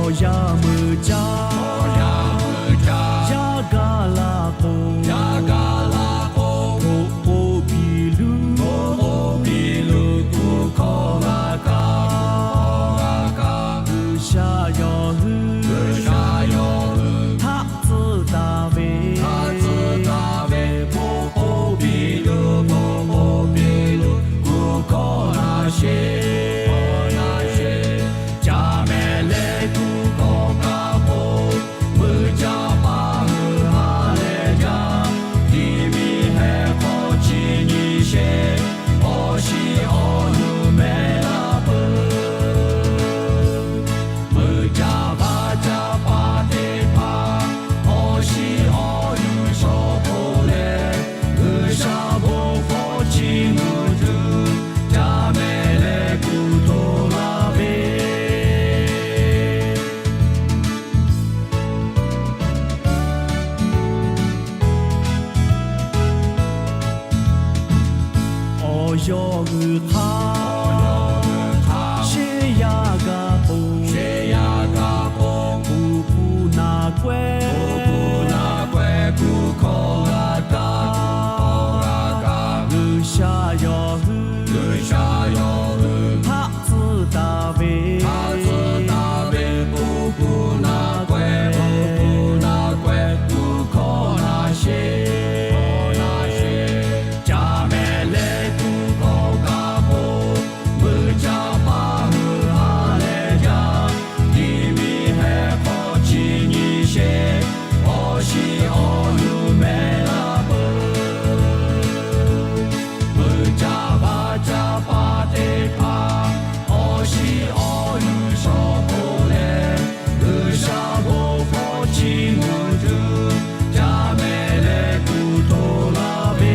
Awˬ yanˇ meuꞈ caˇ, yaˇ gaˇ la k'o, k'oˆ k'oˆ piˇ luˬ, kuˬ hkawˇ g'a kaˇ. G'uiˬsha yawˇ hui htaˆ tcuhˉ taˍ ve, k'oˆ k'oˆ piˇ luˬ, kuˬ hkawˇ g'a sheˍ. Caˇ mehˍ leh kuˬ hkawˇ kaꞈ k'o, meuꞈ caˇ paˍ hui ha lehˬ jaˇ. Liꞈ miˬ heh hk'aw chi nyi sheˍ, awˬ shiˍ awˬ yuˬ mehˆ laˇ peuˬ. Meuꞈ caˇ vaˇ caˇ paˍ teˇ hpaˍ, awˬ shiˍ awˬ yuˬ shawˍ k'oˆ leh, G'uiˬsha bon hkawˇ chi mvuhˇ tuˬ, caˇ mehˍ leh kuˬ hto laˇ ve. Awˬ yawˇ g'uiˬ hk'aˇ, sheˉ yaˇ g'a k'o, kuˬ kuˬ naˬ kawehˉ, kuˬ hkawˇ g'a kaˇ. G'uiˬsha yawˇ hui htaˆ tcuhˉ taˍ ve, kuˬ kuˬ naˬ kawehˉ, kuˬ hkawˇ g'a sheˍ. Caˇ mehˍ leh kuˬ hkawˇ kaꞈ k'o, meuꞈ caˇ paˍ hui ha lehˬ jaˇ. Liꞈ miˬ heh hk'aw chi nyi sheˍ, awˬ shiˍ awˬ yuˬ mehˆ laˇ peuˬ. Meuꞈ caˇ vaˇ caˇ paˍ teˇ hpaˍ, awˬ shiˍ awˬ yuˬ shawˍ k'oˆ leh, G'uiˬsha bon hkawˇ chi mvuhˇ tuˬ, caˇ mehˍ leh kuˬ hto laˇ ve.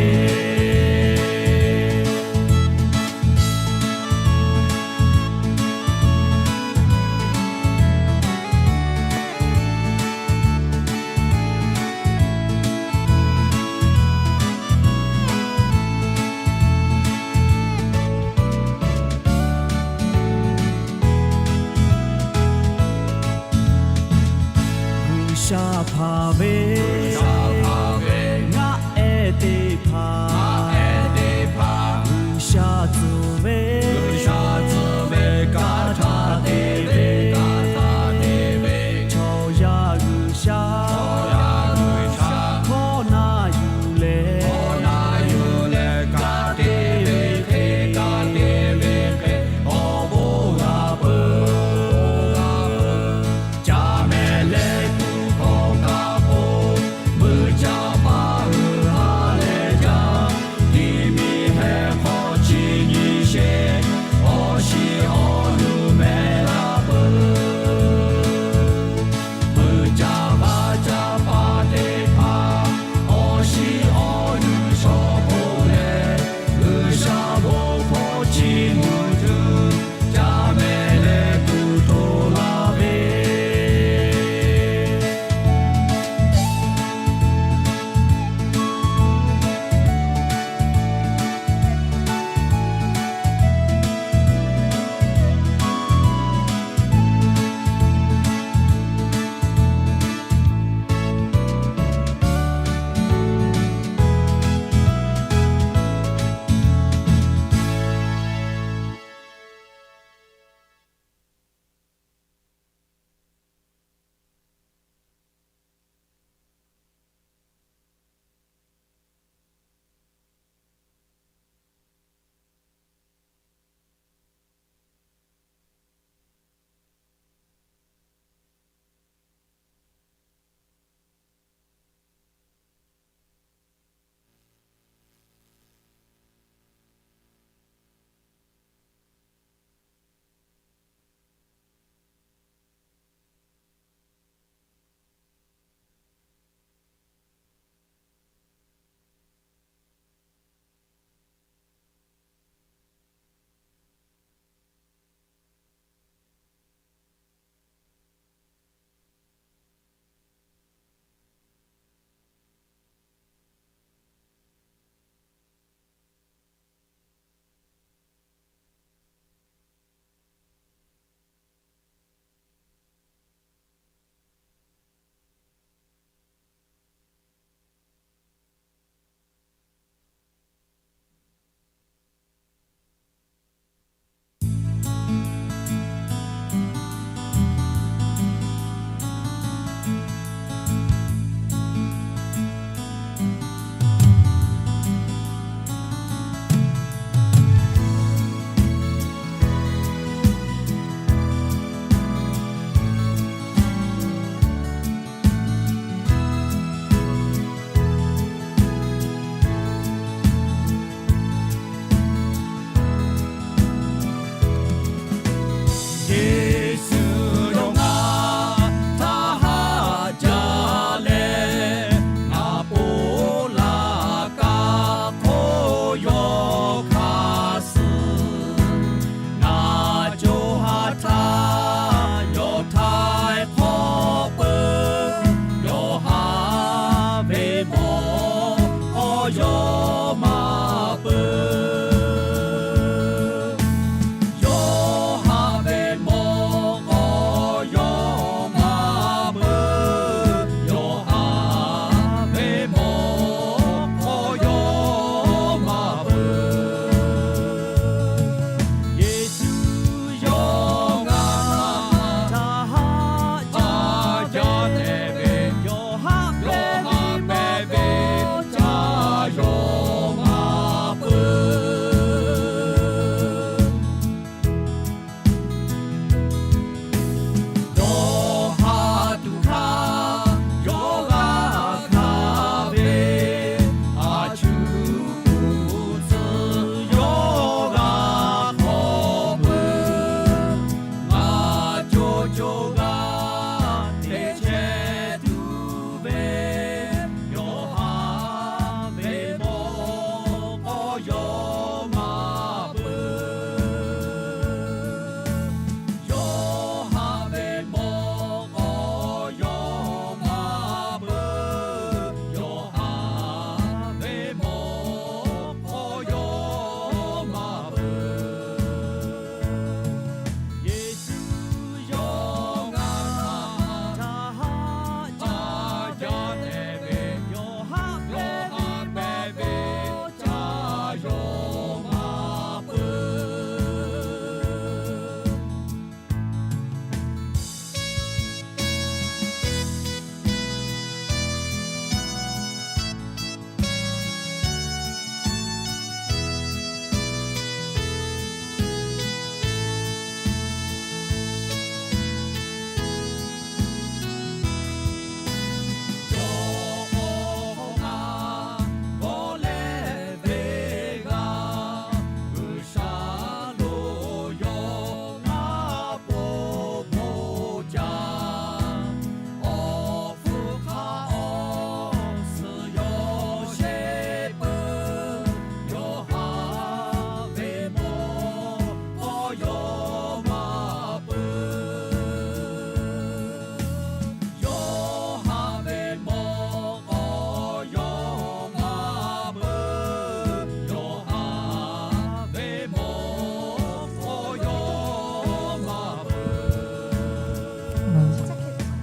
G'uiˬsha hpanˍ ve, ngaˆ ehˉ teˇ hpaˍ, G'uiˬsha tcuh ve, G'uiˬsha tcuh ve, kaꞈ htaꞈ te ve, kaꞈ htaꞈ te ve, chaw yaˇ G'uiˬsha, chaw yaˇ G'uiˬsha, hkawˇ na yuˬ leh, hkawˇ na yuˬ leh, kaꞈ te ve hk'e, kaꞈ te ve hk'e, awˬ bon g'a peuˬ. Caˇ mehˍ leh kuˬ hkawˇ kaꞈ k'o, meuꞈ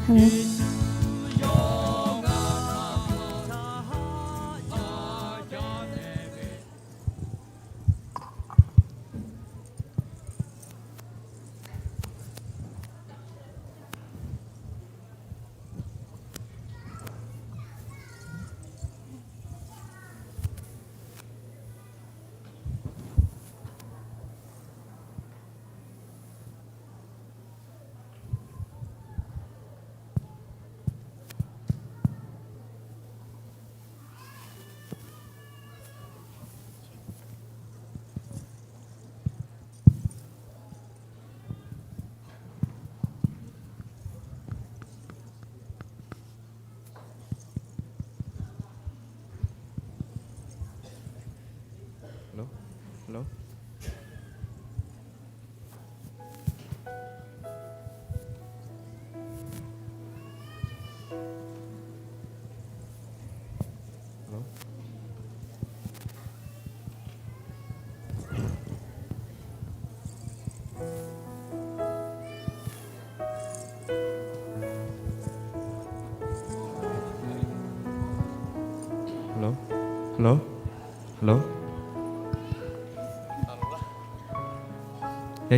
Yaꞈ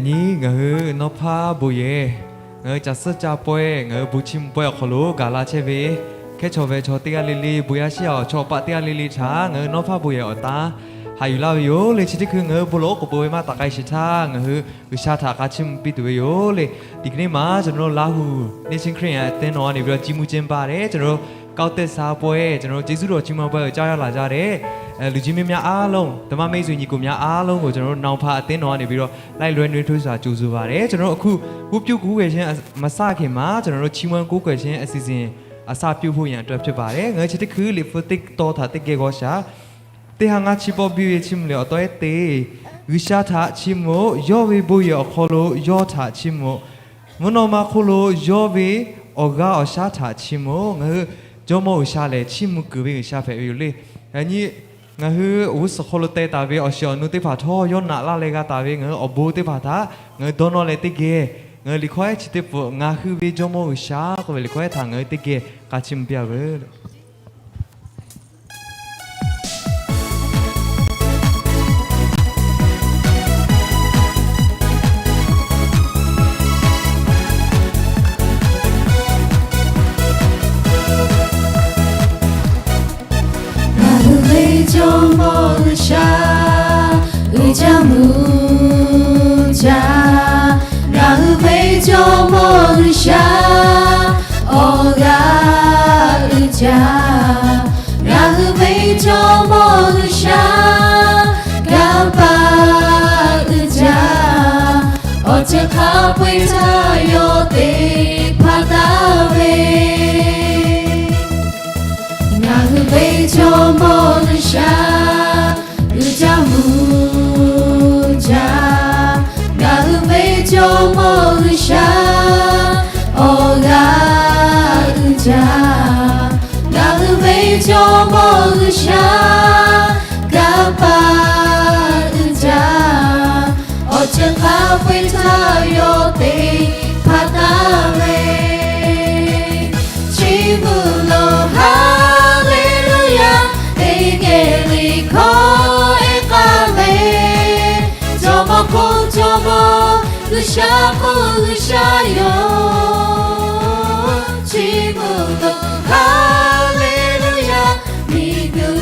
nyi ngaˬ hui nawˇ hpaˇ bon yehˬ, ngaˬ hui caˬ suhˉ ca pawehˇ, ngaˬ hui bon chiˇ mvuh pawehˇ awˬ hk'aw lo gaˬ la chehˇ ve hkehˉ chaw ve chaw teˇ g'aˇ le le, bon yaˇ shiˉ awˬ chawˇ paˆ teˇ g'aˇ le le htaꞈ ngaˬ hui nawˇ hpaˇ bon yehˬ awˬ taˉ haꞈ yuˬ laˇ ve yoˬ le. Chi teˇ hkui ngaˬ hui bon lawˬ oˉ k'oˍ peuˬ ve maˇ taˍ k'ai shiˍ htaˇ, ngaˬ hui G'uiˬsha htaꞈ hk'a chiˇ mvuh piˇ tuˬ ve yoˬ le. ဒီကနေ့မှာ ကျွန်တော်တို့ လာဟူ Nation Christian အသင်းတော်ကနေပြီးတော့ ကြီးမှူးကျင်းပတယ်။ ကျွန်တော်တို့ ကောက်သစ်စားပွဲ ကျွန်တော်တို့ ကျေးဇူးတော်ချီးမွမ်းပွဲကို ကြားရောက်လာကြတဲ့ အဲ လူကြီးမင်းများအားလုံး ဓမ္မမိတ်ဆွေညီကိုများအားလုံးကို ကျွန်တော်တို့ နောင်ဖာအသင်းတော်ကနေပြီးတော့ လိုက်လွဲနွေးထွေးစွာ ကြိုဆိုပါတယ်။ ကျွန်တော်တို့ အခု ဝတ်ပြုကိုးကွယ်ခြင်း မစခင်မှာ ကျွန်တော်တို့ ချီးမွမ်းကိုးကွယ်ခြင်း အစီအစဉ် အစပြုဖို့ရန်အတွက် ဖြစ်ပါတယ်။ Ngaˬ hui chi teˇ hkui liꞈ hpu teˇ taw htaꞈ teˇ geh g'aw shaˍ. Teˇ ha ngaˇ chi pawˆ biˇ ve chiˇ mvuh lehˬ, awˬ taw ehˉ teˇ, G'uiˬsha htaꞈ chiˇ mvuh-oˆ. Yawˇ ve bon yehˬ awˬ hk'aw lo yawˇ htaꞈ chiˇ mvuh-oˆ. Mvuhˇ naw ma hk'oˆ lo yawˇ ve awˬ g'aˇ awˬ shaˉ htaꞈ chiˇ mvuh-oˆ. Ngaˬ hui Jawˇmawˇ G'uiˬsha lehˬ, chiˇ mvuh kuiˬ ve G'uiˬsha hpehꞈ ve yoˬ le. Yaꞈ nyi ngaˬ hui awˬ g'uˇ suhˍ hk'aw lo teh taˍ ve awˬ shiˍ awˬ nu teˇ hpaˍ htawˇ, yawˇ naꞈ laˇ leh g'a taˍ ve ngaˬ hui awˬ bon teˇ hpaˍ htaꞈ ngaˬ hui dawˇ nawˇ leh teˇ geh, ngaˬ hui liꞈ hkawˇ ehˉ chi teˇ pfuhˍ, Ngaˬ hui ve Jawˇmawˇ G'uiˬsha k'oˆ ve liꞈ hkawˇ ehˉ htaꞈ ngaˬ hui teˇ geh k'a chiˇ mvuh piˇ-a veuˬ. Ngaˬ hui ve Jawˇmawˇ G'uiˬsha uiˍ jaˇ mvuh jaˇ. Ngaˬ hui ve Jawˇmawˇ G'uiˬsha awˬ g'aˇ uiˍ jaˇ. Ngaˬ hui ve Jawˇmawˇ G'uiˬsha kanˇ paˆ uiˍ jaˇ. Awˬ ceuˬ hk'a peu-eˬ htaˇ yawˇ te hpaˍ taˍ ve, ngaˬ hui ve Jawˇmawˇ G'uiˬsha uiˍ jaˇ mvuh jaˇ. Ngaˬ hui ve Jawˇmawˇ G'uiˬsha awˬ g'aˇ uiˍ jaˇ. Ngaˬ hui ve Jawˇmawˇ G'uiˬsha kanˇ paˆ uiˍ jaˇ. Awˬ ceuˬ hk'a peu-eˬ htaˇ yawˇ te hpaˍ taˍ ve, chiˇ mvuh loˬ, Haˍleˍluˆyaˍ, teˇ geh liꞈ hkawˇ ehˉ k'aˇ ve, Jawˇmawˇ k'o Jawˇmawˇ, G'uiˬsha k'o G'uiˬsha yoˬ. Chiˇ mvuh loˬ, Haˍleˍluˆyaˍ, miˬguiˬ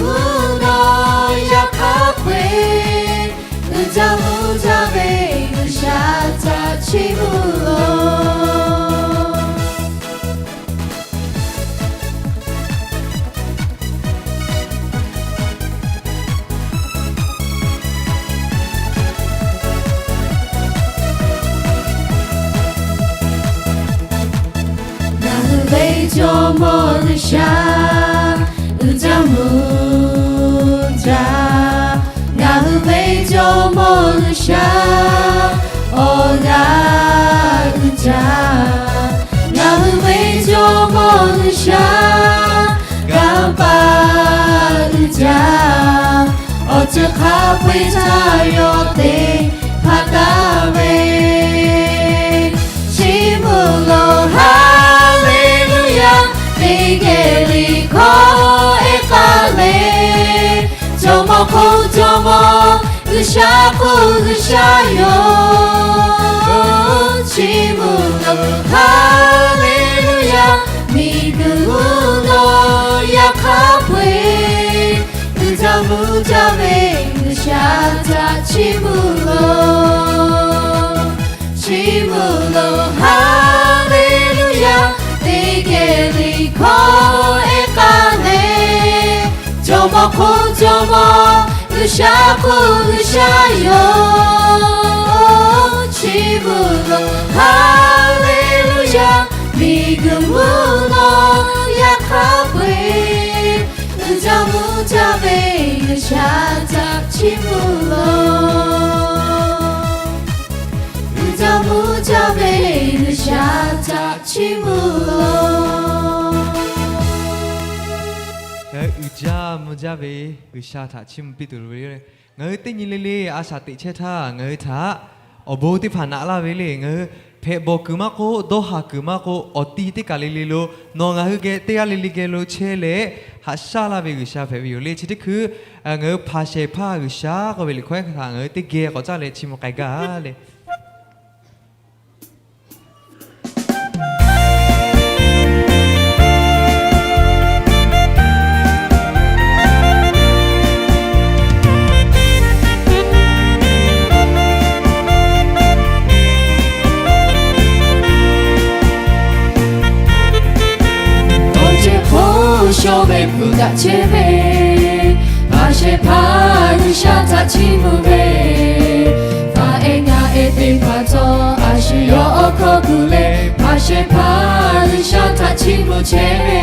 htaꞈ yaꞈ hk'aˇ hk'e uiˍ jaˇ mvuh jaˇ ve G'uiˬsha htaꞈ chiˇ mvuh loˬ. Ngaˬ hui ve Jawˇmawˇ G'uiˬsha uiˍ jaˇ mvuh jaˇ. Ngaˬ hui ve Jawˇmawˇ G'uiˬsha awˬ g'aˇ uiˍ jaˇ. Ngaˬ hui ve Jawˇmawˇ G'uiˬsha kanˇ paˆ uiˍ jaˇ. Awˬ ceuˬ hk'a peu-eˬ htaˇ yawˇ te hpaˍ taˍ ve, chiˇ mvuh loˬ, Haˍleˍluˆyaˍ. G'uiˬsha k'o G'uiˬsha yoˬ. Chiˇ mvuh loˬ, Haˍleˍluˍyaˍ. Miˬguiˬ mvuhˇ nawˬ yaꞈ hk'aˇ peu-eˬ, uiˍ jaˇ mvuh jaˇ ve G'uiˬsha htaꞈ chiˇ mvuh loˬ. Chiˇ mvuh loˬ, Haˍleˍluˍyaˍ. Teˇ geh liꞈ hkawˇ ehˉ k'aˇ leh, jawˇmawˇ hk'oˆ jawˇmawˇ, G'uiˬsha k'o G'uiˬsha yoˬ. Chiˇ mvuh loˬ, Haˍleˍluˍyaˍ. Miˬguiˬ mvuhˇ nawˬ yaꞈ hk'aˇ peu-eˬ, uiˍ jaˇ mvuh jaˇ ve G'uiˬsha htaꞈ chiˇ mvuh loˬ. Uiˍ jaˇ mvuh jaˇ ve G'uiˬsha htaꞈ chiˇ mvuh loˬ. Uiˍ jaˇ mvuh jaˇ ve G'uiˬsha htaꞈ chiˇ mvuh piˇ tuˬ loˍ ve. Ngaˬ hui teˇ nyi le le a shaꞈ teꞈ chehˇ htaˇ, ngaˬ hui htaꞈ awˬ bon teˇ hpaˍ naꞈ laˇ ve le. Ngaˬ hui hpehꞈ bawˬ kuiˬ maˇ k'oˆ, dawˇ haˍ kuiˬ maˇ k'oˆ, awˬ ti teˇ kaˬ le le lo nawˬ ngaˬ hui geh teˇ g'aˇ le le geh lo chehˇ leh haꞈ shaˉ laˇ ve G'uiˬsha hpehꞈ ve yoˬ le. Chi teˇ hkui ngaˬ hui Hpaˍshehˍ hpaˇ G'uiˬsha k'oˆ ve liꞈ hkawˇ ehˉ htaꞈ ngaˬ hui teˇ geh k'awꞈ caˇ leh chiˇ mvuh k'ai gaˇ le. Awˬ ceuˬ hk'oˆ shawˍ ve hpu daꞈ chehˇ ve, Hpaˍshehˍ hpaˇ G'uiˬsha htaꞈ chiˇ mvuh ve, hpaˍ ehˉ ngaˇ ehˉ teˇ hpaˍ htawˇ a shu yawˇ awˬ hkawˇ kuˬ leh, Hpaˍshehˍ hpaˇ G'uiˬsha htaꞈ chiˇ mvuh chehˇ ve,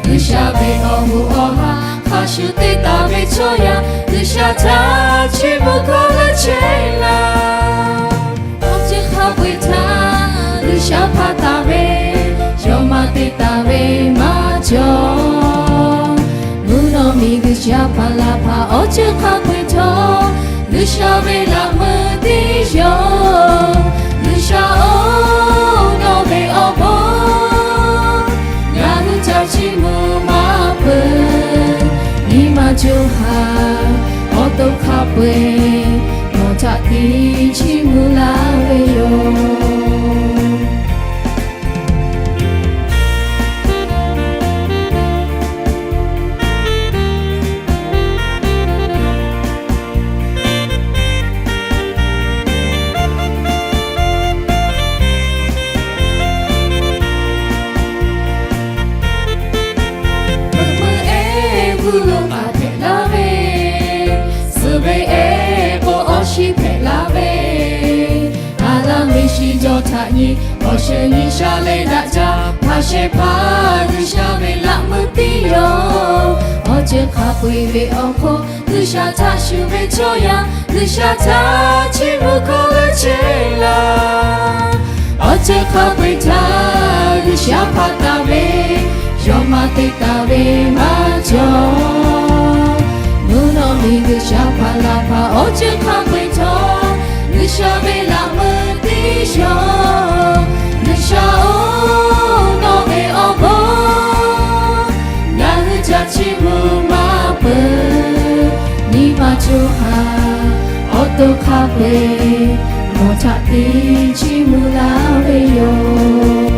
G'uiˬsha ve awˬ hoꞈ awˬ ha hk'a shuˍ te taˍ ve chaw yaˇ, G'uiˬsha htaꞈ chiˇ mvuh hkawˇ leuˉ chehˇ laˇ. Awˬ ceuˬ hk'a peu-eˬ htaꞈ G'uiˬsha hpaˇ taˍ ve, yawˇ maˇ te taˍ ve maˇ cawˬ. Mvuhˇ naw miˬguiˬ sha hpaˍ laˬ hpaˍ awˬ ceuˬ hk'a peu-eˬ htawˇ, G'uiˬsha ve laꞈ meuˇ tiˉ yoˬ. G'uiˬsha oˬ, nawˬ ve awˬ bon ngaˬ hui htaꞈ chiˇ mvuh maˇ peuˬ. Nyi ma co ha awˬ to hk'a peu-eˬ nawˬ htaꞈ tiˉ chiˇ mvuh laˇ ve yoˬ. Meuꞈ meuꞈ ehˉ g'uˇ lo a hpehꞈ laˇ ve, suhˍ ve ehˉ k'o awˬ shiˍ hpehꞈ laˇ ve, Aˍdanˍ ve shiˍ jaw htaꞈ nyi awˬ shehˍ nyi sha leh daꞈ jaˇ. Hpaˍshehˍ hpaˇ G'uiˬsha ve laꞈ meuˇ tiˉ yoˬ. Awˬ ceuˬ hk'a peu-eˬ ve awˬ hk'oˆ G'uiˬsha htaꞈ shuˍ ve chaw yaˇ, G'uiˬsha htaꞈ chiˇ mvuh hkawˇ leuˉ chehˇ laˇ. Awˬ ceuˬ hk'a peu-eˬ htaꞈ G'uiˬsha hpaˇ taˍ ve, yawˇ maˇ te taˍ ve maˇ cawˬ. Mvuhˇ naw miˬguiˬ sha hpaˍ laˬ hpaˍ awˬ ceuˬ hk'a peu-eˬ htawˇ, G'uiˬsha ve laꞈ meuˇ tiˉ yoˬ. G'uiˬsha oˬ, nawˬ ve awˬ bon ngaˬ hui htaꞈ chiˇ mvuh maˇ peuˬ. Nyi ma co ha awˬ to hk'a peu-eˬ nawˬ htaꞈ tiˉ chiˇ mvuh laˇ ve yoˬ.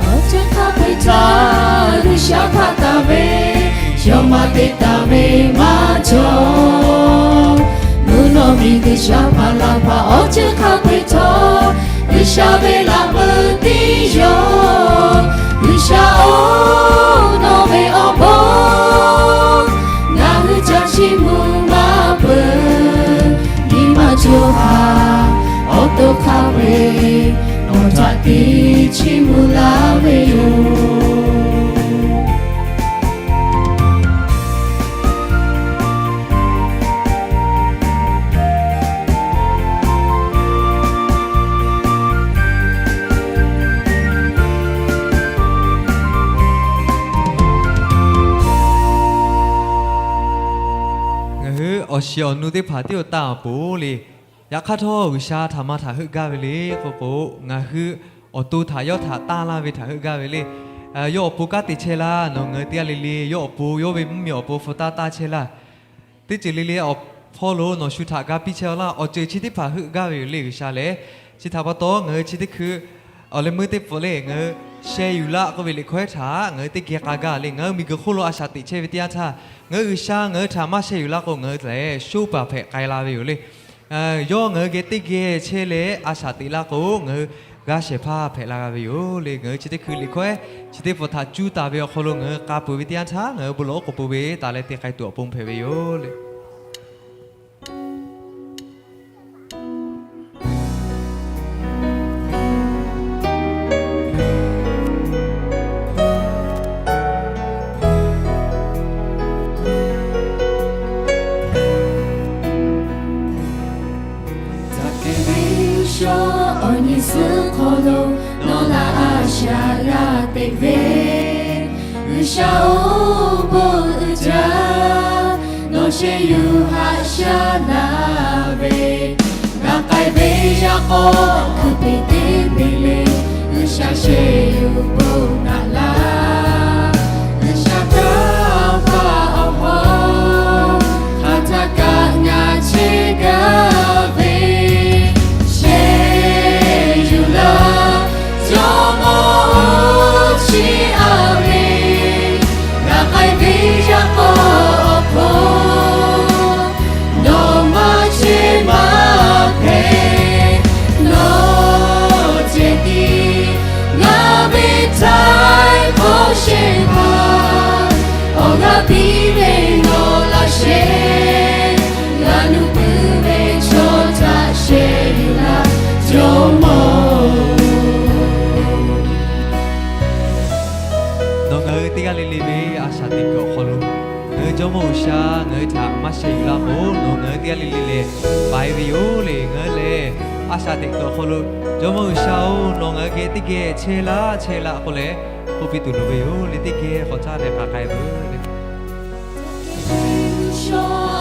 Awˬ ceuˬ hk'a peu-eˬ htaꞈ G'uiˬsha hpaˇ taˍ ve, yawˇ maˇ te taˍ ve maˇ cawˬ. Mvuhˇ naw miˬguiˬ sha hpaˍ laˬ hpaˍ awˬ ceuˬ hk'a peu-eˬ htawˇ, G'uiˬsha ve laꞈ meuˇ tiˉ yoˬ. G'uiˬsha oˬ, nawˬ ve awˬ bon ngaˬ hui htaꞈ chiˇ mvuh maˇ peuˬ. Nyi ma co ha awˬ to hk'a peu-eˬ nawˬ htaꞈ tiˉ chiˇ mvuh laˇ ve yoˬ. Ngaˬ hui awˬ shiˍ awˬ nu teˇ hpaˍ tiˉ awˬ taˇ awˬ pon le. Yaꞈ hk'aˇ htawˇ, G'uiˬsha htaꞈ ma htaꞈ heuˆ gaˇ ve le k'oˆ k'o, ngaˬ hui awˬ to htaꞈ yawˇ htaꞈ tanˇ laˇ ve htaꞈ heuˆ gaˇ ve le. Yawˇ awˬ pon kanˉ te chehˇ laˇ. Nawˬ ngaˬ hui teˇ g'aˇ le le yawˇ awˬ pon, yawˇ ve mvuhˇmiˬ awˬ pon hpu taˇ taˇ chehˇ laˇ. Teˇ ceuˬ le le awˬ hpawˇ lo nawˬ shu htaꞈ ga piˇ chehˇ-aw laˇ. Awˬ ceuˬ chi teˇ hpaˍ heuˆ gaˇ ve yoˬ le G'uiˬsha lehˬ. Chi htaꞈ pa taw ngaˬ hui chi teˇ hkui awˬ leh meuˇ teˇ pfuhˍ le ngaˬ hui sheh yuˬ laˇ k'oˆ ve liꞈ hkawehˉ htaꞈ ngaˬ hui teˇ geh k'a gaˇ le. Ngaˬ hui miˬguiˬ hk'oˆ lo a shaꞈ teꞈ chehˇ ve teˇ yanˇ htaˇ, ngaˬ hui G'uiˬsha ngaˬ hui htaꞈ maˇ sheh yuˬ laˇ k'o, ngaˬ hui lehˬ shoˉ paˍ hpehꞈ k'ai la ve yoˬ le. Yawˇ ngaˬ hui geh teˇ geh chehˇ leh a shaꞈ teꞈ laˇ k'o, ngaˬ hui g'a shehˍ hpaˇ hpehꞈ la g'a ve yoˬ le. Ngaˬ hui chi teˇ hkui liꞈ hkawehˉ chi teˇ pfuhˍ htaꞈ cuˇ taˍ ve awˬ hk'aw lo ngaˬ hui k'a peuˬ ve teˇ yanˇ htaˇ, ngaˬ hui bon lawˬ oˉ k'oˍ pui ve taˍ leh te k'ai tuˬ awˬ pon hpehꞈ ve yoˬ le. Taˇ kehˬ ve shaw awˬ nyi suhˉ hk'aw lo nawˬ laꞈ a shaꞈ g'a teꞈ ve, G'uiˬsha-oˬ, bon uiˍ jaˇ. Nawˬ sheh yuˬ haꞈ shaˉ laˇ ve, g'a k'ai ve yaꞈ k'aw hkui piˍ teˇ piˍ le, G'uiˬsha sheh yuˬ bon naꞈ laˇ. G'uiˬsha kanˇ paˆ awˬ hawˉ hk'aˬ htaˇ kaꞈ ngaˬ chehˇ gaˇ ve, sheh yuˬ laˇ. Jawˇmawˇ-oˬ, chi aꞈ ve, g'a k'ai ve yaꞈ k'aw awˬ hk'aw nawˬ maˇ chehˇ maˇ hpehꞈ. Nawˬ ceh tiˉ ngaˬ ve htaiˍ hk'awꞈ shehˍ hpaˇ, awˬ g'aˇ piˇ ve nawˬ laꞈ sheh, g'a nuˇ puiˉ ve chaw htaꞈ sheh yuˬ laˇ, Jawˇmawˇ-oˬ. Nawˬ ngaˬ hui teˇ g'aˇ le le ve a shaꞈ teꞈ kuiˬ awˬ hk'aw lo, ngaˬ hui Jawˇmawˇ G'uiˬsha ngaˬ hui htaꞈ maˇ sheh yuˬ laˇ k'o, nawˬ ngaˬ hui teˇ g'aˇ le le lehˬ paiˍ ve yoˬ le. Ngaˬ hui lehˬ a shaꞈ teꞈ kuiˬ awˬ hk'aw lo, Jawˇmawˇ G'uiˬsha-oˬ, nawˬ ngaˬ hui geh teˇ geh chehˇ laˇ chehˇ laˇ k'oˆ leh k'oˆ piˇ tuˬ loˍ ve yoˬ le. Teˇ geh k'awꞈ caˇ leh k'a k'ai ve le.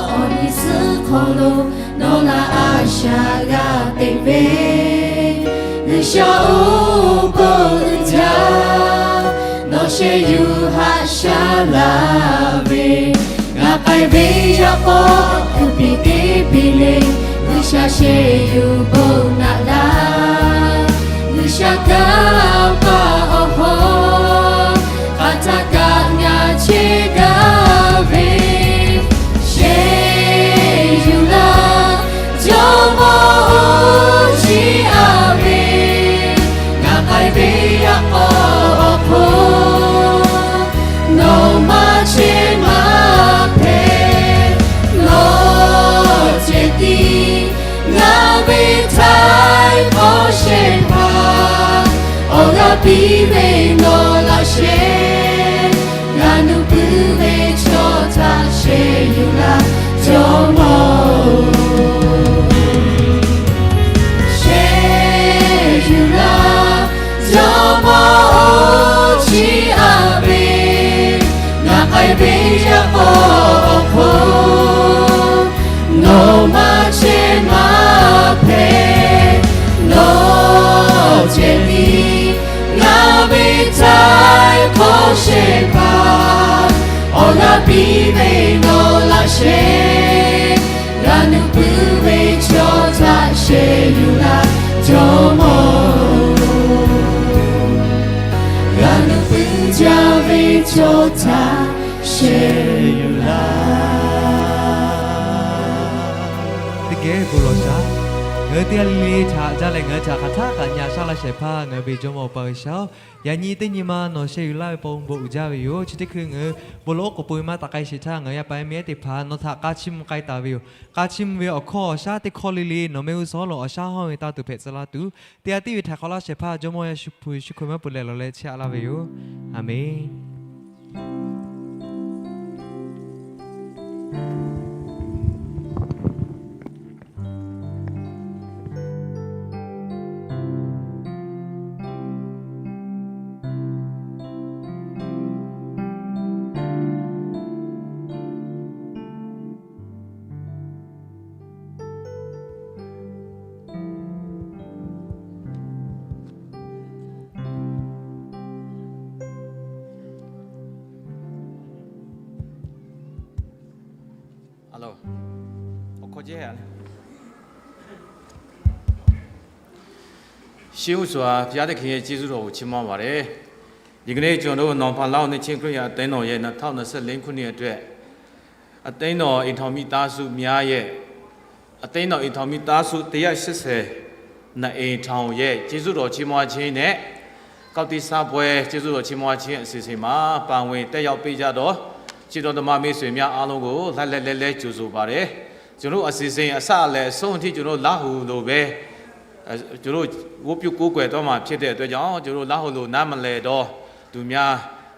Awˬ nyi suhˉ hk'aw lo nawˬ laꞈ a shaꞈ g'a teꞈ ve, G'uiˬsha-oˬ, bon uiˍ jaˇ. Nawˬ sheh yuˬ haꞈ shaˉ laˇ ve, g'a k'ai ve yaꞈ k'aw hkui piˍ teˇ piˍ le, G'uiˬsha sheh yuˬ bon naꞈ laˇ. G'uiˬsha kanˇ paˆ awˬ hawˉ hk'aˬ htaˇ kaꞈ ngaˬ chehˇ gaˇ ve, sheh yuˬ laˇ. Jawˇmawˇ-oˬ, chi aꞈ ve, g'a k'ai ve yaꞈ k'aw awˬ hk'aw nawˬ maˇ chehˇ maˇ hpehꞈ. Nawˬ ceh tiˉ ngaˬ ve htaiˍ hk'awꞈ shehˍ hpaˇ, awˬ g'aˇ piˇ ve nawˬ laꞈ sheh, g'a nuˇ puiˉ ve chaw htaꞈ sheh yuˬ laˇ, Jawˇmawˇ-oˬ. Sheh yuˬ laˇ, Jawˇmawˇ-oˬ, chi aꞈ ve, g'a k'ai ve yaꞈ k'aw awˬ hk'aw nawˬ maˇ chehˇ maˇ hpehꞈ. Nawˬ ceh tiˉ ngaˬ ve htaiˍ hk'awꞈ shehˍ hpaˇ, awˬ g'aˇ piˇ ve nawˬ laꞈ sheh, g'a nuˇ puiˉ ve chaw htaꞈ sheh yuˬ laˇ, Jawˇmawˇ-oˬ. G'a nuˇ puiˉ jaˇ ve chaw htaꞈ sheh yuˬ laˇ. Teˇ geh bon lawˬ shaˍ. Ngaˬ hui teˇ g'aˇ le le htaꞈ jaˇ leh ngaˬ hui htaꞈ hk'aˬ htaˇ kaꞈ nyi a shaˉ laˇ shehˍ hpaˇ ngaˬ hui ve Jawˇmawˇ Awˬ pa G'uiˬsha-oˬ, yaꞈ nyi teˇ nyi ma nawˬ sheh yuˬ laˇ ve pa bon uiˍ jaˇ ve yoˬ. Chi teˇ hkui ngaˬ hui bon lawˬ oˉ k'oˍ pui ve maˇ taꞈ k'ai sheˍ htaˇ, ngaˬ hui yaˇ paˍ yaˇ miˇ ehˉ teˇ hpaˍ nawˬ htaꞈ k'a chiˇ mvuh k'ai taˍ ve yoˬ. K'a chiˇ mvuh ve awˬ hkawˇ awˬ shaˉ teˇ hkawˇ le le nawˬ mehˆ g'uˇ suhˍ lo awˬ shaˉ hawˇ ve taˇ tuˬ hpehꞈ tcuh laˇ tuˬ, teˇ g'aˇ tiˉ ve htaiˍ hk'awꞈ laˇ shehˍ hpaˇ Jawˇmawˇ Yeˍsuˆ Hkriꞈ mehˆ pui leh lawˬ leh chehˇ aꞈ laˇ ve yoˬ. Aˍmenˍ. Hello. အခီကျဲ ရှေးဦးစွာ ဘုရားသခင်ရဲ့ ကျေးဇူးတော်ကို ချီးမွမ်းပါတယ်။ ဒီကနေ့ ကျွန်တော်တို့ နောင်ဖန် လဝ်ႁူး နှစ်ခြင်းခရစ်ယာန် အသင်းတော်ရဲ့ နှစ်ထောင်နှစ်ဆယ့်လေးခုနှစ်အတွက် အသင်းတော် အိမ်ထောင်မိသားစုများရဲ့ အသင်းတော် အိမ်ထောင်မိသားစု တစ်ရာရှစ်ဆယ် နှစ်အိမ်ထောင်ရဲ့ ကျေးဇူးတော်ချီးမွမ်းခြင်းနဲ့ ကောက်တီစားပွဲ ကျေးဇူးတော်ချီးမွမ်းခြင်း အစီအစဉ်မှာ ပါဝင်တက်ရောက်ပေးကြသော ချစ်တော်သမားမိတ်ဆွေများအားလုံးကို လှိုက်လှိုက်လှဲလှဲ ကြိုဆိုပါတယ်။ ကျွန်တော်တို့ အစီအစဉ် အစအလယ်အဆုံးအထိ ကျွန်တော်တို့ လဝ်ႁူးလိုပဲ အဲ၊ ကျွန်တော်တို့ ဝတ်ပြုကိုးကွယ်သွားမှာ ဖြစ်တဲ့အတွက်ကြောင့် ကျွန်တော်တို့ လဝ်ႁူးလို နားမလည်တော့သူများ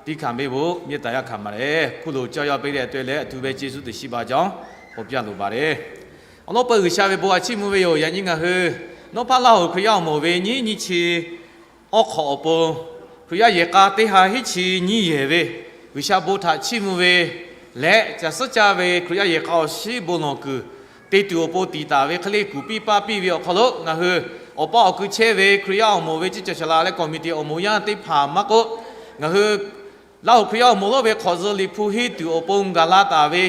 သည်းခံပေးဖို့ မေတ္တာရပ်ခံပါတယ်။ အခုလို ကြွရောက်ပေးတဲ့အတွက်လည်း အထူးပဲ ကျေးဇူးတင်ရှိပါကြောင်း ဖော်ပြလိုပါတယ်။ အလောပႂ် ဂုၢ်ရှါဝေ ဘိးအချိမူဝေယိာ် ယၤနံၤ ငါးဟု နီၢ်ဖးလၢ်ဟူ ခရံာ်ယၢဝ်းမော်ဝေ နံၣ်နံၣ်ဆံ အီၣ်ခိးအပိ ခရံာ်ယၢဝ်းယဲၢ်ကါ တ့ၢ်ဟါ ဟံၣ်ဆံ နံၣ်ယဲၢ်ဝေ ဂုၢ်ရှါဘိးထၣ် ချိမူဝေ လဲၣ် ကစၢၢ်ကၠၢဝေ ခရံာ်ယၢဝ်းယဲၢ်ကါ အီၣ်ရှံဘိးနီၢ်ကုၢ် တ့ၢ်တုၤအပိ တံၢ်တၢ်ဝေ ခလ့ၣ်ကူၣ်ပံၣ်ပၢ်ပံၣ်ဝေ အီၣ်ခိးလိာ် ငါးဟု အီၣ်ပၢ်အီၣ်ကု ဆဲဝေ ခရံာ်ယၢဝ်းမော်ဝေ ကၠိကၠီၣ်ဆၣ်လၢ်လၢ ကီၢ်မံၣ်တ့ၢ် အီၣ်မိၢ်ယၢ် တ့ၢ်ဖးမးကိး ငါးဟု လၢ်ဟူ ခရံာ်ယၢဝ်းမော်လိာ်ဝေ ခိၣ်စူၤလံၣ်ဖူ ဟံၣ်တုၤအပိ ဂၢ်လါတၢ်ဝေ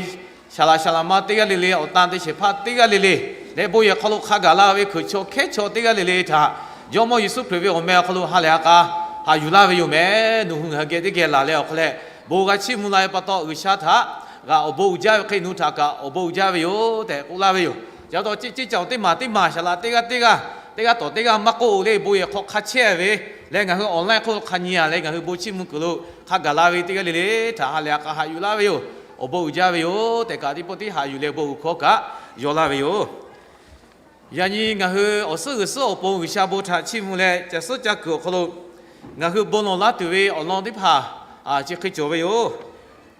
ဆၣ်လးဆၣ်လးမါ တ့ၢ်ဂၤလ့လ့ အီၣ်တၢ်တ့ၢ်ဆဲးဖး တ့ၢ်ဂၤလ့လ့ လၢဘိးယဲၢ်ခီလိာ် ခးဂာ်လၢ်ဝေ ခုၣ်ဆီၣ်ခဲဆီၣ် တ့ၢ်ဂၤလ့လ့ထၣ် ယွၢ်မီၢ်ယ့ၣ်ၡူးခရံာ်ဝေ အီၣ်မဲအီၣ်ခိးလိာ် ဟးလၢအကါ ဟးယူၤလၢ်ဝေယိာ် မဲနုၤဟု ငဟဲကဲတ့ၢ်ကဲလၢ်လၢ အီၣ်ခိးလဲၣ် ဘိးဂၤ ချိမူလၢ်ဝဲပတီၢ် ဂုၢ်ရှါထၣ် ဂၤအီၣ်ဘိးအူၣ်ကၠၢဝဲ ခရံာ်နူထၣ်ကး အီၣ်ဘိးအူၣ်ကၠၢဝဲယိာ် တဲကိးလၢ်ဝေယိာ် ယၤဒီး ကၠိကၠီၣ်တ့ၢ်မၤတ့ၢ်မၤ ဆၣ်လး တ့ၢ်ဂၤတ့ၢ်ဂၤ တ့ၢ်ဂၤတီၢ်တ့ၢ်ဂၤ မးကိးအိၣ်လၢ ဘိးယဲၢ်ခီ ခးဆဲဝေ လၢ ငါးဟု online ခိၣ် ခးနံၤယၤလၢ ငါးဟု ဘိးချိမူကုၢ်လိာ် ခးဂာ်လၢ်ဝေ တ့ၢ်ဂၤလ့လ့ထၣ် ဟးလၢအကါ ဟးယူၤလၢ်ဝေယိာ် အီၣ်ဘိးအူၣ်ကၠၢဝဲယိာ် တဲကး တံၢ်ပီၣ်တံၢ် ဟးယူၤလၢ ဘိးအူၣ်ခီကး ယီၤလၢ်ဝေယိာ် ယၤနံၤ ငါးဟု အီၣ်စုဂုၢ်စုအပိ ဂုၢ်ရှါဘိးထၣ် ချိမူလၢ ကစၢၢ်ကၠၢကုၢ်အီၣ်ခိးလိာ် ငါးဟု ဘိးနီၢ်လါတုၤဝေ အီၣ်လီတ့ၢ်ဖး အစ့ၢ်ကီး ကၠီၣ်ဝဲယိာ်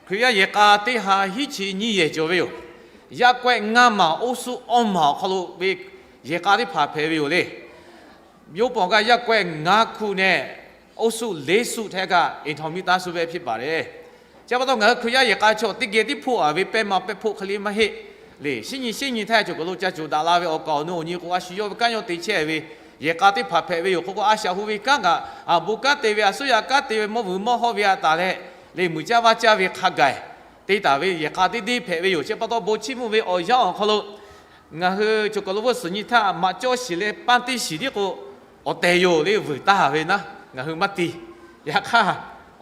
ခရံာ်ယၢဝ်းယဲၢ်ကါ တ့ၢ်ဟါ ဟံၣ်ဆံ နံၣ်ယဲၢ် ကၠီၣ်ဝဲယိာ် ရပ်ကွက်ငါးမှာ အုပ်စုအောက်မှာ အီၣ်ခိးလိာ်ဝေ ယဲၢ်ကါတ့ၢ်ဖး ဖဲးဝေယိာ်လ့ မြို့ပေါ်က ရပ်ကွက်ငါးခုနဲ့ အုပ်စုလေးစုထဲက အိမ်ထောင်မိသားစုပဲ ဖြစ်ပါတယ် ကဲ ပတီၢ် ငါးဟု ခရံာ်ယၢဝ်းယဲၢ်ကါ ဆီၣ်တံၢ်က့ၤတံၢ်ဖိၣ်အဝေ ပဲမးပဲဖိၣ် ခလ့မးဟ့ၣ်လ့ ရှ့ညံၤရှ့ညံၤထဲ ကၠိကလိကၠိ ဒါလၢ်ဝဲ အီၣ်ကၢ်အီၣ်နူ အီၣ်နံၤ ကအိၣ် အါဆူၣ်ယီၣ်ဝဲ ကါညီတ့ၢ်ဆဲဝေ ယဲၢ်ကါတ့ၢ်ဖး ဖဲးဝေယိာ် ခိးခိး အါဆူၣ်ဟူဝဲ ကါဂၤ အဘူးကါတ့ၢ်ဝဲ အစိုးရကါတ့ၢ်ဝဲ မီၢ်ဝုၢ်မီၢ်ဟီၣ်ဝဲ အတၢ်လဲၣ်လ့ မုၢ်ကၢ်ဘါကၢ်ဝဲ ခးဂာ် တ့ၢ်တၢ်ဝဲ ယဲၢ်ကါတ့ၢ်တ့ၢ် ဖဲးဝေယိာ် ကဲ ပတီၢ် ဘိးချိမူဝေ အီၣ်ယၢဝ်းအီၣ်ခိးလိာ် ငါးဟု ကၠိကလိဖိ သၢညံၤထၣ် မးကၠီဆံးလၢ ပၢ်တ့ၢ်ဆံးဒ်ကိး အီၣ်တဲာ်ယိာ်လၢ ဝုၢ်တၢ်ဝဲနၤ ငါးဟု မးတံၢ် ယခါ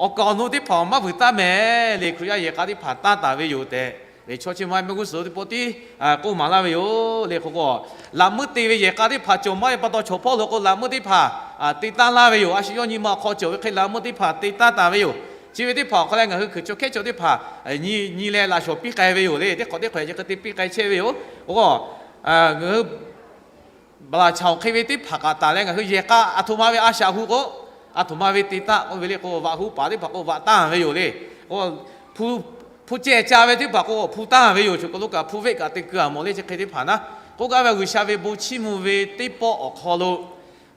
အီၣ်ကၢ်အီၣ်နူတ့ၢ်ဖး မးဝုၢ်တၢ်မဲာ်လ့ ခရံာ်ယၢဝ်းယဲၢ်ကါတ့ၢ်ဖး တၢ်တၢ်ဝဲယိာ်တဲ လ့ ဆီၣ်ဆ့မး မ့ၢ်ဂုၢ်စၢၤ တံၢ်ပီၣ်တံၢ် ကိးမးလၢ်ဝဲယိာ်လ့ ခိးခိး လးမူတ့ၢ်ဝဲ ယဲၢ်ကါတ့ၢ်ဖး ကၠီၣ်မးဝဲပတီၢ် ဆီၣ်ဖီလိာ်ကိး လးမူတ့ၢ်ဖး တ့ၢ်တၢ်လၢ်ဝဲယိာ် အါဆူၣ်ယီၣ် နံၤမး အခီၣ်ကၠီၣ်ဝဲ ခ့ လးမူတ့ၢ်ဖး တ့ၢ်တၢ်တၢ်ဝဲယိာ် စ့ဝဲတ့ၢ်ဖး အီၣ်ခိးလဲၣ် ငါးဟု ခုၣ်ဆီၣ်ခဲဆီၣ်တ့ၢ်ဖး နံၤနံၤလဲၣ် လၢ်ဆီၣ်ပံၣ်ဃဲဝဲယိာ်လ့ တ့ၢ်ခိးတ့ၢ်ခိး ယကတ့ၢ်ပံၣ်ဃဲဆဲဝဲယိာ် အဃိ ငါးဟု ဘၣ်လၢ်ဆီၣ်ခ့ဝဲတ့ၢ်ဖး ကးတၢ်လဲၣ် ငါးဟု ယဲၢ်ကါ အထိၣ်မးဝဲ အါဆူၣ်ဟူကိး အထိၣ်မးဝဲ တ့ၢ်တၢ် ကိးဝဲလ့ ကိး ဝးဟူပၢ်တ့ၢ်ဖး ကိး ဝးတၢ်ဝဲယိာ်လ့ ကိး ဖူကဲကၢ်ဝဲတ့ၢ်ဖး ကိး ဖူတၢ်ဝဲယိာ် ကၠိကလိကး ဖူဝ့ၢ်ကး တ့ၢ်ကုၢ်အမီၢ်လ့ စ့ၢ်ကီးတ့ၢ်ဖးနၤ ကိးဂၤဝဲ ဂုၢ်ရှါဝေ ဘိးချိမူဝေ တ့ၢ်ပီၣ်အီၣ်ခိးလိာ်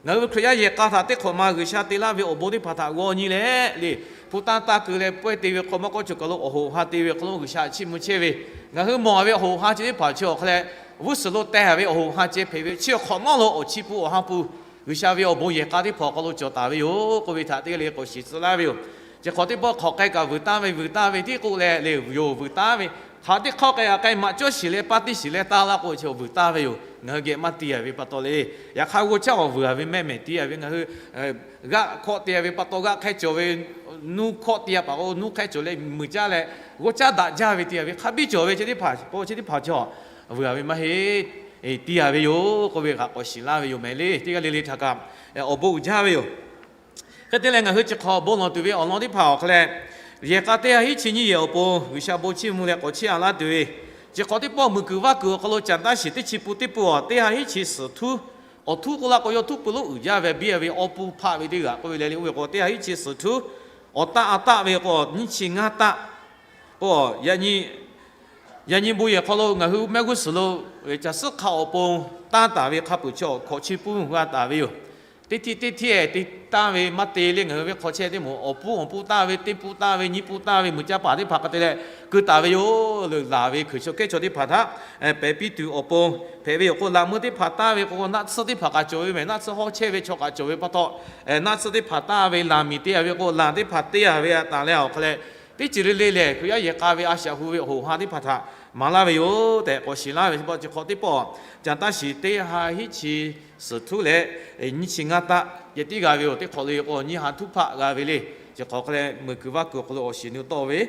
ငါးဟု ခရံာ်ယၢဝ်းယဲၢ်ကါထၣ် တ့ၢ်ခိးမး ဂုၢ်ရှါတ့ၢ်လၢ်ဝဲ အိၣ်ဘိတ့ၢ်ဖးထၣ် ဂီၤနံၤလဲၣ်လ့ ဖူတၢ်တၢ်ကုၢ်လဲၣ် ပှဲၤတ့ၢ်ဝဲ ခိးမီၢ် ကိး ကၠိကလိ အီၣ်ဟူၣ်ဟးတ့ၢ်ဝဲ ခိးလိာ် ဂုၢ်ရှါအီၣ်ချိမူဆဲဝဲ ငါးဟုမီၢ်ဝဲ အီၣ်ဟူၣ်ဟးစ့တ့ၢ်ဖး ဆ့အီၣ်ခိးလဲၣ် ဝုၢ်စၢၤလိာ်တဲဝဲ အီၣ်ဟူၣ်ဟးစ့ဖဲးဝဲ ဆ့အီၣ်ခိးနီၣ်လိာ် အီၣ်ချိပူၤအီၣ်ဟးပူၤ ဂုၢ်ရှါဝေ အီၣ်ဘိယဲၢ်ကါတ့ၢ်ဖး အီၣ်ခိးလိာ် ကၠီၣ်တၢ်ဝဲယိာ် ကိးဝဲထၣ် တ့ၢ်ဂၤလ့ ကိးဆံးစၢလၢ်ဝဲယိာ် စ့ၢ်ခိးတ့ၢ်ပီၣ်ခိး ကဲကး ဝုၢ်တၢ်ဝဲ ဝုၢ်တၢ်ဝဲ တ့ၢ်ကိးလဲၣ်လ့ ယိာ် ဝုၢ်တၢ်ဝဲ ခးတ့ၢ်ခီကဲ အကဲ မးကၠီဆံးလၢ ပၢ်တ့ၢ်ဆံးလၢ တၢ်လၢ်ကိး ဆ့ ဝုၢ်တၢ်ဝဲယိာ် ငါးဟု ကဲမးတံၢ်ယၢဝ်းဝဲ ပတီၢ်လ့ ယခါ ဂီၤကၢ်အီၣ်ဝုၢ်ဝဲ မဲာ်မဲာ်တံၢ်ယၢဝ်းဝဲ ငါးဟု ဂာ်ခိးတ့ၢ်ယၢဝ်းဝဲ ပတီၢ် ဂာ်ခဲကၠီၣ်ဝဲ နူခဲတ့ၢ်ယၢဝ်း ပတီၢ် နူခဲကၠီၣ်လၢ မုၢ်ကၢ်လဲၣ် ဂီၤကၢ်ဒၣ်ယၢဝ်းဝဲ တံၢ်ယၢဝ်းဝဲ ခါဘံၣ်ကၠီၣ်ဝဲ စ့တ့ၢ်ဖး ပီၣ် စ့တ့ၢ်ဖး ဆ့အီၣ် ဝုၢ်ဝဲ မးဟ့ၣ် တံၢ်ယၢဝ်းဝဲယိာ် ကိးဝဲ ဂၤကိးဆံးလၢ်ဝဲယိာ် မဲာ်လ့ တ့ၢ်ဂၤလ့လ့ ထၣ်ကး အီၣ်ဘိအူၣ်ကၠၢဝဲယိာ် ခဲတ့ၢ်လဲၣ် ငါးဟု စ့ၢ်ခိးဘိလီၤတုၤဝဲ အီၣ်လီတ့ၢ်ဖးအီၣ်ခိးလဲၣ် ယဲၢ်ကါတ့ၢ်ဟါ ဟံၣ်ဆံ နံၣ်ယဲၢ်အပူၤ ဂုၢ်ရှါဘိ ချိမူလဲၣ် ကိးဆံးအလါတုၤဝဲ စ့ၢ်ခိးတ့ၢ်ပီၣ် မုၢ်ကုၢ်ဝၣ်ကုၢ် အီၣ်ခိးလိာ် ကၠၣ်တၢ်ဆံး တ့ၢ်ဆံပူၤတ့ၢ်ပူၤအီၤ တ့ၢ်ဟါ ဟံၣ်ဆံ စူၣ်ထူ အီၣ်ထူ ကိးလၢ် ကိးယီၢ်ထူ ပူၤလိာ် အုၣ်ယၢဝ်းဝဲ ဘံၣ်ယၢဝ်းဝဲ အီပူၤဖးဝဲတ့ၢ်ဂၤ ကိးဝဲလဲၣ်လ့ အိၣ်ဝဲ ကိးတ့ၢ်ဟါ ဟံၣ်ဆံ စူၣ်ထူ အီၣ်တၢ်အတၢ်ဝဲ ကိး နံၣ်ဆံ ငါးတၢ် ကိး ယၤနံၤ ယၤနံၤဘိယဲၢ်ခီလိာ် ငါးဟု မဲာ်ဂုၢ်စၢၤလိာ် ဝဲ ကၠၣ်စၢၢ်ခးအီၣ်ပိ တၢ်တၢ်ဝဲ ခါပူၤဆ့ ခိးဆံပူၤ ဂၤတၢ်ဝဲယိာ် တ့ထံတ့ထံ တ့တၢ်ဝဲ မးတ့ၢ်လ့ ငါးဟု ဝဲ ခိးဆဲတ့ၢ်မူ အီၣ်ပူ အီၣ်ပူတၢ်ဝဲ တ့ပူတၢ်ဝဲ နံၣ်ပူတၢ်ဝဲ မုၢ်ကၢ်ပၢ်တ့ၢ်ဖး ကတဲလဲၣ် ကုၢ်တၢ်ဝဲယိာ် လၢလၢ်ဝဲ ခုၣ်ဆီၣ်ခဲဆီၣ်တ့ၢ်ဖးထၣ် ပဲာ်ပံၣ်တုၤအီၣ်ပိ ဖဲးဝဲယိာ် ကိး လးမူတ့ၢ်ဖးတၢ်ဝဲ ကိး နၢ်ထၢၣ်တ့ၢ်ဖး ကးကၠီၣ်ဝဲ မဲာ် နၢ်ထၢၣ်ဟီၣ်ဆဲဝဲ ဆီၣ်ကးကၠီၣ်ဝဲ ပတီၢ် နၢ်ထၢၣ်တ့ၢ်ဖးတၢ်ဝဲ လၢ်မံၤတ့ၢ်ယၢဝ်းဝဲ ကိး လၢ်တ့ၢ်ဖးတ့ၢ်ယၢဝ်းဝဲ အတၢ်လဲၣ် အီၣ်ခိးလဲၣ် တ့ၢ်စံးလ့လ့လဲၣ် ခရံာ်ယၢဝ်းယဲၢ်ကါဝဲ အါဆူၣ်ဟူဝဲ အီၣ်ဟူၣ်ဟးတ့ၢ်ဖးထၣ် maˍ laˇ ve yoˬ tehꞈ k'awꞈ shiˍ laˇ ve teˇ pawˆ chi hk'awꞈ teˇ pawˆ, ca taˇ shiˍ teˇ ha hiˉ chi suhˍ htuˉ leh nyiˇ chi ngaˇ taˆ yehˬ tiˉ g'a ve yoˬ. Teˇ hk'awꞈ le k'o nyiˇ ha htuˉ hpaˆ g'a ve le. Chi hk'awꞈ hk'a leh meuˬ kuiˬ vaˇ kuiˬ awˬ hk'aw lo awˬ shiˍ nu tawˆ ve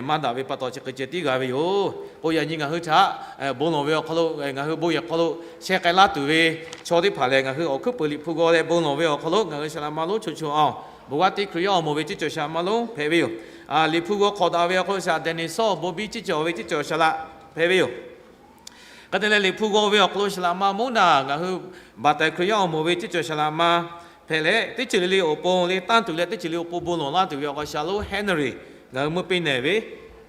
maˇ daꞈ ve pa taw chi hk'e ceh tiˉ g'a ve yoˬ. K'o yaꞈ nyi ngaˬ hui htaꞈ bon lawˬ ve awˬ hk'aw lo, ngaˬ hui bon yehˬ hk'aw lo sheh k'ai laˇ tuˬ ve chaw teˇ hpaˍ lehˬ, ngaˬ hui awˬ hkuiˉ peuˬ Liꞈ hpu g'aw leh bon lawˬ ve awˬ hk'aw lo ngaˬ hui saˍ laꞈ ma lonˉ cho cho a, bon g'aˇ teˇ Hkriꞈ yaˇ awˬ moˍ ve ceˇ cawˬ saˍ laꞈ ma lonˉ hpehꞈ ve yoˬ. Liꞈ hpu g'aw hk'awꞈ daꞈ ve awˬ hk'aw lo saˍ laꞈ Denˍ suhˉ bon biˇ ceˇ cawˬ ve ceˇ cawˬ saˍ laꞈ hpehꞈ ve yoˬ. Hk'e te leh Liꞈ hpu g'aw ve awˬ hk'aw lo saˍ laꞈ ma Moˉnaˍ ngaˬ hui baˬ tehˍ Hkriꞈ yaˇ awˬ moˍ ve ceˇ cawˬ saˍ laꞈ ma hpehꞈ leh, teˇ ceuˬ le le awˬ pon le tanˇ tuˬ leh teˇ ceuˬ le awˬ pon bon lawˬ laˇ tuˬ ve awˬ hk'aw lo saˍ laꞈ lonˉ Henry ngaˬ hui meuˇ peˇ nehˬ ve,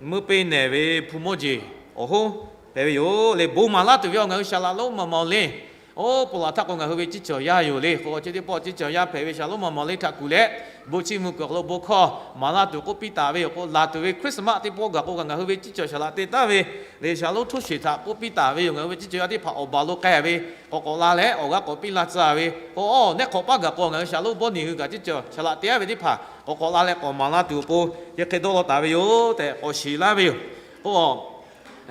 meuˇ peˇ nehˬ ve hpu mawˇ jeˬ awˬ hoˉ hpehꞈ ve yoˬ. Le bon maˍ laˇ tuˬ ve awˬ ngaˬ hui saˍ laꞈ lonˉ maw maw le. Oˇ pon laˬ htaˇ k'o ngaˬ hui ve ceˇ cawˬ yaˇ yoˬ le. K'o chi teˇ pawˆ ceˇ cawˬ yaˇ hpehꞈ ve saˍ laꞈ lonˉ maw maw le htaꞈ kuˬ leh, bon chiˇ mvuh kuiˬ awˬ hk'aw lo bon hkawˇ maˍ laˇ tuˬ k'oˆ piˇ taˍ ve yoˬ. K'o laˬ tuˬ ve Christmas teˇ pawˆ gaˬ k'o kaꞈ ngaˬ hui ve ceˇ cawˬ saˍ laꞈ te taˍ ve le saˍ laꞈ lonˉ htoˇ sheˍ htaꞈ k'oˆ piˇ taˍ ve yoˬ. Ngaˬ hui ve ceˇ cawˬ yaˇ teˇ hpaˍ awˬ baˬ lo k'ai ve k'awꞈ k'awꞈ la leh awˬ g'aˇ k'awꞈ piˇ laˇ tcuh ve k'o, oˇ neˉ hk'awꞈ paˉ gaˬ k'o ngaˬ hui saˍ laꞈ lonˉ Bawˇ niˬ hui kaꞈ ceˇ cawˬ saˍ laꞈ te a ve teˇ hpaˍ k'awꞈ k'awꞈ la leh k'awꞈ maˍ laˇ tuˬ awˬ pon chi hk'e dawˇ law taˍ ve yoˬ tehꞈ k'awꞈ shiˍ laˇ ve yoˬ. K'o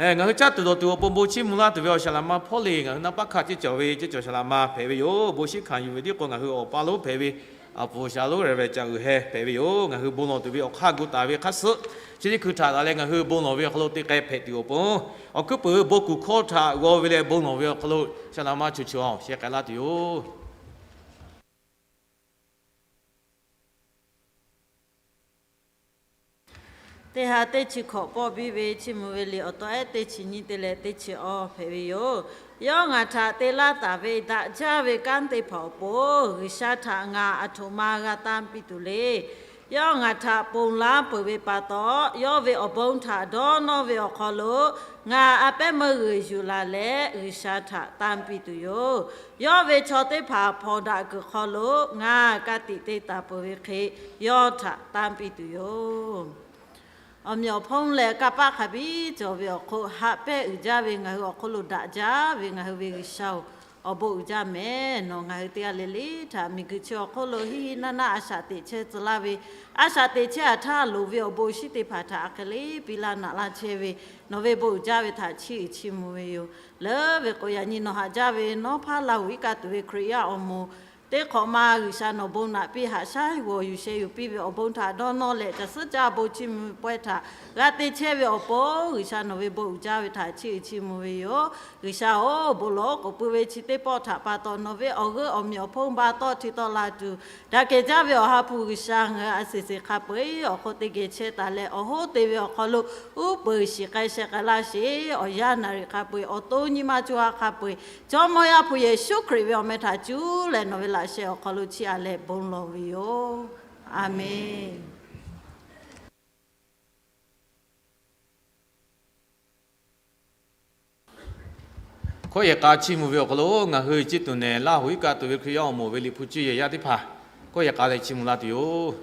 ngaˬ hui caˇ tuˬ dawˬ tuˬ awˬ pon bon chiˇ mvuh laˇ tuˬ ve awˬ saˍ laꞈ ma hpawˇ le ngaˬ hui naˇ paˉ hkanˇ ceˇ cawˬ ve ceˇ cawˬ saˍ laꞈ ma hpehꞈ ve yoˬ. Bon shiˉ hkanˍ yuˬ ve tiˉ k'o ngaˬ hui awˬ pa lonˉ hpehꞈ ve awˬ puˍ saˍ laꞈ lonˉ Reverend Ca Uiˍ Heh hpehꞈ ve yoˬ. Ngaˬ hui bon lawˬ tuˬ ve awˬ hk'aˇ gu taˍ ve hk'aˇ suhˉ chi teˇ hkui htaꞈ daꞈ leh ngaˬ hui bon lawˬ ve awˬ hk'aw lo te k'ai hpehꞈ tuˬ awˬ pon, awˬ hkuiˉ peuˬ bon kuˬ hkawˇ htaꞈ g'aw ve leh bon lawˬ ve awˬ hk'aw lo saˍ laꞈ ma cho cho a sheh k'ai laˇ tuˬ yoˬ. Teˇ ha teˇ chi hkawꞈ pawˆ biˇ ve Chiˇ mvuh ve liꞈ awˬ taw ehˉ teˇ chi nyiˇ te leh teˇ chi awˇ hpehꞈ ve yoˬ. Yawˇ ngaˬ htaꞈ te laˇ taˍ ve daꞈ jaˇ ve kanˉ teˇ hpaˍ awˬ pon G'uiˬsha htaꞈ ngaˬ aˬ htoꞈ ma g'a tanˇ piˇ tuˬ le. Yawˇ ngaˬ htaꞈ ponˬ laˇ peuˬ ve pa taw, yawˇ ve awˬ bon htaꞈ dawˇ nawˇ ve awˬ hk'aw lo ngaˬ a pehˉ meuˇ g'uiˬ yuˬ laˬ leh G'uiˬsha htaꞈ tanˇ piˇ tuˬ yoˬ. Yawˇ ve chaw teˇ hpaˍ hpawnˬ daꞈ kuiˬ hk'aw lo ngaˬ ka tiꞈ te taˍ peuˬ ve hk'e, yawˇ htaꞈ tanˇ piˇ tuˬ yoˬ. Awˬ meꞈ awˬ hponˇ leh kanˇ paˆ hk'a biˇ cawˬ ve awˬ hk'oˆ haꞈ pehnˇ uiˍ jaˇ ve ngaˬ hui awˬ hk'oˆ lo daꞈ jaˇ ve ngaˬ hui ve G'uiˬsha-oˬ, awˬ bon uiˍ jaˇ mehˍ. Nawˬ ngaˬ hui teˇ g'aˇ le le htaꞈ miˬguiˬ chi awˬ hk'oˆ lo hiˉ hiˉ naˇ naˇ a shaꞈ teꞈ chehˇ tcuh laˇ ve, a shaꞈ teꞈ chehˇ a htaˇ loˍ ve awˬ bon awˬ shinˉ teˇ hpaˍ htaꞈ a hk'e le piˇ laˇ naꞈ laˇ chehˇ ve, nawˬ ve bon uiˍ jaˇ ve htaꞈ chiˇ uiˍ chiˇ mvuh ve yoˬ. Leuˉ ve k'o, yaꞈ nyi nawˬ haꞈ jaˇ ve nawˉ hpaˇ Laˇ huˍ iˉ kaˆ tuˬ ve Hkriꞈ yaˇ awˬ moˍ teˇ hk'awꞈ ma G'uiˬsha nawˬ bon naꞈ piˇ haꞈ shaˉ g'awˬ yuˬ sheh yuˬ piˇ ve awˬ bon htaꞈ dawˇ nawˇ leh, caˬ suhˉ caˇ bon chiˇ mvuh pawehˇ htaꞈ g'a te chehˇ ve awˬ pon, G'uiˬsha nawˬ ve bon uiˍ jaˇ ve htaꞈ chiˇ uiˍ chiˇ mvuh ve yoˬ. G'uiˬsha-oˬ, bon lawˬ k'oˍ pui ve chi teˇ pawˆ htaꞈ pa taw nawˬ ve awˬ g'euˆ awˬ meꞈ awˬ hponˇ ba tawˇ hti tawˆ la tuˬ, daꞈ kehˬ jaˇ ve Awˬ ha hpu G'uiˬsha ngaˬ hui a seˍ seˍ hk'a peu-eˬ awˬ hk'oˆ teˇ geh chehˇ taˍ leh, awˬ hoˉ te ve awˬ hk'aw lo uˉ peunˍ shiˍ k'ai sheh k'ai laˇ sheˍ. Awˬ yanˇ naˍ riˍ hk'a peu-eˬ, awˬ to nyi ma co ha hk'a peu-eˬ, Jawˇmawˇ Yaˇ hpu Yeˍsuˆ Hkriꞈ ve awˬ meh htaꞈ cuˇ leh nawˬ ve laꞈ sheh awˬ hk'aw lo chiˇ aꞈ leh bon lawˬ ve yoˬ. A menˍ. Hkawˇ yehˬ k'a chiˇ mvuh ve awˬ hk'aw lo ngaˬ hui ciˇ tuˬ nehˬ Laˇ huˍ iˉ kaˆ tuˬ ve Hkriꞈ yaˇ awˬ moˍ ve Liꞈ hpu cuˇ yehˬ yaˇ teˇ hpaˍ hkawˇ yehˬ k'a leh chiˇ mvuh laˇ tuˬ yoˬ.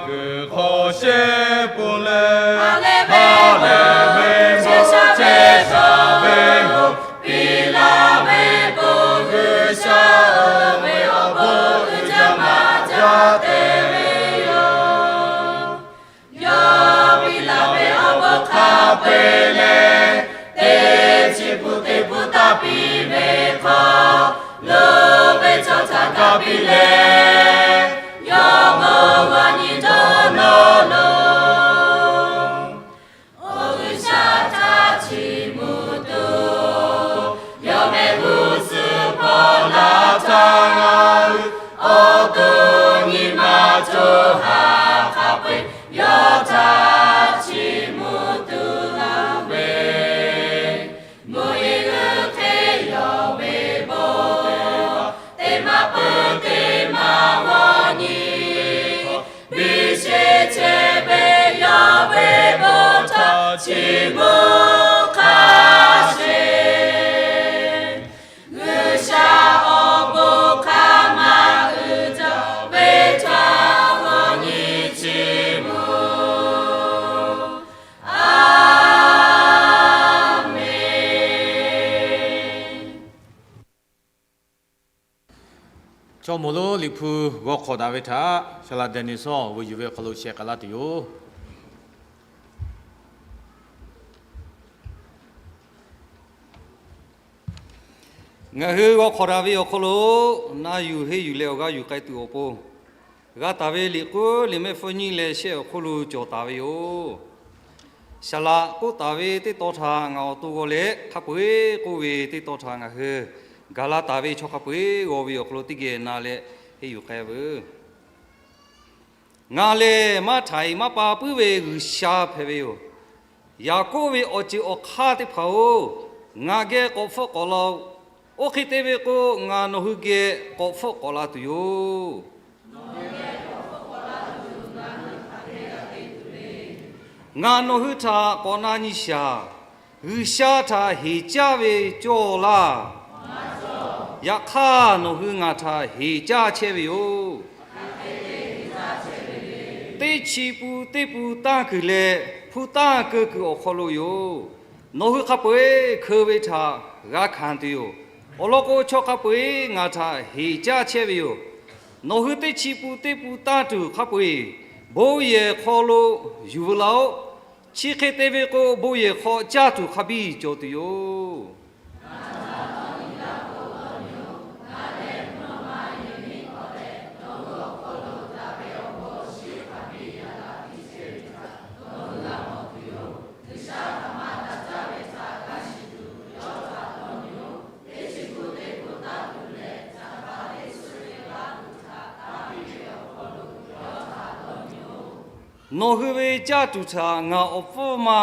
Kuiˬ hk'aw shehˆ pun leh, ha lehˬ ve bon chehˇ sha ve awˬ piˇ laˇ ve bon G'uiˬsha ve awˬ bon uiˍ jaˇ maˇ jaˇ te ve yoˬ. Yawˇ piˇ laˇ ve awˬ bon hk'a peu-eˬ leh, teˇ chi pun teˇ pun taˇ piˇ ve hk'aw, loˍ ve chaw htaꞈ g'a piˇ leh, yawˇ bon g'aˇ nyi dawˇ nawˇ loˬ. Awˬ G'uiˬsha htaꞈ chiˇ mvuh tuˬ, yawˇ mehˆ g'uˇ suhˍ hpawˇ laˇ htaˇ ngaˬ hui awˬ to nyi ma co ha hk'a peu-eˬ yawˇ htaꞈ chiˇ mvuh tuˬ ve, mvuhˇ yeˬ g'uiˬ hk'e yawˇ ve bon teˇ maˬ peuˬ teˇ maˬ g'aw nyi biˇ sheˍ chehˇ ve yawˇ ve bon htaꞈ chiˇ mvuh hk'a sheˍ. G'uiˬsha awˬ bon hk'a maˇ uiˍ jaˇ ve htaꞈ g'aw nyi chiˇ mvuh. A menˍ. Chaw moˍ lonˉ Liꞈ hpu g'aw hk'awꞈ daꞈ ve htaꞈ Saˍlaꞈ Dehˬ Neˍ Sawˇ g'uiˬ yuˬ ve awˬ hk'aw lo sheh k'ai laˇ tuˬ yoˬ. Ngaˬ hui g'aw hk'awꞈ daꞈ ve awˬ hk'aw lo na yuˬ henˇ yuˬ leh awˬ g'aˇ yuˬ k'ai tuˬ awˬ pon, g'a taˍ ve liꞈ k'oˆ liꞈ mehˆ hpfuhˇ nyiˇ leh shehˆ awˬ hk'oˆ lo cawˬ taˍ ve yoˬ. Saˍlaꞈ k'oˆ taˍ ve teˇ tawn htaꞈ ngaˬ awˬ to g'aw leh hk'a peu-eˬ k'oˆ ve teˇ tawn htaꞈ ngaˬ hui gaˬ la taˍ ve chaw hk'a peu-eˬ g'aw ve awˬ hk'aw lo teˇ geh na leh henˇ yuˬ k'ai veuˬ. Ngaˬ lehˬ maˇ htaiˍ maˇ pa puiˉ ve G'uiˬsha hpehꞈ ve yoˬ. Yaˍkoˆ ve awˬ ceuˬ awˬ hk'aˇ teˇ hpaˍ-oˬ, ngaˬ geh k'awꞈ hpfuhˆ k'awꞈ la-oˆ. Oˇ hk'e te ve k'o, ngaˬ nawˬ hui geh k'awꞈ hpfuhˆ k'awꞈ la tuˬ yoˬ. Ngaˬ nawˬ hui htaꞈ k'awꞈ na nyi shaˍ. G'uiˬsha htaꞈ heˍ caˇ ve cawˇ laˇ. Yaꞈ hk'aˇ, nawˬ hui ngaˬ htaꞈ heˍ caˇ chehˇ ve yoˬ. Teˇ chi pun teˇ pun tanˇ kuiˬ leh hpu tanˇ keu kuiˬ awˬ hk'aw lo yoˬ. Nawˬ hui hk'a peu-eˬ hkeu ve htaꞈ g'a hkanˍ tuˬ yoˬ. Awˬ lawn k'o, chaw hk'a peu-eˬ ngaˬ htaꞈ heˍ caˇ chehˇ ve yoˬ. Nawˬ hui teˇ chi pun teˇ pun tanˇ tuˬ hk'a peu-eˬ bon yehˬ hk'aw lo yuˬ veu laˇ-oˆ. Chi hk'e te ve k'o, bon yehˬ hk'aw caˇ tuˬ hk'a biˇ cawˬ tuˬ yoˬ. Nawˬ hui ve caˇ tuˬ htaꞈ ngaˬ awˬ pfuhˇ ma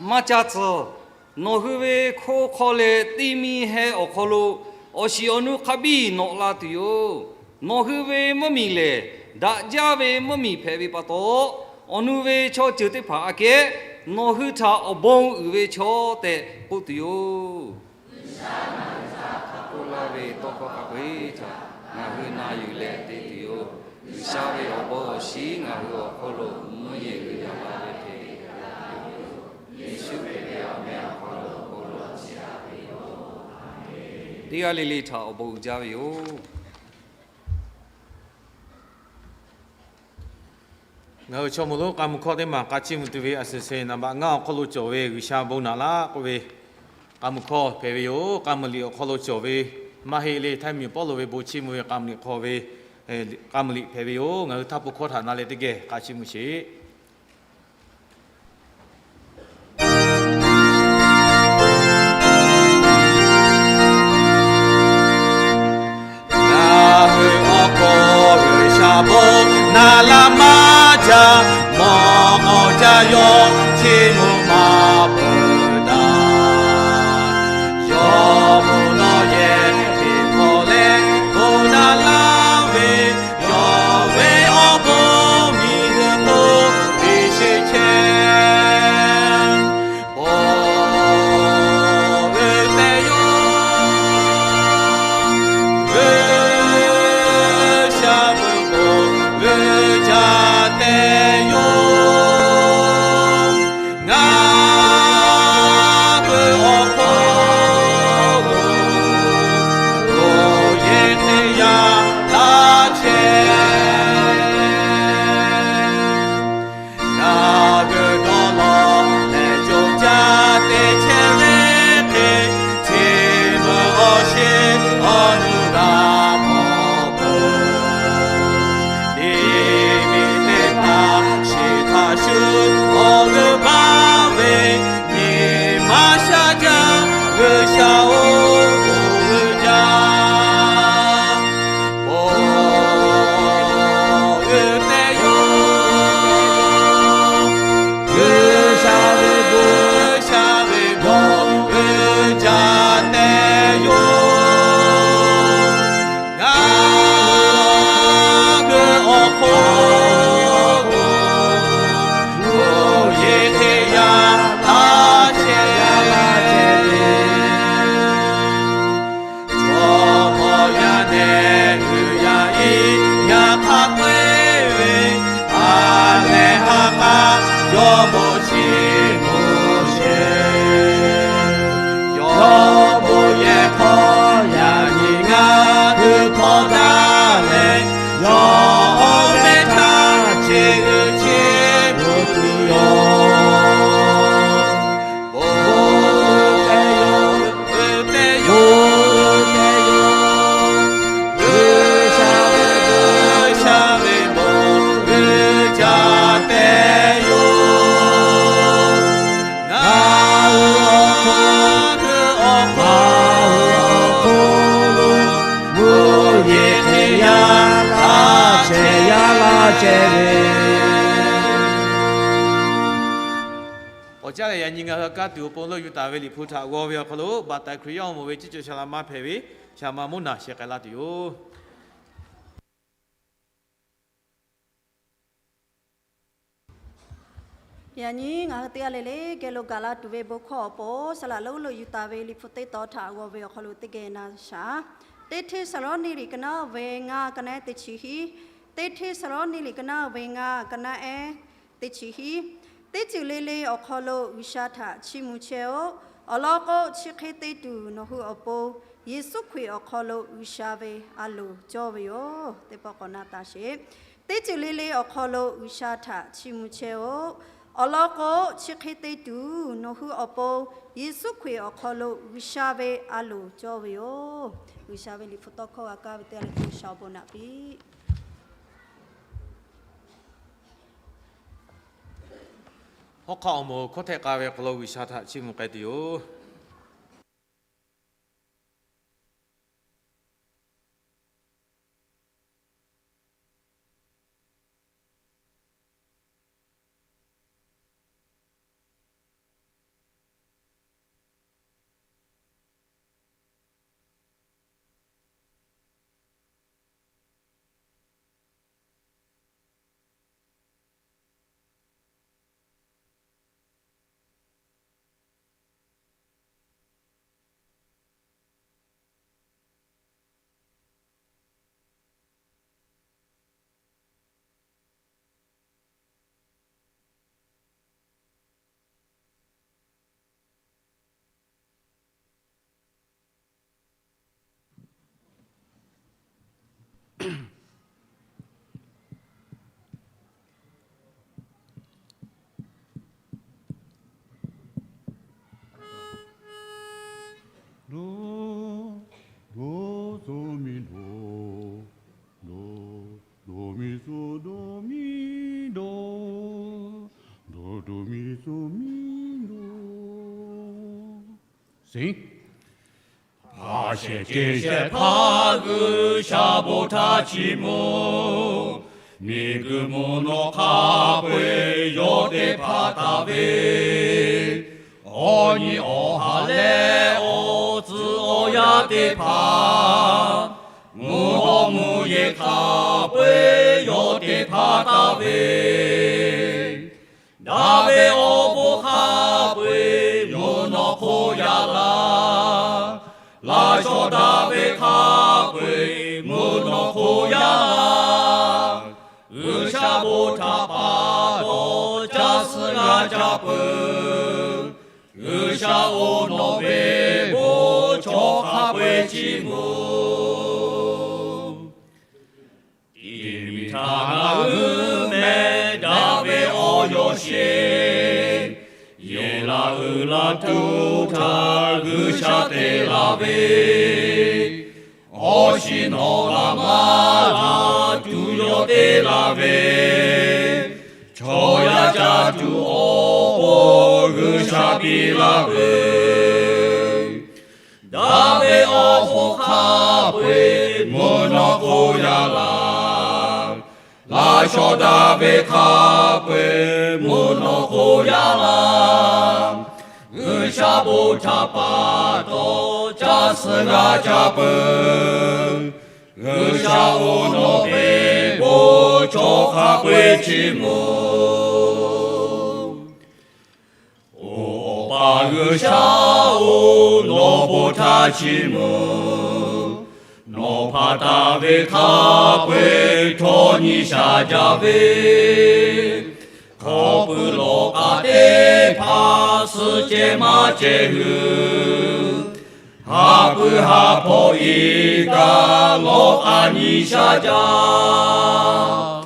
maˇ caˇ tcuh. Nawˬ hui ve hko hk'aw leh teˇ miˇ heh awˬ hk'aw lo awˬ shiˍ awˬ nu hk'a biˇ nawꞈ la tuˬ yoˬ. Nawˬ hui ve mvuhˇmiˬ lehˬ, daꞈ jaˇ ve mvuhˇmiˬ hpehꞈ ve pa taw, awˬ nu ve chaw ceuˬ teˇ hpaˍ aꞈ kehˉ nawˬ hui htaꞈ awˬ bon uiˍ ve chaw tehꞈ k'oˆ tuˬ yoˬ. G'uiˬsha ngaˬ hui htaꞈ hk'a k'oˆ laˇ ve tawˇ hkawˇ hk'a peu-eˬ htaꞈ ngaˬ hui na yuˬ leh te tuˬ yoˬ. G'uiˬsha ve awˬ bon awˬ shinˉ ngaˬ hui awˬ hk'oˆ lo mvuhˇ yeˬ g'uiˬ yaꞈ la ve hk'e, Yeˍsuˆ Hkriꞈ ve awˬ meh awˬ hk'aw lo bon lawˬ chehˇ a ve yoˬ. Teˇ g'aˇ le le htaꞈ awˬ bon uiˍ jaˇ ve yoˬ. Ngaˬ hui chaw moˍ lonˉ k'a muiˬ hkawˇ teˇ maˬ k'a chiˇ mvuh tuˬ ve a suhˍ suhˍ naˍ baꞈ ngaˇ awˬ hk'aw lo cawˬ ve G'uiˬsha bon naꞈ laˇ k'oˆ ve k'a muiˬ hkawˇ hpehꞈ ve yoˬ. K'a muiˬ liꞈ awˬ hk'aw lo cawˬ ve maˇ heˆ le, htaiˇ miˬ Pawˇluꞈ ve bon chiˇ mvuh ve k'a muiˬ liꞈ hk'aw ve k'a muiˬ liꞈ hpehꞈ ve yoˬ. Ngaˬ hui htaˇ po hkawˇ htaꞈ na leh teˇ geh k'a chiˇ mvuh sheˍ. Ngaˬ hui awˬ hk'aw G'uiˬsha bon naꞈ laˇ maˇ jaˇ, mawˬ k'awꞈ caˇ yawˇ chiˇ mvuh maˇ peuˬ daꞈ. Yawˇ mvuhˇ naw yehˬ teˇ hk'awꞈ leh bon naꞈ laˇ ve, yawˇ ve awˬ bon miˬ guiˬ hk'oˆ te sheˍ chehˇ. Pawˇ ve teˇ yawˇ, G'uiˬsha ve bon g'uiˬ caˇ te chehˇ ve. Awˬ caˉ leh yaꞈ nyi ngaˬ hui kanˉ tuˬ awˬ pon lo yuˬ taˍ ve Liꞈ hpu htaꞈ g'aw ve awˬ hk'aw lo, baꞈ taiˍ Hkriꞈ yaˇ awˬ moˍ ve ciˉ cawˬ shaˍ laꞈ maˇ hpehꞈ ve, shaˍ ma Moˉnaˬ sheh k'ai laˇ tuˬ yoˬ. Yaꞈ nyi ngaˬ hui teˇ g'aˇ le le geh lo gaˬ la tuˬ ve bon hkawˇ awˬ pon, saˍ laꞈ lonˉ lo yuˬ taˍ ve Liꞈ hpu teˇ tawn htaꞈ g'aw ve awˬ hk'aw lo teˇ geh na shaˍ. Teˇ Hteˇsaˍlawˇniˆ liꞈ ka naˉ ve ngaˇ, ka naˉ teˇ chi hiˉ. Teˇ Hteˇsaˍlawˇniˆ liꞈ ka naˉ ve ngaˇ, ka naˉ ehˉ teˇ chi hiˉ. Teˇ ceuˬ le le awˬ hk'aw lo G'uiˬsha htaꞈ chiˇ mvuh chehˇ-oˆ. Awˬ lawn k'o, chi hk'e te tuˬ nawˬ hui awˬ pon Yeˍsuˆ Hkriꞈ awˬ hk'aw lo G'uiˬsha ve a loˍ cawˇ ve yoˬ. Teˇ pawˆ k'awꞈ na taˍ sheˍ. Teˇ ceuˬ le le awˬ hk'aw lo G'uiˬsha htaꞈ chiˇ mvuh chehˇ-oˆ. Awˬ lawn k'o, chi hk'e te tuˬ nawˬ hui awˬ pon Yeˍsuˆ Hkriꞈ awˬ hk'aw lo G'uiˬsha ve a loˍ cawˇ ve yoˬ. G'uiˬsha ve Liꞈ hpu tawˇ hkawˇ g'a kaˇ ve teˇ g'aˇ le htaꞈ G'uiˬsha awˬ bon naꞈ piˇ. Hawˉ hk'aˆ awˬ moˍ hkawˇ htehˆ k'a ve awˬ hk'aw lo G'uiˬsha htaꞈ chiˇ mvuh k'ai tuˬ yoˬ. Do, do, so, mi, do. Do, do, mi, so, do, mi, do. Do, do, mi, so, mi, do. Sing. Hpaˍ shehˍ ceh shehˍ hpaˇ G'uiˬsha bon htaꞈ chiˇ mvuh. Miˬguiˬ mvuhˇ naw hk'a peu-eˬ yawˇ teˇ hpaˍ taˍ ve, awˬ nyi awˬ ha leh awˬ tcuh awˬ yaˇ teˇ hpaˍ, mvuhˇ hawˉ mvuhˇ yeˬ hk'a peu-eˬ yawˇ teˇ hpaˍ taˍ ve, daꞈ ve awˬ bon hk'a peu-eˬ mvuhˇ naw hk'oˆ yaˇ laˇ. Laꞈ shawnˍ daꞈ ve hk'a peu-eˬ mvuhˇ naw hk'oˆ yaˇ laˇ. G'uiˬsha bon htaꞈ pa taw caˇ suh g'a ca peuˬ. G'uiˬsha-oˬ, nawˬ ve bon chaw hk'a peu-eˬ chiˇ mvuh. Tiꞈ miˬ htaꞈ ngaˬ hui meh daꞈ ve awˬ yawˬ sheˍ. Yehˬ laˬ uiˍ laˬ tuˬ htaꞈ G'uiˬsha te laˬ ve, awˬ shiˍ nawˬ laꞈ maˇ laˬ tuˬ yawˇ te laˬ ve, chaw yaˇ ca tuˬ awˬ pon G'uiˬsha piˇ laˇ ve, daꞈ ve awˬ bon hk'a peu-eˬ mvuhˇ naw hk'oˆ yaˇ laˇ. Laꞈ shawnˍ daꞈ ve hk'a peu-eˬ mvuhˇ naw hk'oˆ yaˇ laˇ. G'uiˬsha bon htaꞈ pa taw caˇ suh g'a ca peuˬ. G'uiˬsha-oˬ, nawˬ ve bon chaw hk'a peu-eˬ chiˇ mvuh. Oˬ, Awˬ pa G'uiˬsha-oˬ, nawˬ bon htaꞈ chiˇ mvuh. Nawˬ hpanˍ taˍ ve hk'a peu-eˬ htawˇ nyi shaˍ jaˇ ve, hk'aw pui lawˬ k'aꞈ teˇ hpaˍ suh ceh maˇ ceh hui, ha pui ha hpawˇ iˉ kaˆ lawˬ k'aꞈ nyi shaˍ jaˇ.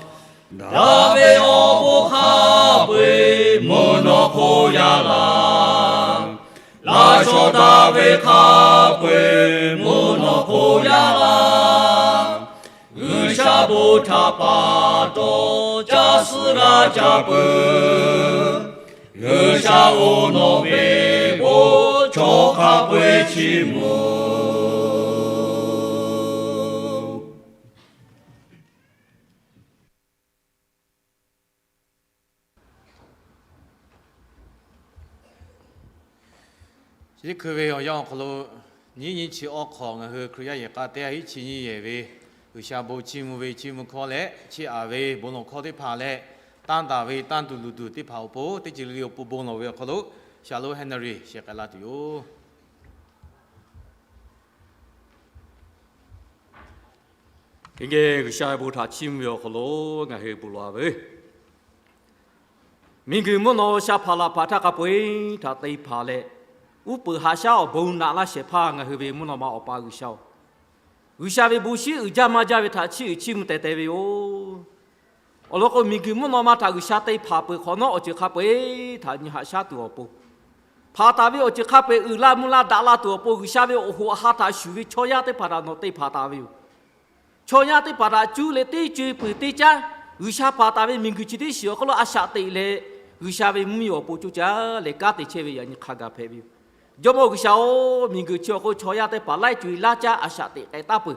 Daꞈ ve awˬ bon hk'a peu-eˬ mvuhˇ naw hk'oˆ yaˇ laˇ. Laꞈ shawnˍ daꞈ ve hk'a peu-eˬ mvuhˇ naw hk'oˆ yaˇ laˇ. G'uiˬsha bon htaꞈ pa taw caˇ suh g'a ca peuˬ. G'uiˬsha-oˬ, nawˬ ve bon chaw hk'a peu-eˬ chiˇ mvuh. Yeˇ hkui ve awˬ yanˇ awˬ hk'aw lo, nyiˇ nyi chi awˇ hk'awꞈ ngaˬ hui Hkriꞈ yaˇ yehˬ k'a teˇ ha hiˉ chi nyiˇ yehˬ ve G'uiˬsha bon chiˇ mvuh ve chiˇ mvuh hkawˇ leh, chiˇ aꞈ ve bon lawˬ hkawˇ teˇ hpaˍ leh, tanˇ daꞈ ve tanˇ tuˬ luˬ tuˬ teˇ hpaˍ awˬ pon teˇ ceuˬ le le awˬ pon bon lawˬ ve awˬ hk'aw lo, Shaˍlonˍ Henry shehˍ k'ai la tuˬ yoˬ. Teˇ geh G'uiˬsha ve bon htaꞈ chiˇ mvuh ve awˬ hk'aw lo ngaˬ hui bon lawˬ ve, miˬguiˬ mvuhˇ naw sha hpaˍ laˬ hpaˍ htaˇ hk'a peu-eˬ htaꞈ te hpanˍ leh, uˉ peunˍ haꞈ shaˉ awˬ bon naꞈ laˇ shehˍ hpaˇ ngaˬ hui ve mvuhˇ naw ma Awˬ pa G'uiˬsha-oˬ, G'uiˬsha ve bon shinˉ uiˍ jaˇ maˇ jaˇ ve htaꞈ chiˇ uiˍ chiˇ mvuh teh teh ve yoˬ. Awˬ lawn k'o, miˬguiˬ mvuhˇ naw ma htaꞈ G'uiˬsha te hpanˍ peuˬ hk'awꞈ nawˉ, awˬ ceuˬ hk'a peu-eˬ htaꞈ nyi haꞈ shaˉ tuˬ awˬ pon, hpanˍ taˍ ve awˬ ceuˬ hk'a peu-eˬ uiˍ la mvuh la daꞈ la tuˬ awˬ pon, G'uiˬsha ve awˬ hoꞈ awˬ ha htaꞈ shuˍ ve chaw yaˇ teˇ hpaˍ htaꞈ nawˬ te hpanˍ taˍ ve yoˬ. Chaw yaˇ teˇ hpaˍ htaꞈ cuˇ leh teˇ co e peuˬ teˇ caˉ, G'uiˬsha hpanˍ taˍ ve miˬguiˬ chi teˇ shiˍ awˬ hk'aw lo a shaꞈ teꞈ leh, G'uiˬsha ve mvuhˇmiˬ awˬ pon coˇ caˇ leh kanˉ te chehˇ ve yaꞈ nyi hk'a gaˬ hpehꞈ ve yoˬ. Jawˇmawˇ G'uiˬsha-oˬ, miˬguiˬ chi awˬ hk'aw lo chaw yaˇ teˇ hpaˍ laiˉ co e laˇ caˇ a shaꞈ teꞈ k'ai taˉ peuˬ.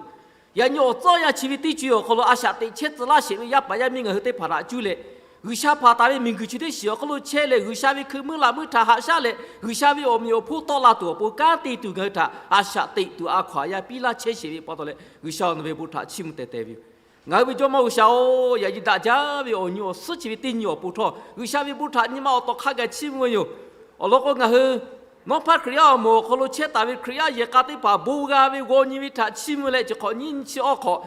Yaꞈ nyi awˬ tcuhˉ awˬ yanˇ chi ve teˇ co e awˬ hk'aw lo a shaꞈ teꞈ chehˇ tcuh laˇ sheˍ ve yaˇ paˍ yaˇ miˇ ngaˬ hui teˇ hpaˍ htaꞈ cuˇ leh, G'uiˬsha hpanˍ taˍ ve miˬguiˬ chi teˇ shiˍ awˬ hk'aw lo chehˇ leh, G'uiˬsha ve hkui muiˇ laꞈ muiˇ htaꞈ haꞈ shaˉ leh, G'uiˬsha ve awˬ meꞈ awˬ hponˇ tawˆ la tuˬ awˬ pon kanˉ te tuˬ ngaˬ hui htaꞈ a shaꞈ teꞈ tuˬ a hkaw aˬ yaˇ piˇ laˇ chehˇ sheˍ ve pa taw leh, G'uiˬsha nawˬ ve bon htaꞈ chiˇ mvuh teh teh ve yoˬ. Ngaˬ hui ve Jawˇmawˇ G'uiˬsha-oˬ, yaꞈ nyi daꞈ jaˇ ve awˬ nyi awˬ suhˉ chi ve teˇ nyi awˬ pon htawˇ, G'uiˬsha ve bon htaꞈ nyi ma awˬ tawˍ hk'a gaˬ chiˇ mvuh ve yoˬ. Awˬ lawn k'o, ngaˬ hui nawˉ hpaˇ Hkriꞈ yaˇ awˬ moˍ awˬ hk'aw lo chehˇ taˍ ve Hkriꞈ yaˇ yehˬ k'a teˇ hpaˍ bon g'a ve g'aw nyi ve htaꞈ chiˇ mvuh leh, chi hk'awꞈ nyiˇ nyi chi awˇ hk'awꞈ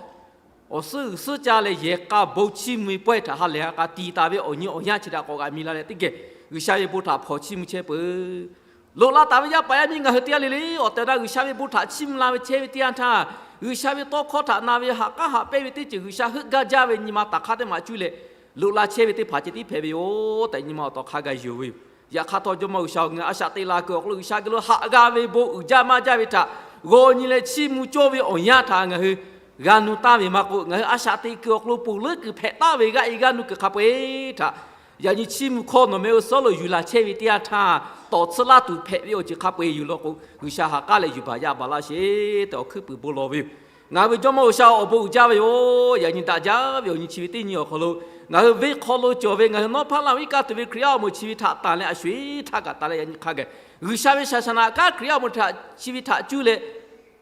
awˬ suhˉ g'uiˬ suhˉ ca leh yehˬ k'a bon chiˇ mvuh ve pawehˇ htaꞈ ha lehˬ ha k'a tiˍ taˍ ve awˬ nyi awˬ yanˇ chi htaꞈ k'awꞈ g'a mi la leh teˇ geh G'uiˬsha ve bon htaꞈ hpawnˬ chiˇ mvuh chehˇ peuˬ. Loꞈ la taˍ ve yaˇ paˍ yaˇ miˇ ngaˬ hui teˇ g'aˇ le le, awˬ tehˬ awˬ na G'uiˬsha ve bon htaꞈ chiˇ mvuh la ve chehˇ ve teˇ yanˇ htaˇ, G'uiˬsha ve tawˇ hkawˇ htaꞈ na ve haꞈ k'aˉ haꞈ pehnˇ ve teˇ ceuˬ G'uiˬsha heuˆ gaˇ jaˇ ve nyi ma taˍ hk'aˇ teˇ maˬ cuˇ leh, loꞈ la chehˇ ve teˇ hpaˍ ceh tiˉ hpehꞈ ve yoˬ tehꞈ nyi ma awˬ tawˍ hk'a gaˬ yonˍ ve yoˬ. Yaꞈ hk'aˇ htawˇ, Jawˇmawˇ G'uiˬsha-oˬ, ngaˬ hui a shaꞈ teꞈ la kuiˬ awˬ hk'aw lo G'uiˬsha geh lo haꞈ g'a ve bon uiˍ jaˇ maˇ jaˇ ve htaꞈ g'aw nyi leh chiˇ mvuh cawˇ ve awˬ yanˇ htaꞈ ngaˬ hui g'a nu taˍ ve maˇ k'oˆ, ngaˬ hui a shaꞈ teꞈ kuiˬ awˬ hk'aw lo ponˬ leuˉ kuiˬ hpehꞈ taˍ ve g'aˇ e g'aˇ nu kuiˬ hk'a peu-eˬ htaꞈ yaꞈ nyi chiˇ mvuh hkawˇ nawˬ meh oˇ suhˉ lo yuˬ la chehˇ ve teˇ yanˇ htaˇ, tawˍ tcuhˉ laˇ tuˬ hpehꞈ ve awˬ ceuˬ hk'a peu-eˬ yoˬ law k'o, G'uiˬsha ha k'aˉ leh yuˬ baˬ yaˇ baˬ laˇ sheˍ tehꞈ awˬ hkuiˉ puiˍ bon lawˬ ve yoˬ. Ngaˬ hui ve Jawˇmawˇ G'uiˬsha awˬ bon uiˍ jaˇ ve yoˬ. Yaꞈ nyi daꞈ jaˇ ve awˬ nyi chi ve teˇ nyi awˬ hk'aw lo, ngaˬ hui venˇ hk'aw lo cawˬ ve ngaˬ hui nawˉ hpaˇ laˇ ve iˉ kaˆ tuˬ ve Hkriꞈ yaˇ awˬ moˍ chi ve htaꞈ tanˬ leh a sho eˬ htaˇ kaꞈ tanˬ leh yaꞈ nyi hk'a gaˬ G'uiˬsha ve shaˍ shaˍ naꞈ kanˉ Hkriꞈ yaˇ awˬ moˍ htaꞈ chi ve htaꞈ cuˇ leh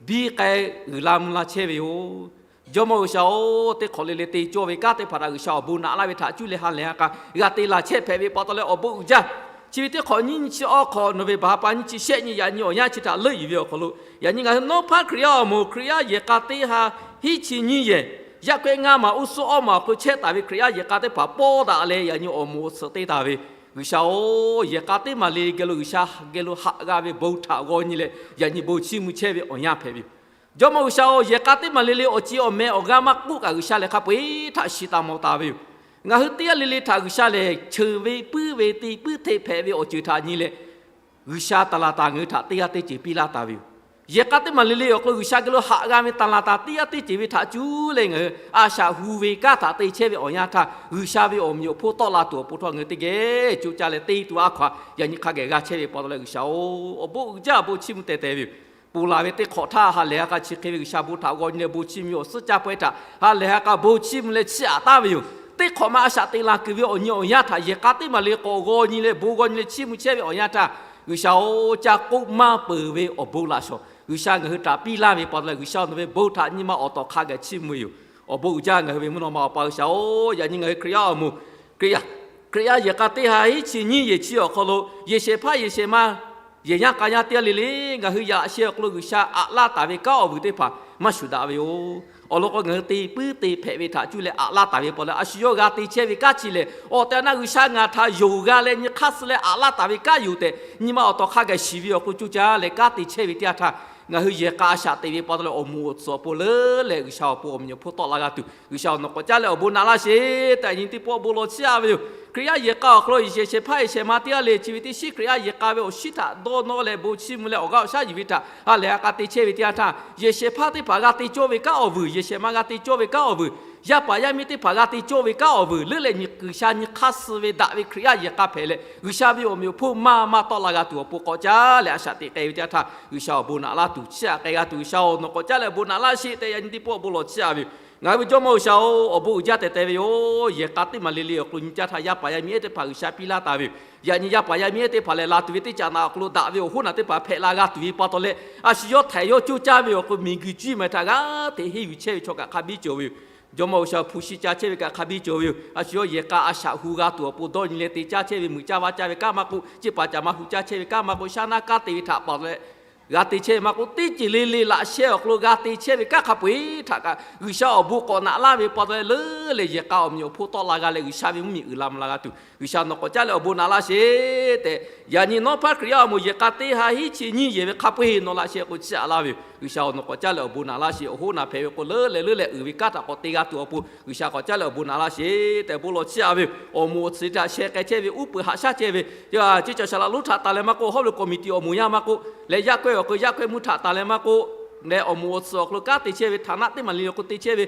biˇ k'ai uiˍ la mvuh la chehˇ ve yoˬ. Jawˇmawˇ G'uiˬsha-oˬ, teˇ hk'awꞈ le le te cawˇ ve kanˉ teˇ hpaˍ htaꞈ G'uiˬsha awˬ bon naꞈ laˇ ve htaꞈ cuˇ leh ha lehˬ ha k'a g'a te laˬ chehˇ hpehꞈ ve pa taw leh awˬ bon uiˍ jaˇ. Chi ve teˇ hk'awꞈ nyiˇ nyi chi awˇ hk'awꞈ nawˬ ve baˬ ha pa nyiˇ chi shehˆ nyi yaꞈ nyi awˬ yanˇ chi htaꞈ leuˆ yuˬ ve awˬ hk'aw lo, yaꞈ nyi ngaˬ hui nawˉ hpaˇ Hkriꞈ yaˇ awˬ moˍ Hkriꞈ yaˇ yehˬ k'a teˇ ha hiˉ chi nyiˇ yehˬ, yaˇ k'ehˆ ngaˇ maˬ uˉ suhˉ awˇ maˬ awˬ hk'aw lo chehˇ taˍ ve Hkriꞈ yaˇ yehˬ k'a teˇ hpaˍ pawˇ daꞈ leh yaꞈ nyi awˬ moˍ awˬ tsuhꞈ te taˍ ve G'uiˬsha-oˬ, yehˬ k'a teˇ maˬ le geh lo G'uiˬsha geh lo haꞈ g'a ve bon htaꞈ g'aw nyi leh yaꞈ nyi bon chiˇ mvuh chehˇ ve awˬ yanˇ hpehꞈ ve yoˬ. Jawˇmawˇ G'uiˬsha-oˬ, yehˬ k'a teˇ maˬ le le awˬ ceˬ awˬ meh awˬ g'aˇ maˇ k'oˆ kaꞈ G'uiˬsha lehˬ hk'a peu-eˬ htaꞈ shiˍ taˍ mawˬ taˍ ve yoˬ. Ngaˬ hui teˇ g'aˇ le le htaꞈ G'uiˬsha lehˬ cheuˬ ve puiˉ ve te puiˉ hteˇ hpehꞈ ve awˬ ceuˬ htaꞈ nyi leh, G'uiˬsha taˍ laˍ taˍ ngaˬ hui htaꞈ teˇ g'aˇ teˇ ceuˬ piˇ laˇ taˍ ve yoˬ. Yehˬ k'a teˇ maˬ le le awˬ hk'aw lo G'uiˬsha geh lo haꞈ g'a ve taˍ laˍ taˍ teˇ g'aˇ teˇ ceuˬ ve htaꞈ cuˇ leh ngaˬ hui a shaꞈ hu ve kanˉ htaꞈ te chehˇ ve awˬ yanˇ htaˇ, G'uiˬsha ve awˬ meꞈ awˬ hponˇ tawˆ la tuˬ awˬ pon htawˇ ngaˬ hui teˇ geh co caˇ leh te tuˬ a hkaw aˬ yaꞈ nyi hk'a geh g'a chehˇ ve pa taw leh G'uiˬsha-oˬ, awˬ bon uiˍ jaˇ awˬ bon chiˇ mvuh teh teh ve yoˬ. Ponˬ laˬ ve teˇ hk'awꞈ htaˇ ha lehˬ ha k'a chi hk'e ve G'uiˬsha bon htaꞈ g'aw nyi leh bon chiˇ mvuh ve awˬ suhˉ caˇ pawehˇ htaꞈ ha lehˬ ha k'a bon chiˇ mvuh leh chiˇ aꞈ taˍ ve yoˬ. Teˇ hk'awꞈ ma a shaꞈ teꞈ la kuiˬ ve awˬ nyi awˬ yanˇ htaꞈ yehˬ k'a teˇ maˬ le k'awꞈ g'aw nyi leh bon g'aw nyi leh chiˇ mvuh chehˇ ve awˬ yanˇ htaˇ, G'uiˬsha-oˬ, ca k'oˆ maˇ peuˬ ve awˬ bon laꞈ shawˍ G'uiˬsha ngaˬ hui htaꞈ piˇ laˇ ve pa taw leh G'uiˬsha nawˬ ve bon htaꞈ nyi ma awˬ tawˍ hk'a gaˬ chiˇ mvuh ve yoˬ. Awˬ bon uiˍ jaˇ ngaˬ hui ve mvuhˇ naw ma awˬ pa G'uiˬsha-oˬ, yaꞈ nyi ngaˬ hui Hkriꞈ yaˇ awˬ moˍ, Hkriꞈ yaˇ yehˬ k'a teˇ ha hiˉ chi nyiˇ yehˬ chi awˬ hk'aw lo yehˬ shehˍ hpaˇ yehˬ shehˍ ma yehˬ yaˇ k'a yaˇ teˇ g'aˇ le le ngaˬ hui yaꞈ sheh awˬ hk'aw lo G'uiˬsha aꞈ laˇ taˍ ve kanˉ awˬ vuiˬ teˇ hpaˍ maˇ shuˍ daꞈ ve yoˬ. Awˬ lawn k'o, ngaˬ hui te puiˉ te hpehꞈ ve htaꞈ cuˇ leh aꞈ laˇ taˍ ve pa taw leh a shu yawˇ g'a te chehˇ ve kanˉ chi lehˬ, awˬ tehˬ awˬ na G'uiˬsha ngaˬ htaꞈ yonˍ g'a leh nyi hk'aˇ suh leh aꞈ laˇ taˍ ve kanˉ yoˬ tehꞈ nyi ma awˬ tawˍ hk'a gaˬ shiˍ ve awˬ hk'aw lo coˇ caˇ leh kanˉ te chehˇ ve teˇ yanˇ htaˇ, ngaˬ hui yehˬ k'a a shaꞈ teꞈ ve pa taw leh awˬ moˍ awˬ tsuhꞈ awˬ pon leuˉ leh G'uiˬsha awˬ pon awˬ meꞈ awˬ hponˇ tawˆ la g'a tuˬ G'uiˬsha-oˬ, nawˬ k'awꞈ caˇ leh awˬ bon naꞈ laˇ sheˍ tehꞈ nyi teˇ pawˆ bon lawˬ chiˇ a ve yoˬ. Hkriꞈ yaˇ yehˬ k'a awˬ hk'aw lo yehˬ shehˍ hpaˇ yehˬ shehˍ ma teˇ g'aˇ le chi ve teˇ shiˉ Hkriꞈ yaˇ yehˬ k'a ve awˬ shinˉ htaꞈ dawˇ nawˇ leh bon chiˇ mvuh leh awˬ g'aˇ awˬ shaˉ yuˬ ve htaꞈ ha lehˬ ha k'a te chehˇ ve teˇ yanˇ htaˇ, yehˬ shehˍ hpaˇ teˇ hpaˍ g'a te cawˇ ve kanˉ awˬ vuiˬ, yehˬ shehˍ ma g'a te cawˇ ve kanˉ awˬ vuiˬ, Yaˇ paˍ yaˇ miˇ teˇ hpaˍ g'a te cawˇ ve kanˉ awˬ vuiˬ leuˉ leh nyi G'uiˬsha nyi hk'aˇ suh ve daꞈ ve Hkriꞈ yaˇ yehˬ k'a hpehꞈ leh, G'uiˬsha ve awˬ meꞈ awˬ hponˇ maˇ maˇ tawˆ la g'a tuˬ awˬ pon k'awꞈ caˉ leh a shaꞈ teꞈ k'ai ve teˇ yanˇ htaˇ, G'uiˬsha awˬ bon naꞈ laˇ tuˬ chiˇ aꞈ k'ai g'a tuˬ, G'uiˬsha-oˬ, nawˬ k'awꞈ caˉ leh awˬ bon naꞈ laˇ sheˍ tehꞈ yaꞈ nyi teˇ pawˆ awˬ bon lawˬ chiˇ aꞈ ve yoˬ. Ngaˬ hui ve Jawˇmawˇ G'uiˬsha-oˬ, awˬ bon uiˍ jaˇ tehꞈ te ve yoˬ. Yehˬ k'a teˇ maˬ le le awˬ hk'aw lo nyi teˇ yanˇ htaˇ yaˇ paˍ yaˇ miˇ ehˉ teˇ hpaˍ G'uiˬsha piˇ laˇ taˍ ve yoˬ. Yaꞈ nyi yaˇ paˍ yaˇ miˇ ehˉ teˇ hpaˍ lehˬ, laˬ tuˬ ve teˇ caꞈ naꞈ awˬ hk'aw lo daꞈ ve awˬ hoˉ naˬ teˇ hpaˍ hpehꞈ la g'a tuˬ ve pa taw leh, a shu yawˇ htaiˍ yawˇ coˇ caˇ ve awˬ hk'aw lo miˬguiˬ cuˇ maˬ htaꞈ g'aˇ hteꞈ henˇ yuˬ chehˇ ve chaw kaꞈ hk'a biˇ cawˬ ve yoˬ. Jawˇmawˇ G'uiˬsha hpu shi ca chehˇ ve kaꞈ hk'a biˇ cawˬ ve yoˬ. A shu yawˇ yehˬ k'a a shaꞈ hu g'a tuˬ awˬ pon dawˇ nyi leh te caˇ chehˇ ve, muiˬ caˇ vaˇ caˇ ve kanˉ maˇ k'oˆ, ceˇ paˍ caꞈ ma hu caˇ chehˇ ve kanˉ maˇ k'oˆ, shaˉ naˉ kanˉ te ve htaꞈ pa taw leh g'a te chehˇ ve maˇ k'oˆ, teˇ ceuˬ le le laꞈ sheh awˬ hk'aw lo g'a te chehˇ ve kanˉ hk'a peu-eˬ htaꞈ kaꞈ G'uiˬsha awˬ bon k'awꞈ naꞈ laˇ ve pa taw leh, leuˉ leh yehˬ k'a awˬ meꞈ awˬ hponˇ tawˆ la g'a leh G'uiˬsha ve mvuhˇmiˬ uiˍ la mvuh la g'a tuˬ, G'uiˬsha nawˬ k'awꞈ caˉ leh awˬ bon naꞈ laˇ sheˍ tehꞈ, yaꞈ nyi nawˉ hpaˇ Hkriꞈ yaˇ awˬ moˍ yehˬ k'a teˇ ha hiˉ chi nyiˇ yehˬ ve hk'a peu-eˬ nawˬ laꞈ sheh k'o chiˇ aꞈ laˇ ve yoˬ. G'uiˬsha-oˬ, nawˬ k'awꞈ caˉ leh awˬ bon naꞈ laˇ sheˍ. Awˬ hoˉ naˬ hpehꞈ ve k'o leuˉ leh leuˉ leh uiˍ ve kanˉ htaꞈ k'awꞈ te g'a tuˬ awˬ pon G'uiˬsha k'awꞈ caˉ leh awˬ bon naꞈ laˇ sheˍ tehꞈ bon lawˬ chiˇ aꞈ ve yoˬ. Awˬ moˍ awˬ tcuhˍ htaꞈ sheh k'ai chehˇ ve, uˉ peunˍ haꞈ shaˉ chehˇ ve, ceˇ caˬ shaˍ laꞈ lonˉ htaꞈ taˍ leh maˇ k'oˆ, hawˉ ve committee awˬ moˍ yaˇ maˇ k'oˆ, leh yaˇ kawehˇ awˬ hk'aw yaˇ kawehˇ mvuhˇ htaꞈ taˍ leh maˇ k'oˆ, leh awˬ moˍ awˬ tcuhˍ awˬ hk'aw lo kanˉ te chehˇ ve htaꞈ naˆ teˇ maˬ le awˬ hk'aw te chehˇ ve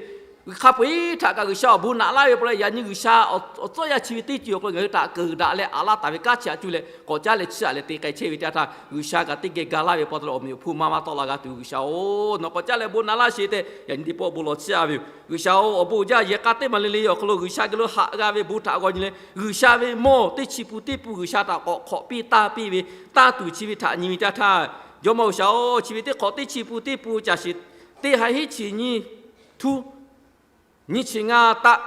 hk'a peu-eˬ htaꞈ kaꞈ G'uiˬsha awˬ bon naꞈ laˇ ve pa taw leh, yaꞈ nyi G'uiˬsha awˬ tcuhˉ yaˇ chi ve teˇ ceuˬ awˬ hk'aw lo ngaˬ hui htaꞈ keunˍ daꞈ leh aꞈ laˇ taˍ ve kanˉ chi aꞈ cuˇ leh k'awꞈ caˉ leh chiˇ aꞈ leh te k'ai chehˇ ve teˇ yanˇ htaˇ, G'uiˬsha kaꞈ teˇ geh ga laˇ ve pa taw leh awˬ meꞈ awˬ hponˇ maˇ maˇ tawˆ la g'a tuˬ, G'uiˬsha-oˬ, nawˬ k'awꞈ caˉ leh bon naꞈ laˇ sheˍ tehꞈ yaꞈ nyi teˇ pawˆ bon lawˬ chiˇ aꞈ ve yoˬ. G'uiˬsha-oˬ, awˬ bon uiˍ jaˇ yehˬ k'a teˇ maˬ le le awˬ hk'aw lo G'uiˬsha geh lo haꞈ g'a ve bon htaꞈ g'aw nyi leh, G'uiˬsha ve mawˇ teˇ chi pun teˇ pun G'uiˬsha htaꞈ k'awꞈ hk'awꞈ piˇ tanˇ piˇ ve tanˇ tuˬ chi ve htaꞈ nyi ve teˇ yanˇ htaˇ, Jawˇmawˇ G'uiˬsha-oˬ, chi ve teˇ hk'awꞈ teˇ chi pun teˇ pun caˬ shiˍ teˇ ha hiˉ chi nyiˇ htuˇ nyiˇ chi ngaˇ taˆ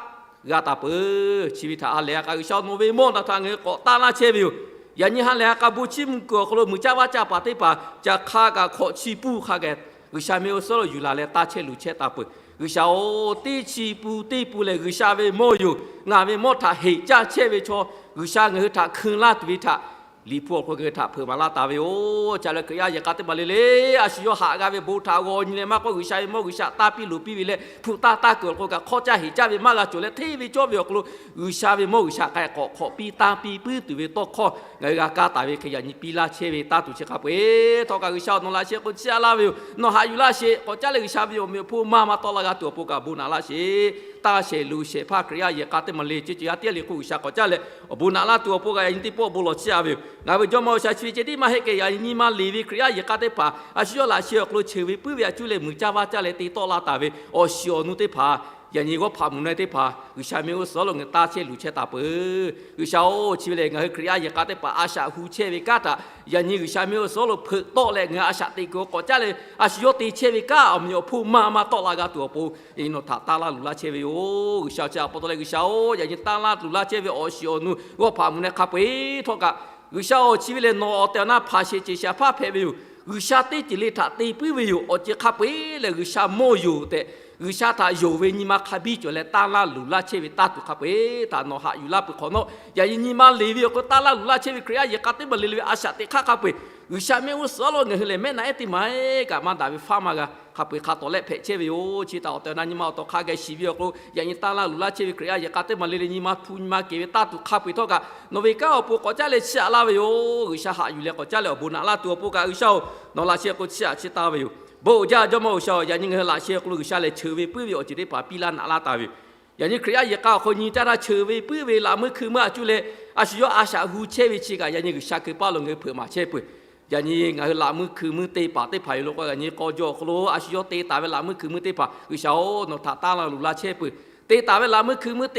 g'a taˍ peuˬ. Chi ve htaꞈ ha lehˬ a k'a G'uiˬsha nawˬ ve mawˇ na htaꞈ ngaˬ hui k'awꞈ tanˇ laˇ chehˇ ve yoˬ. Yaꞈ nyi ha lehˬ a k'a bon chiˇ mvuh kuiˬ awˬ hk'aw lo muiˬ caˇ vaˇ caˇ paˍ teˇ hpaˍ ca hk'a kaꞈ hk'awꞈ chi pun hk'a gaˬ G'uiˬsha mehˆ g'uˇ suhˍ lo yuˬ laˬ leh tanˇ chehˇ luˬ chehˇ taˍ peuˬ. G'uiˬsha-oˬ, teˇ chi pun teˇ pun lehˬ G'uiˬsha ve mawˇ yoˬ. Ngaˬ ve mawˇ htaꞈ heˍ caˇ chehˇ ve chaw G'uiˬsha ngaˬ hui htaꞈ hkui laˇ tuˬ ve htaꞈ Liꞈ hpu awˬ hk'aw lo ngaˬ hui htaꞈ hpeuꞈ maˍ laˇ taˍ ve yoˬ. Ca leh Hkriꞈ yaˇ yehˬ k'a teˇ maˬ le le, a shu yawˇ haꞈ g'a ve bon htaꞈ g'aw nyi leh maˇ k'oˆ, G'uiˬsha ve mawˇ G'uiˬsha tanˇ piˇ luˬ piˇ ve leh hpu tanˇ tanˇ kuiˬ awˬ hk'aw lo kaꞈ hk'awˇ caˇ heˍ caˇ ve maˇ g'a cawˬ leh, hteˇ ve cawˇ ve awˬ hk'aw lo G'uiˬsha ve mawˇ G'uiˬsha k'ai k'awꞈ hk'awꞈ piˇ tanˇ piˇ puiˉ tuˬ ve tawˇ hkawˇ ngaˬ hui g'a kaˇ taˍ ve hk'e yaꞈ nyi piˇ laˇ chehˇ ve tanˇ tuˬ chi hk'a peu-eˬ htawˇ kaꞈ G'uiˬsha nawˬ laꞈ sheh k'o chiˇ aꞈ laˇ ve yoˬ. Nawˬ haꞈ yuˬ laˇ sheˍ. K'awꞈ caˉ leh G'uiˬsha ve awˬ meꞈ awˬ hponˇ maˇ maˇ tawˆ la g'a tuˬ awˬ pon kaꞈ bon naꞈ laˇ sheˍ. Taˇ shehˍ luˬ shehˍ hpaˇ Hkriꞈ yaˇ yehˬ k'a teˇ maˬ le ceh cawˬ yaˇ teˇ g'aˇ le k'o G'uiˬsha k'awꞈ caˉ leh awˬ bon naꞈ laˇ tuˬ awˬ pon kaꞈ yaꞈ nyi teˇ pawˆ bon lawˬ chiˇ aꞈ ve yoˬ. Ngaˬ hui ve Jawˇmawˇ G'uiˬsha chi ve ceh tiˉ maˇ heˆ kehˬ, yaꞈ nyi nyi ma leˬ ve Hkriꞈ yaˇ yehˬ k'a teˇ hpaˍ a shu yawˇ laꞈ sheh awˬ hk'aw lo cheuˬ ve puiˉ ve aꞈ cuˇ leh muiˬ caˇ vaˇ caˇ leh te tawˆ la taˍ ve awˬ shiˍ awˬ nu teˇ hpaˍ, yaꞈ nyi g'awˇ hpaꞈ mvuhˬ na teˇ hpaˍ G'uiˬsha mehˆ g'uˇ suhˍ lo ngaˬ hui tanˇ chehˇ luˬ chehˇ taˍ peuˬ. G'uiˬsha-oˬ, chi ve lehˬ ngaˬ hui Hkriꞈ yaˇ yehˬ k'a teˇ hpaˍ a shaꞈ hu chehˇ ve kanˉ htaꞈ yaꞈ nyi G'uiˬsha mehˆ g'uˇ suhˍ lo hpeuꞈ tawˆ leh ngaˬ hui a shaꞈ teꞈ kuiˬ k'awꞈ caˉ leh a shu yawˇ te chehˇ ve kanˉ awˬ meꞈ awˬ hponˇ maˇ maˇ tawˆ la g'a tuˬ awˬ pon yaꞈ nyi nawˬ htaꞈ tanˇ laˇ luˬ laˇ chehˇ ve yoˬ. G'uiˬsha chi aꞈ pa taw leh G'uiˬsha-oˬ, yaꞈ nyi tanˇ laˇ luˬ laˇ chehˇ ve awˬ shiˍ awˬ nu g'awˇ hpaꞈ mvuhˬ na hk'a peu-eˬ htawˇ kaꞈ G'uiˬsha-oˬ, chi ve lehˬ nawˬ awˬ tehˬ awˬ na hpanˍ shehˍ ceˬ shehˍ hpaˇ hpehꞈ ve yoˬ. G'uiˬsha teˇ ceuˬ le htaꞈ te puiˉ ve yoˬ. Awˬ ceuˬ hk'a peu-eˬ lehˬ G'uiˬsha mawˇ yoˬ tehꞈ G'uiˬsha htaꞈ yonˍ ve nyi ma hk'a biˇ cawˬ leh tanˇ laˇ luˬ laˇ chehˇ ve tanˇ tuˬ hk'a peu-eˬ htaꞈ nawˬ haꞈ yuˬ laˇ peuˬ hk'awꞈ nawˉ, yaꞈ nyi nyi ma leˬ ve awˬ hk'aw lo tanˇ laˇ luˬ laˇ chehˇ ve Hkriꞈ yaˇ yehˬ k'a teˇ maˬ le le ve a shaꞈ teꞈ hk'aˇ hk'a peu-eˬ G'uiˬsha mehˆ g'uˇ suhˍ lo ngaˬ hui lehˬ mehˆ naˆ ehˉ teˇ maˬ kaꞈ maˇ daꞈ ve faˉ maˇ g'a hk'a peu-eˬ hk'a tawˍ lehˆ hpehꞈ chehˇ ve yoˬ. Chi htaꞈ awˬ tehˬ awˬ na nyi ma awˬ taw hk'a geh shiˍ ve awˬ hk'aw lo yaꞈ nyi tanˇ laˇ luˬ laˇ chehˇ ve Hkriꞈ yaˇ yehˬ k'a teˇ maˬ le le nyi ma hpu nyi ma keˬ ve tanˇ tuˬ hk'a peu-eˬ htawˇ kaꞈ nawˬ ve kanˉ awˬ pon k'awꞈ caˉ leh chiˇ aꞈ laˇ ve yoˬ. G'uiˬsha haꞈ yuˬ leh k'awꞈ caˉ leh awˬ bon naꞈ laˇ tuˬ awˬ pon kaꞈ G'uiˬsha-oˬ, nawˬ laꞈ sheh k'o chiˇ aꞈ chiˇ taˇ ve yoˬ. Bon uiˍ jaˇ Jawˇmawˇ G'uiˬsha-oˬ, yaꞈ nyi ngaˬ hui laꞈ sheh k'o lo G'uiˬsha lehˬ cheuˬ ve puiˉ ve awˬ ceuˬ teˇ hpaˍ piˇ laˇ naꞈ laˇ taˍ ve yoˬ. Yaꞈ nyi Hkriꞈ yaˇ yehˬ k'a awˬ hk'aw nyi caˇ htaˇ cheuˬ ve puiˉ ve laꞈ meuˇ hkui meuˇ aꞈ cuˇ leh a shu yawˇ a shaꞈ hu chehˇ ve chi kaꞈ yaꞈ nyi G'uiˬsha hkui paˇ lo ngaˬ hui hpeuꞈ maˍ chehˇ peuˬ. Yaꞈ nyi ngaˬ hui laꞈ meuˇ hkui meuˇ teˇ hpaˍ teˇ hpaˍ yoˬ lo k'o, yaꞈ nyi k'aw jaw awˬ hk'aw lo a shu yawˇ te taˍ ve laꞈ meuˇ hkui meuˇ teˇ hpaˍ G'uiˬsha-oˬ, nawˬ htaꞈ tanˇ laˇ luˬ laˇ chehˇ peuˬ. Te taˍ ve laꞈ meuˇ hkui meuˇ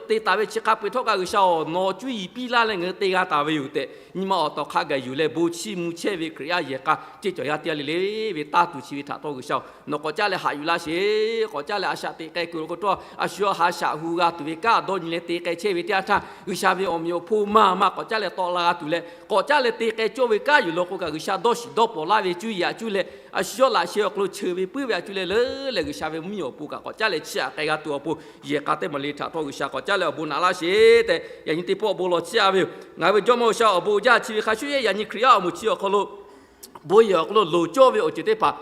te taˍ ve chi hk'a peu-eˬ htawˇ kaꞈ G'uiˬsha-oˬ, nawˬ cuˇ yiˍ piˇ laˇ leh ngaˬ hui te g'a taˍ ve yoˬ tehꞈ nyi ma awˬ taw hk'a gaˬ yuˬ leh bon chiˇ mvuh chehˇ ve Hkriꞈ yaˇ yehˬ k'a ceˇ cawˬ yaˇ teˇ g'aˇ le le ve tanˇ tuˬ chi ve htaꞈ htawˇ G'uiˬsha-oˬ, nawˬ k'awꞈ caˉ leh haꞈ yuˬ laˇ sheˍ. K'awꞈ caˉ leh a shaꞈ teꞈ k'ai kuiˬ lo k'o htawˇ a shu yawˇ ha shaꞈ hu g'a tuˬ ve kanˉ dawˇ nyi leh te k'ai chehˇ ve teˇ yanˇ htaˇ G'uiˬsha ve awˬ meꞈ awˬ hponˇ maˇ maˇ k'awꞈ caˉ leh tawˆ la g'a tuˬ leh k'awꞈ caˉ leh te k'ai cawˇ ve kanˉ yuˬ lo k'o kaꞈ G'uiˬsha dawˇ shiˍ dawˇ pawnˍ laˇ ve cuˇ yiˍ aꞈ cuˇ leh a shu yawˇ laꞈ sheh awˬ hk'aw lo cheuˬ ve puiˉ ve aꞈ cuˇ leh leuˉ leh G'uiˬsha ve mvuhˇmiˬ awˬ pon kaꞈ k'awꞈ caˉ leh chiˇ aꞈ k'ai g'a tuˬ awˬ pon yehˬ k'a teˇ maˬ le htaꞈ htawˇ G'uiˬsha k'awꞈ caˉ leh awˬ bon naꞈ laˇ sheˍ tehꞈ yaꞈ nyi teˇ pawˆ awˬ bon lawˬ chiˇ aꞈ ve yoˬ. Ngaˬ hui ve Jawˇmawˇ G'uiˬsha awˬ bon uiˍ jaˇ chi ve hk'a shuˍ yehˬ yaꞈ nyi Hkriꞈ yaˇ awˬ moˍ chi awˬ hk'aw lo bon yehˬ awˬ hk'aw lo loˍ cawˇ ve awˬ ceuˬ teˇ hpaˍ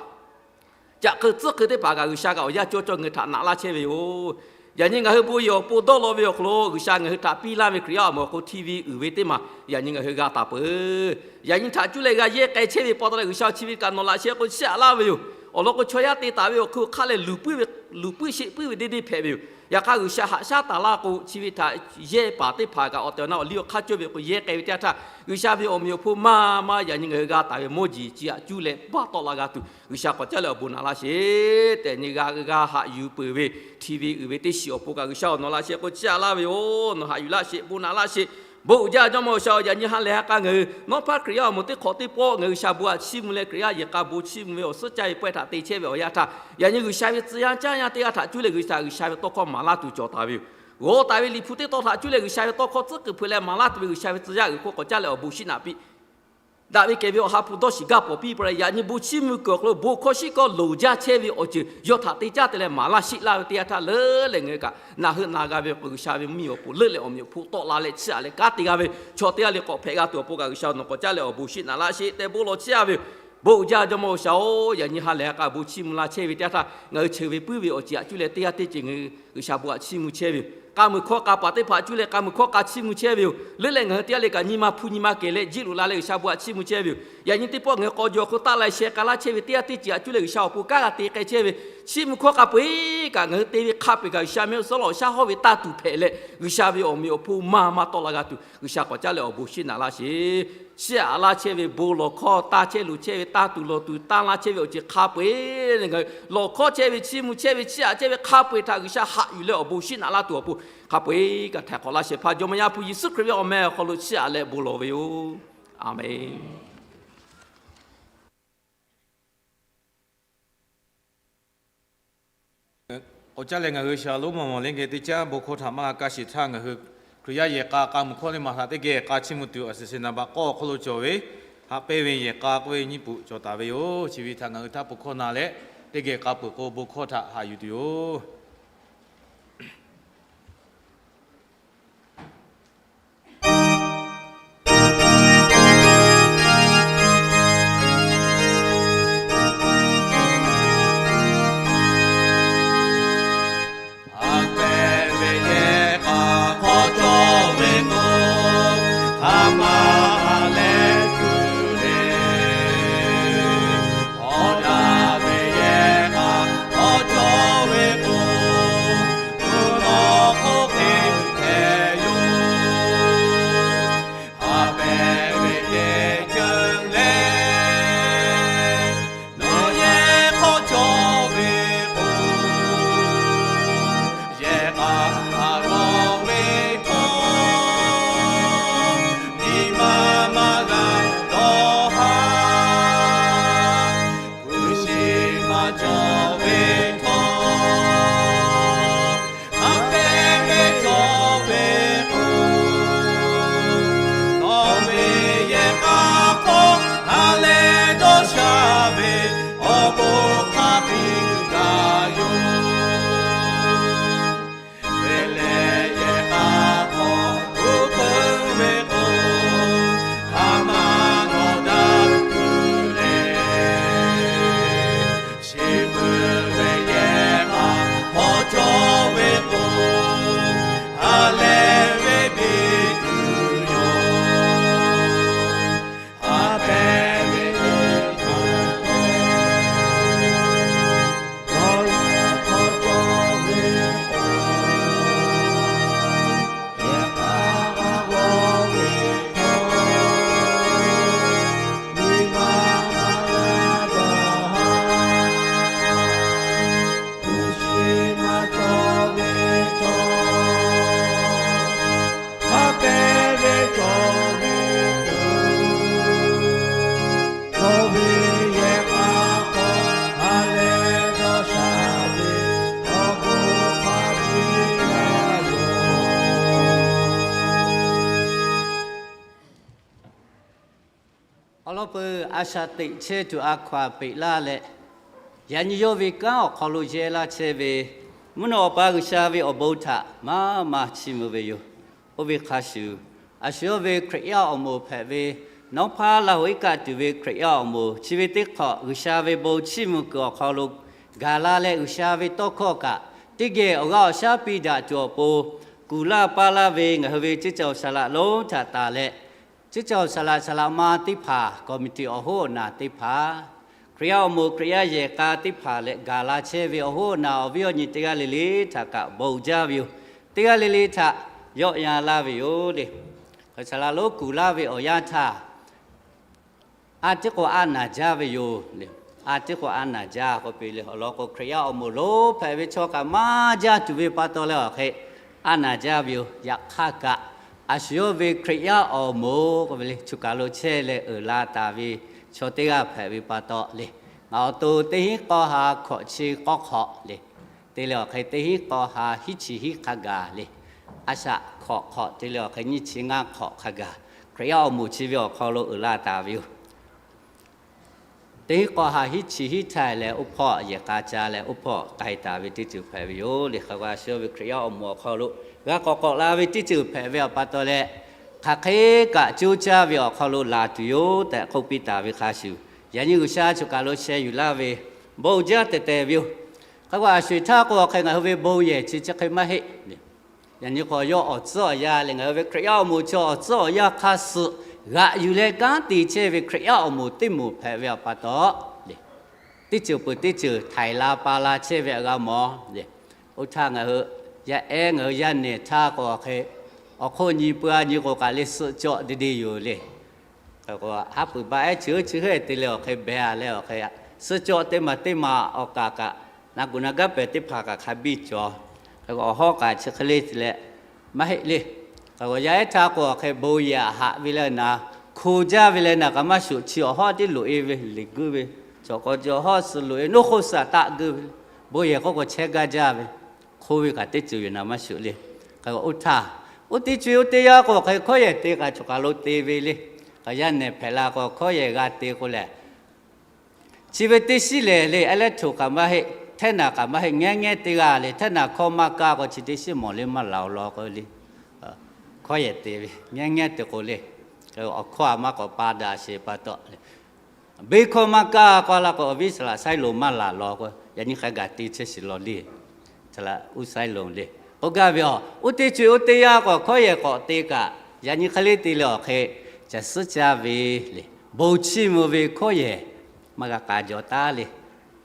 caꞈ hk'eu tcuhˉ hk'eu teˇ hpaˍ kaꞈ G'uiˬsha kaꞈ awˬ yanˇ cawˇ cawˇ ngaˬ hui htaꞈ naꞈ laˇ chehˇ ve yoˬ. Yaꞈ nyi ngaˬ hui bon yehˬ awˬ pon dawˇ law ve awˬ hk'aw lo G'uiˬsha ngaˬ hui htaꞈ piˇ laˇ ve Hkriꞈ yaˇ awˬ moˍ awˬ hk'aw TV uiˍ ve teˇ maˬ yaꞈ nyi ngaˬ hui g'a taˍ peuˬ. Yaꞈ nyi htaꞈ cuˇ leh g'a yehˇ k'ai chehˇ ve pa taw leh G'uiˬsha chi ve kaꞈ nawˬ laꞈ sheh k'o chiˇ aꞈ laˇ ve yoˬ. Awˬ lawn k'o chaw yaˇ te taˍ ve awˬ hk'aw lo hk'a leh luˬ puiˉ ve, luˬ puiˉ sheˆ puiˉ ve deˇ deˇ hpehꞈ ve yoˬ. Yaꞈ hk'aˇ, G'uiˬsha haꞈ shaˉ taˍ laˇ k'o, chi ve htaꞈ yehˇ paˍ teˇ hpaˍ kaꞈ awˬ tehˬ awˬ na awˬ liˇ awˬ hk'aˇ cawˇ ve k'o, yehˇ k'ai ve teˇ yanˇ htaˇ, G'uiˬsha ve awˬ meꞈ awˬ hponˇ maˇ maˇ yaꞈ nyi ngaˬ hui g'a taˍ ve mawˇ jeˬ chi aꞈ cuˇ leh baˆ tawˆ la g'a tuˬ, G'uiˬsha k'awꞈ caˉ leh awˬ bon naꞈ laˇ sheˍ tehꞈ nyi g'a g'a haꞈ yuˬ peuˬ ve, hti ve uiˍ ve teˇ shiˍ awˬ pon kaꞈ G'uiˬsha awˬ nawˬ laˇ shehˍ k'o, chiˇ aꞈ laˇ ve yoˬ. Nawˬ haꞈ yuˬ laˇ sheˍ, bon naꞈ laˇ sheˍ. Bon uiˍ jaˇ Jawˇmawˇ G'uiˬsha-oˬ, yaꞈ nyi ha lehˬ ha k'a ngaˬ hui nawˉ hpaˇ Hkriꞈ yaˇ awˬ moˍ teˇ hk'awꞈ teˇ pawˆ ngaˬ hui G'uiˬsha bon aꞈ chiˇ mvuh leh Hkriꞈ yaˇ yehˬ k'a bon chiˇ mvuh ve awˬ suhˉ caˇ ve pawehˇ htaꞈ te chehˇ ve awˬ yanˇ htaˇ, yaꞈ nyi G'uiˬsha ve tcuh yaˇ caˇ yaˇ teˇ g'aˇ htaꞈ cuˇ leh G'uiˬsha, G'uiˬsha ve tawˇ hkawˇ maˍ laˇ tuˬ cawˬ taˍ ve yoˬ. G'aw taˍ ve Liꞈ hpu teˇ tawn htaꞈ cuˇ leh G'uiˬsha ve tawˇ hkawˇ tcuhˉ kuiˬ hpeuꞈ leh maˍ laˇ tuˬ ve G'uiˬsha ve tcuh yaˇ g'uiˬ hk'oˆ k'awꞈ caˉ leh awˬ bon shiˉ naꞈ piˇ daꞈ ve kehˬ ve awˬ ha hpu dawˇ shiˍ gaˇ pawˍ piˇ pa leh, yaꞈ nyi bon chiˇ mvuh kuiˬ awˬ hk'aw lo bon hkawˇ shiˉ kawˇ loˍ jaˇ chehˇ ve awˬ ceuˬ yawˇ htaꞈ te caˇ te leh maˍ laˇ sheˆ laˇ ve teˇ yanˇ htaˇ, leuˉ leh ngaˬ hui kaꞈ naˬ hui na g'a ve awˬ hk'aw G'uiˬsha ve mvuhˇmiˬ awˬ pon leuˉ leh awˬ meꞈ awˬ hponˇ tawˆ la leh chiˇ aꞈ leh kanˉ te g'a ve chaw teˇ g'aˇ le k'awꞈ hpehꞈ g'a tuˬ awˬ pon kaꞈ G'uiˬsha nawˬ k'awꞈ caˉ leh awˬ bon shiˉ naꞈ laˇ sheˍ tehꞈ bon lawˬ chiˇ aꞈ ve yoˬ. Bon uiˍ jaˇ Jawˇmawˇ G'uiˬsha-oˬ, yaꞈ nyi ha lehˬ ha k'a bon chiˇ mvuh la chehˇ ve teˇ yanˇ htaˇ, ngaˬ hui cheuˬ ve puiˉ ve awˬ ceuˬ aꞈ cuˇ leh teˇ g'aˇ teˇ ceuˬ ngaˬ hui G'uiˬsha bon aꞈ chiˇ mvuh chehˇ ve yoˬ. K'a muiˬ hkawˇ k'a paˍ teˇ hpaˍ cuˇ leh k'a muiˬ hkawˇ k'a chiˇ mvuh chehˇ ve yoˬ. Leuˉ leh ngaˬ hui teˇ g'aˇ le kaꞈ nyi ma hpu nyi ma kehˬ leh jiˇ loꞈ la leh G'uiˬsha bon aꞈ chiˇ mvuh chehˇ ve yoˬ. Yaꞈ nyi teˇ pawˆ ngaˬ hui k'aw jaw hk'oˆ taˆ la sheh k'a laˇ chehˇ ve teˇ g'aˇ teˇ ceuˬ aꞈ cuˇ leh G'uiˬsha awˬ pon kanˉ g'a te k'ai chehˇ ve, chiˇ mvuh hkawˇ k'a peu-eˬ kaꞈ ngaˬ hui te ve hk'a peu-eˬ kaꞈ G'uiˬsha mehˆ g'uˇ suhˍ lawˬ shaˉ hawˇ ve tanˇ tuˬ hpehꞈ leh, G'uiˬsha ve awˬ meꞈ awˬ hponˇ maˇ maˇ tawˆ la g'a tuˬ, G'uiˬsha k'awꞈ caˉ leh awˬ bon shiˉ naꞈ laˇ sheˍ. Chiˇ aꞈ laˇ chehˇ ve bon lawˬ hkawˇ tanˇ chehˇ loˍ chehˇ ve tanˇ tuˬ lawˬ tuˬ tanˇ laˇ chehˇ ve awˬ ceuˬ hk'a peu-eˬ leh ngaˬ hui lawˬ hkawˇ chehˇ ve chiˇ mvuh chehˇ ve chiˇ aꞈ chehˇ ve hk'a peu-eˬ htaꞈ G'uiˬsha haꞈ yuˬ leh awˬ bon shiˉ naꞈ laˇ tuˬ awˬ pon hk'a peu-eˬ kaꞈ htaiˍ hk'awꞈ laˇ shehˍ hpaˇ Jawˇmawˇ Yaˇ hpu Yeˍsuˆ Hkriꞈ ve awˬ meh awˬ hk'aw lo chiˇ aꞈ leh bon lawˬ ve yoˬ. Aˬmenˍ. K'awꞈ caˉ leh ngaˬ hui shaˍlonˉ maw maw leh geh teˇ caˉ bon hkawˇ htaꞈ maˇ g'a kaˇ sheˍ htaˇ, ngaˬ hui Hkriꞈ yaˇ yehˬ k'a k'a muiˬ hkawˇ teˇ maˬ htaꞈ teˇ geh k'a chiˇ mvuh tuˬ awˬ suhˍ suhˍ naˍ baꞈ k'awˇ awˬ hk'aw lo cawˬ ve, haꞈ pehnˇ ve yehˬ k'a k'oˆ ve nyiˇ puˍ cawˬ taˍ ve yoˬ. Chi ve htaꞈ ngaˬ hui htaˇ bon hkawˇ na leh teˇ geh k'a peuˬ k'o bon hkawˇ htaꞈ haꞈ yuˬ tuˬ yoˬ. Awˬ lawn peuˬ, a shaꞈ teꞈ chehˇ tuˬ a hkaw-anˬ peꞈ laˇ leh, yaꞈ nyi yawˇ ve kanˉ awˬ hk'aw lo yehˇ laˇ chehˇ ve mvuhˇ naw Awˬ pa G'uiˬsha ve awˬ bon htaꞈ maˇ maˇ chiˇ mvuh ve yoˬ. Oˇ ve hk'a shuˍ, a shu yawˇ ve Hkriꞈ yaˇ awˬ moˍ hpehꞈ ve, nawˉ hpaˇ Laˇ hoꞈ iˉ kaˆ tuˬ ve Hkriꞈ yaˇ awˬ moˍ chi ve teˇ hk'awꞈ G'uiˬsha ve bon chiˇ mvuh kuiˬ awˬ hk'aw lo gaˬ la leh, G'uiˬsha ve tawˇ hkawˇ kaꞈ teˇ geh awˬ g'aˇ awˬ shaˉ piˇ daꞈ tuˬ awˬ pon, kuˬ laˇ paˇ laˇ ve ngaˬ hui ve ceˇ caˬ saˍ laꞈ lonˉ htaꞈ tanˬ leh, ceˇ caˬ saˍ laꞈ saˍ laꞈ ma teˇ hpaˍ, committee awˬ hoˉ awˬ naˬ teˇ hpaˍ, Hkriꞈ yaˇ awˬ moˍ Hkriꞈ yaˇ yehˬ k'a teˇ hpaˍ lehˬ, gaˬ la chehˇ ve awˬ hoˉ awˬ naˍ awˬ viˉ awˬ nyi teˇ g'aˇ le le htaꞈ kaꞈ bon jaˇ ve yoˬ. Teˇ g'aˇ le le htaꞈ yawˆ yan laˇ ve yoˬ le. Hk'e saˍ laꞈ lonˉ kuˬ laˇ ve awˬ yanˇ htaˇ, a tiˉ k'o a naˬ jaˇ ve yoˬ le. A tiˉ k'o a naˬ jaˇ k'oˆ piˇ le. Awˬ lawn k'o, Hkriꞈ yaˇ awˬ moˍ lonˉ hpehꞈ ve chaw kaꞈ maˇ jaˇ tuˬ ve pa taw leh awˬ hk'e, a naˬ jaˇ ve yoˬ. Yaꞈ hk'aˇ kaꞈ, a shu yawˇ ve Hkriꞈ yaˇ awˬ moˍ k'oˆ ve le, choˬ kaˬ lo chehˇ leh uiˍ la taˍ ve chaw teˇ g'aˇ hpehꞈ ve pa taw le, ngaˬ awˬ to teˇ hinˉ k'aw ha hkawꞈ chi k'awˇ hk'awꞈ le, te leh awˬ hk'e teˇ hinˉ k'aw ha hiˉ chi hiˉ hk'a gaˬ le, a shaꞈ hkawꞈ hk'awꞈ te leh awˬ hk'e nyiˇ chi ngaˇ hk'awꞈ hk'a gaˬ, Hkriꞈ yaˇ awˬ moˍ chi ve awˬ hk'aw lo uiˍ la taˍ ve yoˬ. Teˇ hinˉ k'aw ha hiˉ chi hiˉ htaiˇ leh, oˇ hpawˇ yehˬ k'a ca leh oˇ hpawˇ k'ai taˍ ve teˇ ceuˬ hpehꞈ ve yoˬ le. Hk'a gaˬ shu ve Hkriꞈ yaˇ awˬ moˍ awˬ hk'aw lo g'a k'awꞈ k'awꞈ la ve teˇ ceuˬ hpehꞈ ve awˬ pa taw leh, hk'aˬ hk'e kaꞈ coˇ caˇ ve awˬ hk'aw lo laˬ tuˬ yoˬ tehꞈ k'oˆ piˇ taˍ ve hk'a shuˍ, yaꞈ nyi G'uiˬsha choˬ kaˬ lo sheh yuˬ laˇ ve bon jaˇ tehˬ tehˬ ve yoˬ. Hk'a gaˬ a sho eˬ htaˇ k'o, awˬ hk'e ngaˬ hui ve bon yehˬ chi chi hk'e maˇ heˆ le. Yaꞈ nyi k'o, yawˇ awˬ tcuhˉ awˬ yanˇ leh ngaˬ hui ve Hkriꞈ yaˇ awˬ moˍ chaw awˬ tcuhˉ awˬ yanˇ hk'a suhˍ g'aꞈ yuˬ leh kanˉ te chehˇ ve Hkriꞈ yaˇ awˬ moˍ teˇ moˍ hpehꞈ ve awˬ pa taw le, teˇ ceuˬ peuˬ teˇ ceuˬ htaiˍ la pa la chehˇ ve g'a mawˬ le. Oˇ htaˇ ngaˬ hui yaˇ ehˉ ngaˬ hui yaˇ nehˬ htaˇ k'o, awˬ hk'e awˬ hk'oˆ nyi peuˬ a nyi k'o kaꞈ le, suhˆ cawˆ de de yoˬ le. K'o, haˉ pui baˆ ehˉ chi heuˆ chi heuˆ te leh awˬ hk'e behˬ a leh awˬ hk'e, suhˆ cawˆ teˇ maˬ teˇ maˬ awˬ kaˍ kaꞈ, na kuˬ na gaˉ pehˬ teˇ hpaˍ kaꞈ hk'a biˇ cawˬ. K'o, awˬ hawˉ kaꞈ chi hk'e le te leh maˇ heˆ le. K'o, yaˇ ehˉ htaˇ k'o, awˬ hk'e bon yehˬ haꞈ ve leh naˍ, hko jaˇ ve leh naˍ kaꞈ maˇ shuˍ, chi awˬ hawˉ tiˉ loꞈ e ve, liꞈ guˇ ve, cawˬ k'aw cawˬ hawˉ suh loꞈ e, noˉ hk'oˆ suh taˆ guˇ ve, bon yehˬ k'oˆ k'o chehˇ gaˇ jaˇ ve, hko ve kaꞈ teˇ ceuˬ yoˬ naˍ maˇ shuˍ le. K'o, oˇ htaˇ, oˇ teˇ co e oˇ teˇ yanˇ k'o, awˬ hk'e hkawˉ yehˬ te kaꞈ choˬ kaˬ lo te ve le. K'o, yaˇ nehˬ hpehꞈ la k'o, hkawˉ yehˬ g'a te k'o lehˬ, chi ve teˇ shiˉ lehˬ le, a lehˉ htoꞈ kaꞈ maˇ heˆ, hteˇ naˬ kaꞈ maˇ heˆ, ngehˉ ngehˉ teˇ g'aˇ le. Hteˇ naˬ hkawˇ maˇ kaˇ k'o, chi teˇ shiˉ mawˬ le maˇ laˬ awˬ lawn k'o le, hkawˉ yehˬ te ve ngehˉ ngehˉ te k'o le, awˬ hkawˇ a maˇ k'awꞈ pa daꞈ sheˍ pa taw le, beˇ hkawˇ maˇ kaˇ k'o la k'o, awˬ viˉ saˍ laꞈ saiˉ lo maˇ laˬ law k'o, yaꞈ nyi hk'a gaˬ te chehˇ shiˍ law le. Saˍ laꞈ uˉ saiˉ lo le. K'oˆ gaˇ ve a, oˇ teˇ co e oˇ teˇ yanˇ k'o, hkawˉ yehˬ k'awꞈ te kaꞈ, yaꞈ nyi hk'e le te leh awˬ hk'e, caˬ suhˉ caˇ ve le, bon chiˇ mvuh ve hkawˉ yehˬ maˇ g'a k'a jaw taˉ le.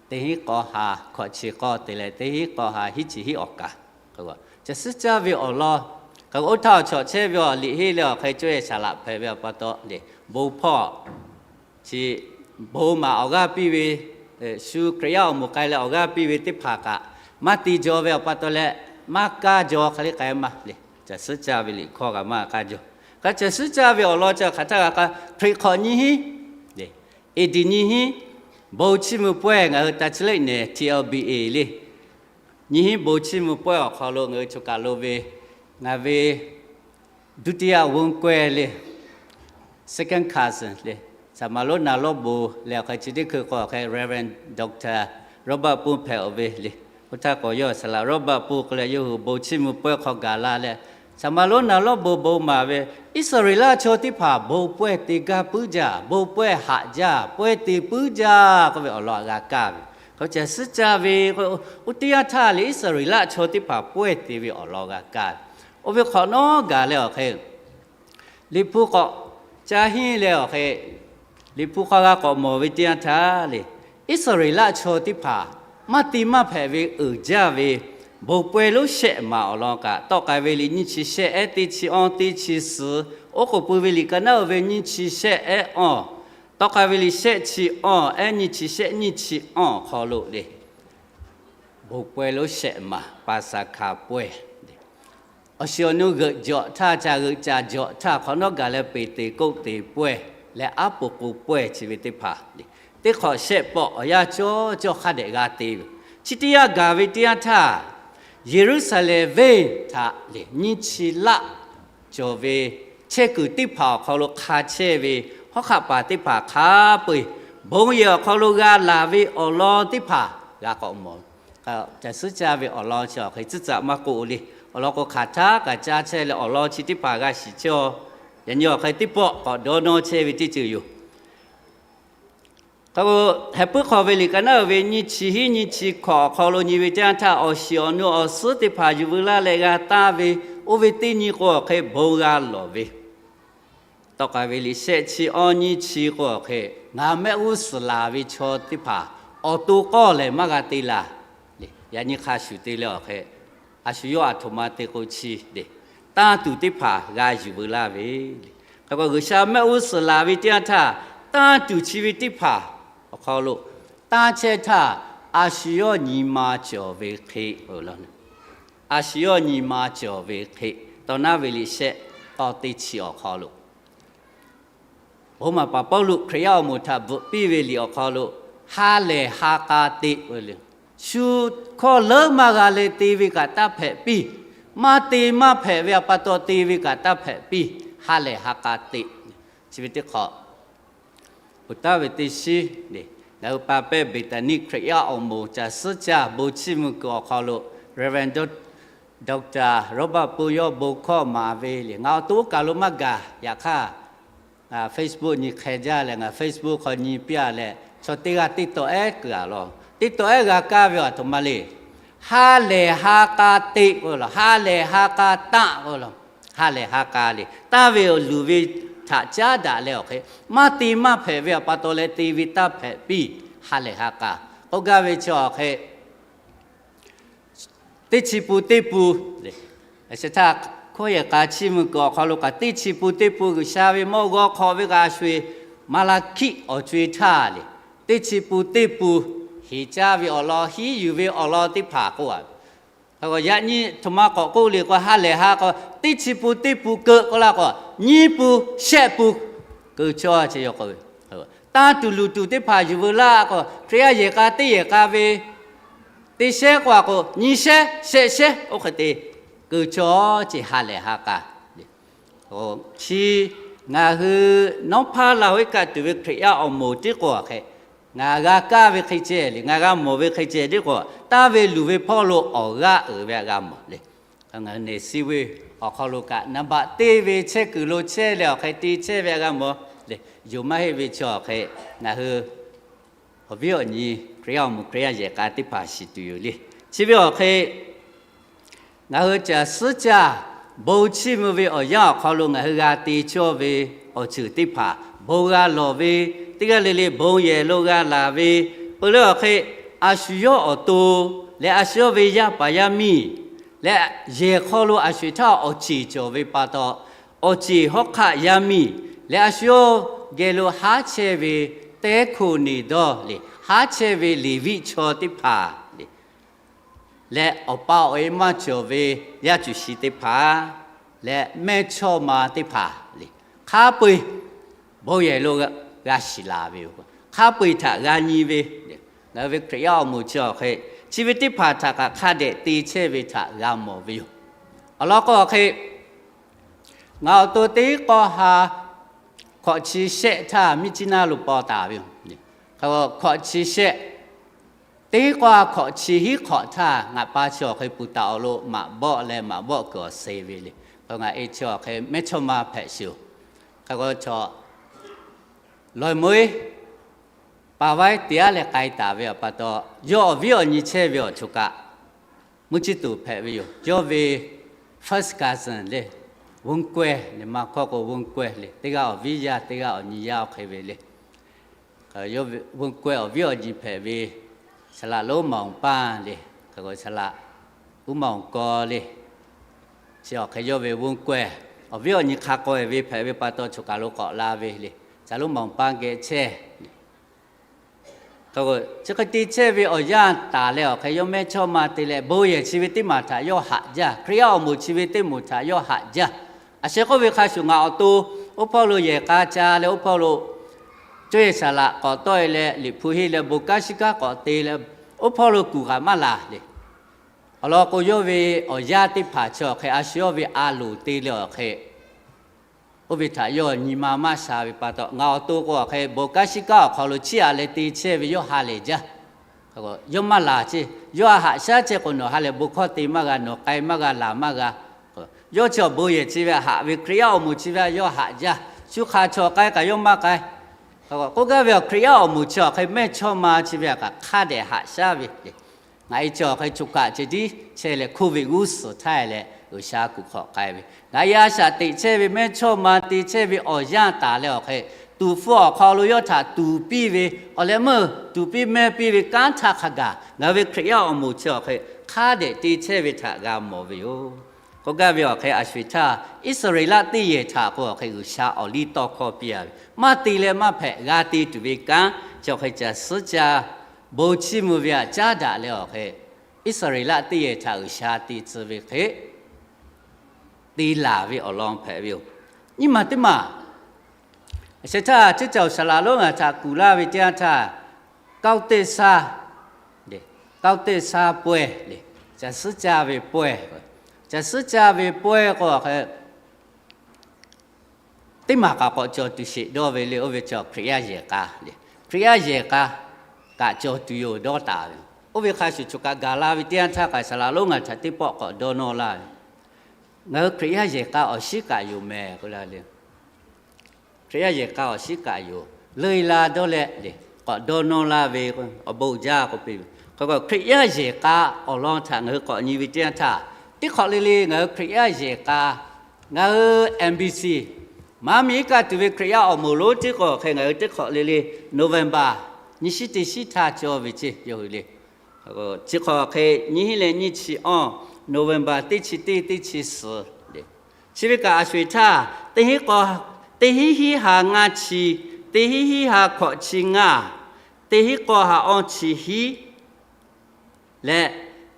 Teˇ hinˉ k'aw ha hkawꞈ chi k'awˇ te leh teˇ hinˉ k'aw ha hiˉ chi hiˉ awˬ kaˍ, caˬ suhˉ caˇ ve awˬ lawn, k'o, oˇ htaˇ awˬ chawꞈ chehˇ ve awˬ liꞈ henˇ leh awˬ hk'e cawˇ yehˬ saˍ laꞈ hpehꞈ ve awˬ pa taw le, bon hpawˇ chi bon maˍ awˬ g'aˇ piˇ ve, shu Hkriꞈ yaˇ awˬ moˍ k'ai leh awˬ g'aˇ piˇ ve teˇ hpaˍ kaꞈ, maˇ te jaw ve awˬ pa taw leh, maˇ kaˇ jaw hk'e le k'ai maˇ le. Caˬ suhˉ caˇ ve liꞈ hkawˇ g'a maˇ kaˇ jaw. K'o, caˬ suhˉ caˇ ve awˬ lawn chi hk'aˬ htaˇ g'a k'ai, Hkriꞈ hk'awꞈ nyiˇ hinˉ, eˍ diˍ nyiˇ hinˉ, bon chiˇ mvuh pawehˇ ngaˬ hui ta chi le nehˬ T L B A le, nyiˇ hinˉ bon chiˇ mvuh pawehˇ awˬ hk'aw lo ngaˬ hui choˬ kaˬ lo ve, ngaˬ ve ဒုတိယ wonˇ kawehˇ le, second cousin le, Saˍ maˍ lonˉ naˍ lawˇ bon leh awˬ hk'e chi teˇ hkui k'o awˬ hk'e Reverend Doctor Robert Pun hpehꞈ-oˬ ve le. Oˇ htaˇ k'o yawˇ saˍ laꞈ Robert Pun k'oˆ leh yawˇ hui bon chiˇ mvuh pawehˇ hk'aw gaˬ la leh, Saˍ maˍ lonˉ naˍ lawˇ bon bon maˍ ve, Iˉsaˍreˍlaˆ chaw teˇ hpaˍ bon pawehˇ te gaˇ puiˉ jaˇ, bon pawehˇ haꞈ jaˇ, pawehˇ te puiˉ jaˇ k'oˆ ve awˬ lawn g'a kaˇ ve. K'o, caˬ suhˉ caˇ ve k'o, oˇ teˇ yanˇ htaˇ le Iˉsaˍreˍlaˆ chaw teˇ hpaˍ pawehˇ te ve awˬ lawn g'a kaˇ ve. Oˇ ve hk'awꞈ nawˉ gaˬ leh awˬ hk'e Liꞈ hpu k'awꞈ ca henˇ leh awˬ hk'e, Liꞈ hpu hk'aw g'a k'awꞈ mawˬ ve teˇ yanˇ htaˇ le, Iˉsaˍreˍlaˆ chaw teˇ hpaˍ maˇ te maˇ hpehꞈ ve uiˍ jaˇ ve bon pawehˇ lonˉ shehˆ maˍ awˬ lawn kaꞈ, tawˆ k'ai ve liꞈ nyiˇ chi shehˆ ehˉ teˇ chi awˇ teˇ chi suhˍ, oˉ k'oˍ pui ve liꞈ ka naˉ uiˍ ve nyiˇ chi shehˆ ehˉ awˇ, tawˆ k'ai ve liꞈ shehˆ chi awˇ ehˉ nyiˇ chi shehˆ nyiˇ chi awˇ awˬ hk'aw lo le, bon pawehˇ lonˉ shehˆ maˍ Paˍsaˍhkaˍ pawehˇ. Awˬ shiˍ awˬ nu g'euꞈ jawꞈ htaˇ, caˬ g'euꞈ caˬ jawꞈ htaˇ hk'awꞈ nawˉ gaˬ leh Peˍteˍkoˆteˍ pawehˇ leh Aˉpoˍk'o pawehˇ chi ve teˇ hpaˍ le, teˇ hk'awꞈ shehˆ pawˆ awˬ yanˇ cawˇ cawˇ hk'a dehꞈ g'a te ve. Chi teˇ yanˇ gaˬ ve teˇ yanˇ htaˇ, Yeˍruˆsaˍlehnˍ venˇ htaꞈ le nyiˇ chi laˆ cawˬ ve chehˇ kuiˬ teˇ hpaˍ awˬ hk'aw lo hk'a chehˇ ve hawˉ hk'aˆ paˍ teˇ hpaˍ hk'a peu-eˬ bon yehˬ awˬ hk'aw lo g'a laˬ ve awˬ lawn teˇ hpaˍ g'a k'awꞈ mawˬ. Caˬ suhˉ caˇ ve awˬ lawn chi awˬ hk'e tcuhˉ tcuhꞈ maˇ k'oˆ le. Awˬ lawn k'o, hk'aˬ htaˇ kaꞈ caˇ chehˇ leh awˬ lawn chi teˇ hpaˍ g'a shiˍ chehˇ-aw. Yaꞈ nyi awˬ hk'e teˇ pawˆ k'awꞈ dawˇ nawˇ chehˇ ve teˇ ceuˬ yoˬ. K'o, Heh puiˉ hk'aw ve liꞈ ka naˉ uiˍ ve nyiˇ chi hiˉ nyiˇ chi hkawꞈ awˬ hk'aw lo nyi ve teˇ yanˇ htaˇ, awˬ shiˍ awˬ nu awˬ suhˉ teˇ hpaˍ yuˬ veu laˇ leh g'a taˇ ve, oˇ ve teˇ nyi k'o awˬ hk'e bon g'a lawˬ ve Tawˆ k'ai ve liꞈ shehˆ chi awˇ nyiˇ chi k'o awˬ hk'e, ngaˬ mehˆ g'uˇ suhˍ laˬ ve chaw teˇ hpaˍ awˬ to k'awˇ lehˬ maˇ g'a te laˬ. Yaꞈ nyi hk'a shuˍ te leh awˬ hk'e, a shu yawˇ aˬ htoꞈ ma te k'o chi le, tanˇ tuˬ teˇ hpaˍ g'a yuˬ veu laˇ ve le. Hk'e k'o G'uiˬsha mehˆ g'uˇ suhˍ laˬ ve teˇ yanˇ htaˇ, tanˇ tuˬ chi ve teˇ hpaˍ awˬ hk'aw lo, tanˇ chehˇ htaˇ, a shu yawˇ nyi ma cawˬ ve hk'e, a shu yawˇ nyi ma cawˬ ve hk'e, tawˇ naˉ ve liꞈ shehˆ tawˇ teˇ chi awˬ hk'aw lo, Roˉmaꞈ paˍ Pawˇluꞈ Hkriꞈ yaˇ awˬ moˍ htaꞈ bvuhꞈ piˇ ve liꞈ awˬ hk'aw lo, ha lehˬ ha k'a te, shu hkawˇ leuˉ maˇ g'a leh te ve kaꞈ taˇ hpehꞈ piˇ, maˇ te maˇ hpehꞈ ve awˬ pa taw te ve kaꞈ taˇ hpehꞈ piˇ, ha lehˬ ha k'a te. Chi ve teˇ hk'awꞈ, oˬ taˍ ve teˇ shiˉ le, ngaˬ hui pa pehˇ Bethany Hkriꞈ yaˇ awˬ moˍ caˬ suhˉ caˇ bon chiˇ mvuh kuiˬ awˬ hk'aw lo Reverend Doctor Roˉmaꞈ Pawˇluꞈ yawˇ bon hkawˇ maˍ ve le, ngaˬ awˬ to oˇ kaˬ lo maˇ gaˬ. Yaꞈ hk'aˇ, Facebook nyi hk'e jaˇ leh, ngaˬ Facebook hk'aw nyi piˇ-a leh, chaw teˇ g'aˇ teˇ tawˆ ehˉ kuiˬ-a law. Teˇ tawˆ ehˉ g'a kaˇ ve aˬ htoꞈ ma le. Ha lehˬ ha k'a te k'oˆ law, ha lehˬ ha k'a tanˆ k'oˆ law, ha lehˬ ha k'a le, tanˇ ve awˬ luˬ ve htaꞈ caˉ daꞈ leh awˬ hk'e, maˇ te maˇ hpehꞈ ve awˬ pa taw leh te ve taˇ hpehꞈ piˇ, ha lehˬ ha k'a k'oˆ gaˇ ve chi awˬ hk'e, teˇ chi pun teˇ pun le, a shu htaˇ hkawˇ yehˬ k'a chiˇ mvuh kuiˬ awˬ hk'aw lo kaꞈ, teˇ chi pun teˇ pun G'uiˬsha ve mawˇ g'awˇ hk'aw ve g'a sho-e, Maˍlaˍhkiˆ awˬ co-e htaˇ le, teˇ chi pun teˇ pun heˍ caˇ ve awˬ lawn, hiˉ yuˬ ve awˬ lawn teˇ hpaˍ k'oˆ-a. Yaꞈ nyi htoꞈ ma k'awꞈ k'oˆ le k'o, ha lehˬ ha k'a, teˇ chi pun teˇ pun keu k'oˆ laˇ k'o, nyiˇ pun shehˆ pun keu chaw ce yoˬ k'o, tanˇ tuˬ luˬ tuˬ teˇ hpaˍ yuˬ veu laˇ k'o, Hkriꞈ yaˇ yehˬ k'a teˇ yehˬ k'a ve teˇ shehˉ k'oˆ-a k'o, nyiˇ shehˉ shehˆ shehˉ oˇ hk'e te keu chaw ce ha lehˬ ha k'a. Chi ngaˬ hui nawˉ hpaˇ Laˇ huˍ iˉ kaˆ tuˬ ve Hkriꞈ yaˇ awˬ moˍ tiˉ k'o awˬ hk'e, ngaˬ g'a kaˇ ve hk'e ceh le, ngaˬ g'a mawˬ ve hk'e ceh tiˉ k'o, tanˇ ve luˬ ve hpawˇ lo awˬ g'aˇ uiˍ ve htaꞈ g'a mawˬ le. Ngaˬ hui neˍ siˉ ve awˬ hk'aw lo kaꞈ, naˍ baꞈ teˇ ve chehˇ kuiˬ lo chehˇ leh awˬ hk'e te chehˇ ve htaꞈ g'a mawˬ le. Yoˬ maˇ heˆ ve chi awˬ hk'e, ngaˬ hui awˬ viˉ awˬ nyi Hkriꞈ yaˇ awˬ moˍ Hkriꞈ yaˇ yehˬ k'a teˇ hpaˍ shiˍ tuˬ yoˬ le. Chi ve awˬ hk'e, ngaˬ hui caˬ suhˉ caˇ bon chiˇ mvuh ve awˬ yanˇ awˬ hk'aw lo ngaˬ hui g'a te cawˇ ve awˬ ceuˬ teˇ hpaˍ, bon g'a lawˬ ve, teˇ g'aˇ le le bon yehˬ lo g'a laˬ ve, peu leh awˬ hk'e, a shu yawˇ awˬ to leh a shu yawˇ ve yaˇ paˍ yaˇ miˇ leh yehˬ hk'aw lo a shu htaˇ awˬ ceˬ cawˬ ve pa taw, awˬ ceˬ hawˉ hk'aˆ yaˇ miˇ leh a shu yawˇ geh lo haˉ chehˇ ve teˇ hkoˇ neˍ dawˇ le, haˉ chehˇ ve Leˍviˆ chaw teˇ hpaˍ le, leh awˬ pa awˬ e maˇ cawˬ ve yaˇ cuˬ shi teˇ hpaˍ leh mehˇchawˇma teˇ hpaˍ le, hk'a peu-eˬ bon yehˬ lo g'a shiˍ laˬ ve yoˬ. Hk'a peu-eˬ htaꞈ g'a nyi ve, ngaˬ hui ve Hkriꞈ yaˇ awˬ moˍ chi awˬ hk'e, chi ve teˇ hpaˍ htaꞈ kaꞈ hk'a dehꞈ te chehˇ ve htaꞈ g'a mawˬ ve yoˬ. Awˬ lawn k'o awˬ hk'e, ngaˬ awˬ to teˇ k'awˇ ha hkawꞈ chi shehˆ htaˇ miˇ ciˉ naˉ lo paw taˍ ve yoˬ. Hkawꞈ chi shehˆ, teˇ k'awˇ ha hkawꞈ chi hiˉ hk'awꞈ htaˇ ngaˬ pa chi awˬ hk'e puˍ taˍ awˬ lo maꞈ bawˆ leh maꞈ bawˆ kuiˬ awˬ suh ve le. Ngaˬ e chi awˬ hk'e mehˇchawˇma hpehꞈ sheˍ-oˬ. Hk'a k'o chaw lawˬ moiˉ paˍ vaiˉ teˇ g'aˇ leh k'ai taˍ ve awˬ pa taw, yawˇ awˬ viˉ awˬ nyi chehˇ ve awˬ choˬ kaꞈ, mvuhˇ ciˇ tuˬ hpehꞈ ve yoˬ. Yawˇ ve first cousin le, Vun Kueh le, maˇ hkawˇ k'o Vun Kueh le, teˇ g'aˇ awˬ viˉ yaˇ teˇ g'aˇ awˬ nyi yaˇ oˇ hk'e ve le. Yawˇ Vun Kueh awˬ viˉ awˬ nyi hpehꞈ ve, saˍ laꞈ lonˉ maˍ awˬ paˇ le, saˍ laꞈ uˉ maˍ awˬ kaw le. Chi awˬ hk'e yawˇ ve Vun Kueh awˬ viˉ awˬ nyi hk'a k'aw-e ve hpehꞈ ve pa taw choˬ kaˬ lo k'awꞈ la ve le. Saˍ laꞈ lonˉ maˍ awˬ paˇ geh chehˇ Chi hk'e te chehˇ ve awˬ yanˇ taˍ leh awˬ hk'e yawˇ mehˇchawˇma te leh bon yehˬ chi ve teˇ maˬ htaꞈ yawˇ haꞈ jaˇ. Hkriꞈ yaˇ awˬ moˍ chi ve teˇ moˍ htaꞈ yawˇ haꞈ jaˇ. Aˬ sheh k'oˆ ve hk'a shuˍ ngaˬ awˬ to oˇ hpawˇ lo yehˬ k'a ca leh oˇ hpawˇ lo caw yehˬ saˍ laꞈ k'awꞈ tawˆ-e leh liꞈ hpu henˇ leh bon kanˉ shiˉ kanˉ k'awꞈ te leh oˇ hpawˇ lo kuˬ kaꞈ maˇ laˬ le. Awˬ lawn k'o yawˇ ve awˬ yaˇ teˇ hpaˍ chi awˬ hk'e a shu yawˇ ve a loˍ te leh awˬ hk'e oˇ ve htaꞈ yawˇ nyi ma maˇ sha ve pa taw, ngaˬ awˬ to k'o awˬ hk'e bon kanˉ shiˉ kanˉ awˬ hk'aw lo chiˇ aꞈ leh te chehˇ ve yawˇ ha lehˬ jaˇ. Yawˇ maˇ laˬ ceˇ. Yawˇ a haꞈ shaˉ chehˇ k'o, nawˬ ha lehˬ bon hkawˇ te maˇ g'a, nawˬ k'ai maˇ g'a, laˬ maˇ g'a. Yawˇ chi awˬ bon yehˬ chi ve haꞈ ve, Hkriꞈ yaˇ awˬ moˍ chi ve yawˇ haꞈ jaˇ. Shu hk'aˬ chaw k'ai kaꞈ yawˇ maˇ k'ai. K'oˆ gaˇ ve awˬ Hkriꞈ yaˇ awˬ moˍ chi awˬ hk'e mehˇchawˇma chi ve htaꞈ kaꞈ hk'a dehꞈ haꞈ shaˉ ve le. Ngaˬ e cawˬ hk'e choˬ kaꞈ ceh tiˉ chehˇ leh, hkoˇ ve g'uˇ suhˍ htaˇ leh G'uiˬsha kuˬ hk'awꞈ k'ai ve, ngaˬ e a shaꞈ teꞈ chehˇ ve mehˇchawˇma te chehˇ ve awˬ yanˇ taˍ leh awˬ hk'e, tuˍ hpfuh awˬ hk'aw lo yawˇ htaꞈ tuˍ piˇ ve, awˬ leh meuˇ tuˍ piˇ mehˇ piˇ ve kanˉ htaˇ hk'a gaˬ ngaˬ hui ve Hkriꞈ yaˇ awˬ moˍ chi awˬ hk'e hk'a dehꞈ te chehˇ ve htaꞈ g'a mawˬ ve yoˬ. K'oˆ gaˇ ve awˬ hk'e, a sho eˬ htaˇ Iˉsaˍreˍlaˆ teˇ yehˬ htaꞈ k'o awˬ hk'e G'uiˬsha awˬ liˇ tawˇ hkawˇ piˇ a ve, maˇ te leh maˇ hpehꞈ, g'a te tuˬ ve kanˉ chi awˬ hk'e caˬ suhˉ caˇ bon chiˇ mvuh ve htaꞈ caˉ daꞈ leh awˬ hk'e, Iˉsaˍreˍlaˆ teˇ yehˬ htaꞈ G'uiˬsha te tcuh ve hk'e te laˬ ve awˬ lawn hpehꞈ ve yoˬ. Nyiˇ maˬ teˇ maˬ, a sho eˬ htaˇ ceˇ caˬ awˬ saˍ laꞈ lonˉ ngaˬ htaꞈ kuˬ laˇ ve teˇ yanˇ htaˇ, kaoˇ teˇ saˇ, kaoˇ teˇ saˇ pawehˇ le, caˬ suhˉ caˇ ve pawehˇ, caˬ suhˉ caˇ ve pawehˇ k'o awˬ hk'e teˇ maˬ kaꞈ k'awꞈ cawˬ tuˬ sheˍ dawˇ ve le. Oˇ ve cawˬ Hkriꞈ yaˇ yehˬ k'a le. Hkriꞈ yaˇ yehˬ k'a kaꞈ cawˬ tuˬ yoˬ dawˇ taˍ ve. Oˇ ve hk'a shuˍ choˬ kaꞈ gaˬ la ve teˇ yanˇ htaˇ kaꞈ saˍ laꞈ lonˉ ngaˬ htaꞈ teˇ pawˆ k'awꞈ dawˇ nawˇ laˇ ve, ngaˬ hui Hkriꞈ yaˇ yehˬ k'a awˬ shinˉ kaꞈ yoˬ mehˍ k'oˆ la le. Hkriꞈ yaˇ yehˬ k'a awˬ shinˉ kaꞈ yoˬ. Leuˇ la dawˇ leh le, k'awꞈ dawˇ nawˇ laˇ ve, awˬ bon jaˇ k'oˆ piˇ ve. Hk'e k'o Hkriꞈ yaˇ yehˬ k'a awˬ lawn htaꞈ ngaˬ hui k'awꞈ nyi ve teˇ yanˇ htaˇ, teˇ hk'awꞈ le le ngaˬ hui Hkriꞈ yaˇ yehˬ k'a, ngaˬ hui M B C, maˇ miˬ iˉ kaˆ tuˬ ve Hkriꞈ yaˇ awˬ moˍ lonˉ teˇ k'o hk'e ngaˬ hui teˇ hk'awꞈ le le November nyiˇ shiˉ teˇ shiˉ htaˇ cawˬ ve ceˇ yawˇ hui le. Chi hk'awꞈ hk'e nyiˇ hinˉ leh nyiˇ chi awˇ, November teˇ chi teˇ teˇ chi suhˍ le. Chi ve kaꞈ a sho eˬ htaˇ, teˇ hinˉ k'aw, teˇ hinˉ hiˉ ha ngaˇ chi, teˇ hinˉ hiˉ ha hkawꞈ chi ngaˇ, teˇ hinˉ k'aw ha awˇ chi hiˉ leh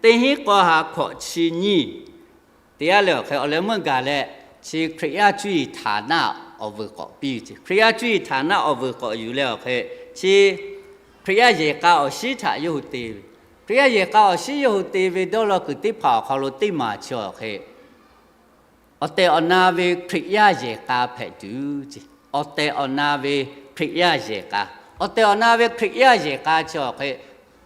teˇ hinˉ k'aw ha hkawꞈ chi nyiˇ, teˇ g'aˇ leh awˬ hk'e awˬ leh meuˇ gaˬ leh, chi Hkriꞈ yaˇ cuˇ yiˍ htaˍ naˆ awˬ vuiˬ k'awꞈ piˇ ve ceˇ. Hkriꞈ yaˇ cuˇ yiˍ htaˍ naˆ awˬ vuiˬ k'awꞈ yuˬ leh awˬ hk'e, chi Hkriꞈ yaˇ yehˬ k'a awˬ shinˉ htaꞈ yawˇ hui te ve. Hkriꞈ yaˇ yehˬ k'a awˬ shinˉ yawˇ hui te ve dawˇ law kuiˬ teˇ hpaˍ awˬ hk'aw lo teˇ maˬ chi awˬ hk'e awˬ tehˬ awˬ na ve Hkriꞈ yaˇ yehˬ k'a hpehꞈ tuˬ ceˇ. Awˬ tehˬ awˬ na ve Hkriꞈ yaˇ yehˬ k'a, awˬ tehˬ awˬ na ve Hkriꞈ yaˇ yehˬ k'a chi awˬ hk'e,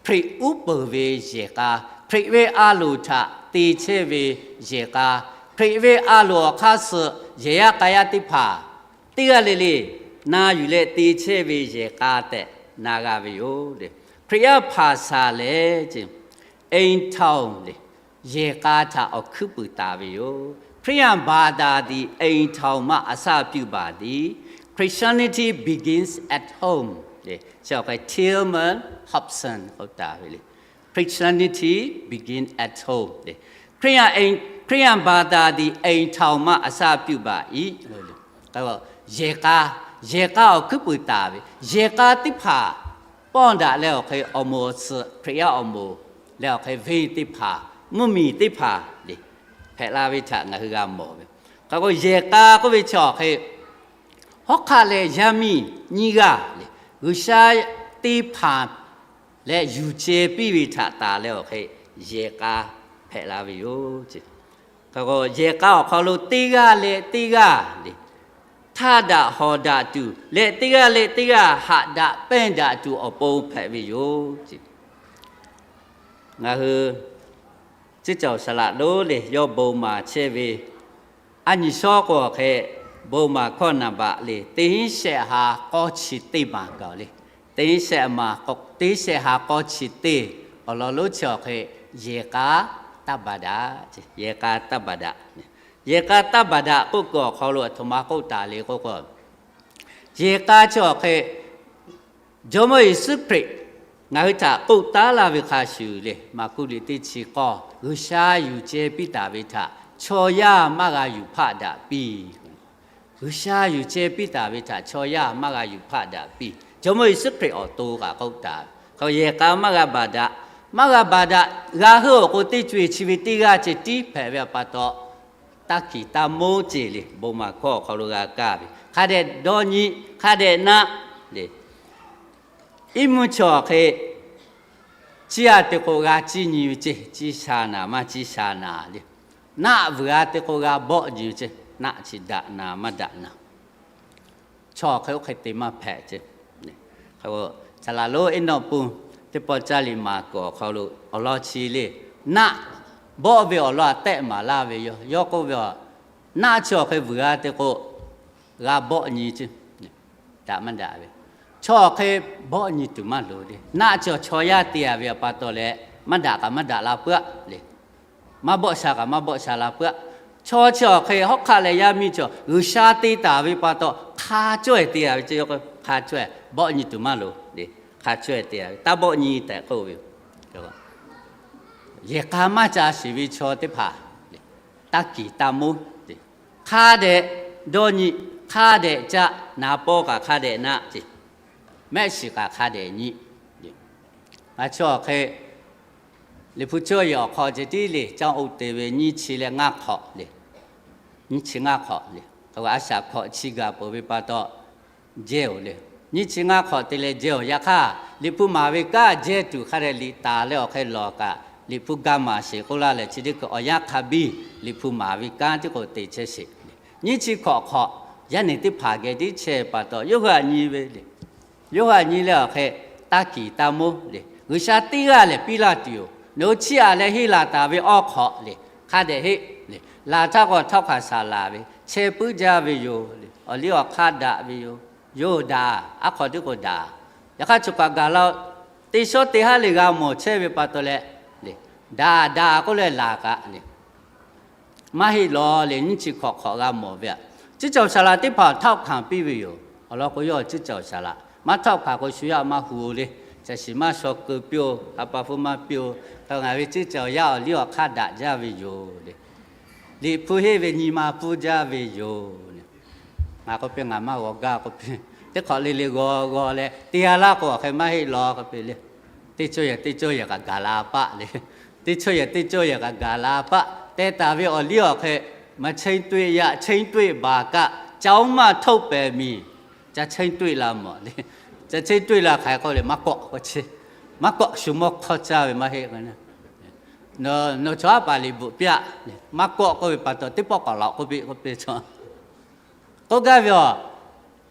Hkriꞈ uˉ peunˍ ve yehˬ k'a, Hkriꞈ ve a loˍ htaꞈ te chehˇ ve yehˬ k'a, Hkriꞈ ve a loˍ awˬ hk'aˇ suh yehˬ yaˇ k'a yaˇ teˇ hpaˍ teˇ g'aˇ le le na yuˬ leh te chehˇ ve yehˬ k'a tehꞈ na g'a ve yoˬ le. Hkriꞈ yaˇ hpaˍ saˍ lehˬ ceˇ, အိမ်ထောင် le, yehˬ k'a htaꞈ awˬ hkuiˉ puiˍ taˍ ve yoˬ. ခရစ်ယာန်ဘာသာသည် အိမ်ထောင်မှ အစပြုပါသည်. Christianity begins at home le, chi awˬ hk'e Tilman Hobson k'oˆ taˍ ve le. Christianity begin at home le. ခရစ်ယာန်အိမ်၊ ခရစ်ယာန်ဘာသာသည် အိမ်ထောင်မှ အစပြုပါ၏. Yehˬ k'a, yehˬ k'a awˬ hkuiˉ puiˍ taˍ ve, yehˬ k'a teˇ hpaˍ pawˇ daꞈ leh awˬ hk'e awˬ moˍ awˬ tsuhꞈ, Hkriꞈ yaˇ awˬ moˍ leh awˬ hk'e venˇ teˇ hpaˍ, mvuhˇmiˬ teˇ hpaˍ le, hpehꞈ la ve htaꞈ ngaˬ hui g'a mawˬ ve. Hk'e k'o yehˬ k'a k'oˆ ve chi awˬ hk'e, hawˉ hk'aˆ leh yaˇ miˇ nyiˇ g'aˇ le, G'uiˬsha teˇ hpaˍ leh yuˬ ceh piˇ ve htaꞈ taˍ leh awˬ hk'e yehˬ k'a hpehꞈ la ve yoˬ. Hk'e k'o yehˬ k'a awˬ hk'aw lo teˇ g'aˇ leh teˇ g'aˇ le, htaˇ daꞈ hawˍ daꞈ tuˬ leh teˇ g'aˇ leh teˇ g'aˇ haꞈ daꞈ pehnˇ daꞈ tuˬ awˬ pon hpehꞈ ve yoˬ. Ngaˬ hui ceˇ caˬ saˍ laꞈ lonˉ le yawˇ bon maˍ chehˇ ve, a nyi shawˉ k'o awˬ hk'e bon maˍ hkawˇ naˍ baꞈ le teˇ hinˉ shehˆ ha k'awˇ chi teˇ maˬ gaˬ le. Teˇ hinˉ shehˆ ma, teˇ hinˉ shehˆ ha k'awˇ chi teˇ awˬ lawn lonˉ chi awˬ hk'e yehˬ k'a taˇ baˬ daꞈ, yehˬ k'a taˇ baˬ daꞈ. Yehˬ k'a taˇ baˬ daꞈ k'oˆ kuiˬ awˬ hk'aw lo aˬ htoꞈ ma k'oˆ taˍ le k'oˆ k'o, yehˬ k'a chi awˬ hk'e Jawˇmawˇ Yeˍsuˆ Hkriꞈ ngaˬ hui htaꞈ k'oˆ taˉ laˇ ve hk'a shuˍ le, Maˍkuˆ liꞈ teˇ chi k'awˇ, G'uiˬsha yuˬ ceh piˇ taˍ ve htaꞈ chaw yaˇ maˇ g'a yuˬ hpaˆ daꞈ piˇ. G'uiˬsha yuˬ ceh piˇ taˍ ve htaꞈ chaw yaˇ maˇ g'a yuˬ hpaˆ daꞈ piˇ. Jawˇmawˇ Yeˍsuˆ Hkriꞈ awˬ to kaꞈ k'oˆ taˍ ve hk'e, yehˬ k'a maˇ g'a baˬ daꞈ, maˇ g'a baˬ daꞈ g'a heuˆ awˬ k'o teˇ co eˬ chi ve teˇ g'aˇ ceh tiˉ hpehꞈ ve awˬ pa taw, taˇ kiˍ taˇ moˉ ceˬ le, bon maˍ hkawˇ awˬ hk'aw lo g'a kaˇ ve hk'a dehꞈ dawˇ nyi, hk'a dehꞈ naˆ le. Iˉ mvuhˇ chi awˬ hk'e, ciˇ a te k'o g'a ciˇ nyi ve ceˇ, ciˇ sha naˍ maˇ ciˇ sha naˍ le. Naˆ vuiˬ a te k'o g'a bawˆ nyi ve ceˇ, naˆ chi daꞈ naˍ maˇ daꞈ naˍ. Chaw hk'e oˇ hk'e te maˇ hpehꞈ ceˇ. Saˍ laꞈ lonˉ Eˇnawˆ pun teˇ pawˆ caˇ liꞈ maˍ kuiˬ awˬ hk'aw lo awˬ lawn chi le, naˆ bawˆ ve awˬ lawn a tehˆ maˍ laˇ ve yoˬ. Yawˇ k'oˆ ve, naˆ chi awˬ hk'e vuiˬ a te k'o g'a bawˆ nyi ceˇ, daꞈ maˇ daꞈ ve. Chaw awˬ hk'e bawˆ nyi tuˬ maˇ loˍ le. Naˆ chi awˬ chaw yaˇ te a ve awˬ pa taw leh Maˇ daꞈ kaꞈ maˇ daꞈ la peuˬ-aˆ le. Maˇ bawˆ sha kaꞈ maˇ bawˆ sha la peuˬ-aˆ. Chaw chi awˬ hk'e hawˉ hk'aˆ leh yaˇ miˇ chi G'uiˬsha te taˍ ve pa taw hk'a cawehˬ te-a ve, hk'a cawehˬ bawˆ nyi tuˬ maˇ loˍ le. Hk'a cawehˬ te-a ve taˇ bawˆ nyi tehꞈ k'oˆ ve yoˬ. Yehˬ k'a maˇ ca shiˍ ve chaw teˇ hpaˍ, taˇ kiˍ taˇ moˉ, hk'a dehꞈ dawˇ nyi, hk'a dehꞈ caˆ, naˍ paw kaꞈ hk'a dehꞈ naˆ ce, mehˆ shiˍ kaꞈ hk'a dehꞈ nyi. Ngaˬ chi awˬ hk'e Liꞈ hpu cawˇ yehˬ awˬ hk'aw ceh tiˉ le, caˇ oˇ te ve nyiˇ chi leh ngaˇ hk'awꞈ le. Nyiˇ chi ngaˇ hk'awꞈ le. A shaꞈ hkawꞈ chi gaˬ peuˬ ve pa taw jehˇ-oˬ le. Nyiˇ chi ngaˇ hk'awꞈ te leh jehˇ-oˬ. Yaꞈ hk'aˇ, Liꞈ hpu maˍ ve kanˉ jehˇ tuˬ hk'a dehꞈ liꞈ taˍ leh awˬ hk'e lawˬ kaꞈ, Liꞈ hpu ga maˍ sheˍ k'oˆ laˇ leh chi teˇ hkui awˬ yanˇ hk'a biˇ Liꞈ hpu maˍ ve kanˉ tiˉ k'o te chehˇ sheˍ. Nyiˇ chi hkawꞈ hk'awꞈ, yaˇ nehˬ teˇ hpaˍ geh tiˉ chehˇ pa taw, yawˇ hui htaꞈ nyi ve le. Yawˇ hui htaꞈ nyi leh awˬ hk'e taˇ kiˍ taˇ moˉ le. G'uiˬsha teˇ g'aˇ lehˬ piˇ laˇ tuˬ yoˬ. Nawˬ hui chiˇ aꞈ leh henˇ laˬ taˍ ve awˇ hk'awꞈ le, hk'a dehꞈ heˆ le. Laˬ htaˇ k'o htawˇ hk'aˬ saˍ laˬ ve, chehˇ puiˉ jaˇ ve yoˬ le. Awˬ liˇ awˬ hk'aˇ daꞈ ve yoˬ. Yoˬ daꞈ, aˉ hk'aw tiˉ k'o daꞈ. Yaꞈ hk'aˇ choˬ kaꞈ gaˬ la, teˇ shawˉ teˇ haˉ le g'a mawˬ chehˇ ve pa taw leh, daꞈ daꞈ k'oˆ leh laˬ kaꞈ le, maˇ heˆ lawˬ le. Nyiˇ chi hkawꞈ hk'awꞈ g'a mawˬ ve aꞈ, ciˉ cawˬ saˍ laꞈ teˇ hpaˍ htawˆ hkanˍ piˇ ve yoˬ. Awˬ lawn k'o, yawˇ ciˉ cawˬ saˍ laꞈ maˇ htawˆ hkanˍ k'o, shu yaˇ maˇ hu-o le. Caˬ shiˍ maˇ shaw keu piˇ-oˬ, ha pa hpu maˇ piˇ-oˬ. Ngaˬ ve ciˉ cawˬ yaˇ awˬ liˇ awˬ hk'aˇ daꞈ jaˇ ve yoˬ le. Liꞈ hpu henˇ ve nyi ma pfuhˇ jaˇ ve yoˬ le. Ngaˬ k'oˆ piˇ, ngaˬ maˇ g'aw gaˇ k'oˆ piˇ, teˇ hk'awꞈ le le g'aw g'aw leh te-a laˇ k'o, awˬ hk'e maˇ heˆ lawˬ k'oˆ piˇ le. Teˇ cawˇ yehˬ teˇ cawˇ yehˬ kaꞈ gaˬ la paˆ le. Teˇ cawˇ yehˬ teˇ cawˇ yehˬ kaꞈ gaˬ la paˆ. Teh taˍ ve awˬ liˇ awˬ hk'e, မချိန်းတွေ့ရ ချိန်းတွေ့ပါက ကျောင်းမထုတ်ပဲမည်. Ca ချိန်းတွေ့ la mawˬ le. Ca ချိန်းတွေ့ la hk'aˬ hk'e k'oˆ le, maˇ kawˆ k'oˆ chi. Maˇ kawˆ, shu mawˇ hk'awˇ caˇ ve maˇ heˆ k'o, nawˬ chaw haˉ paˍ liꞈ bvuhꞈ piˇ-aˆ. Maˇ kawˆ k'oˆ ve pa taw teˇ pawˆ k'awꞈ laꞈ k'oˆ piˇ k'oˆ piˇ. K'oˆ gaˇ ve aˬ,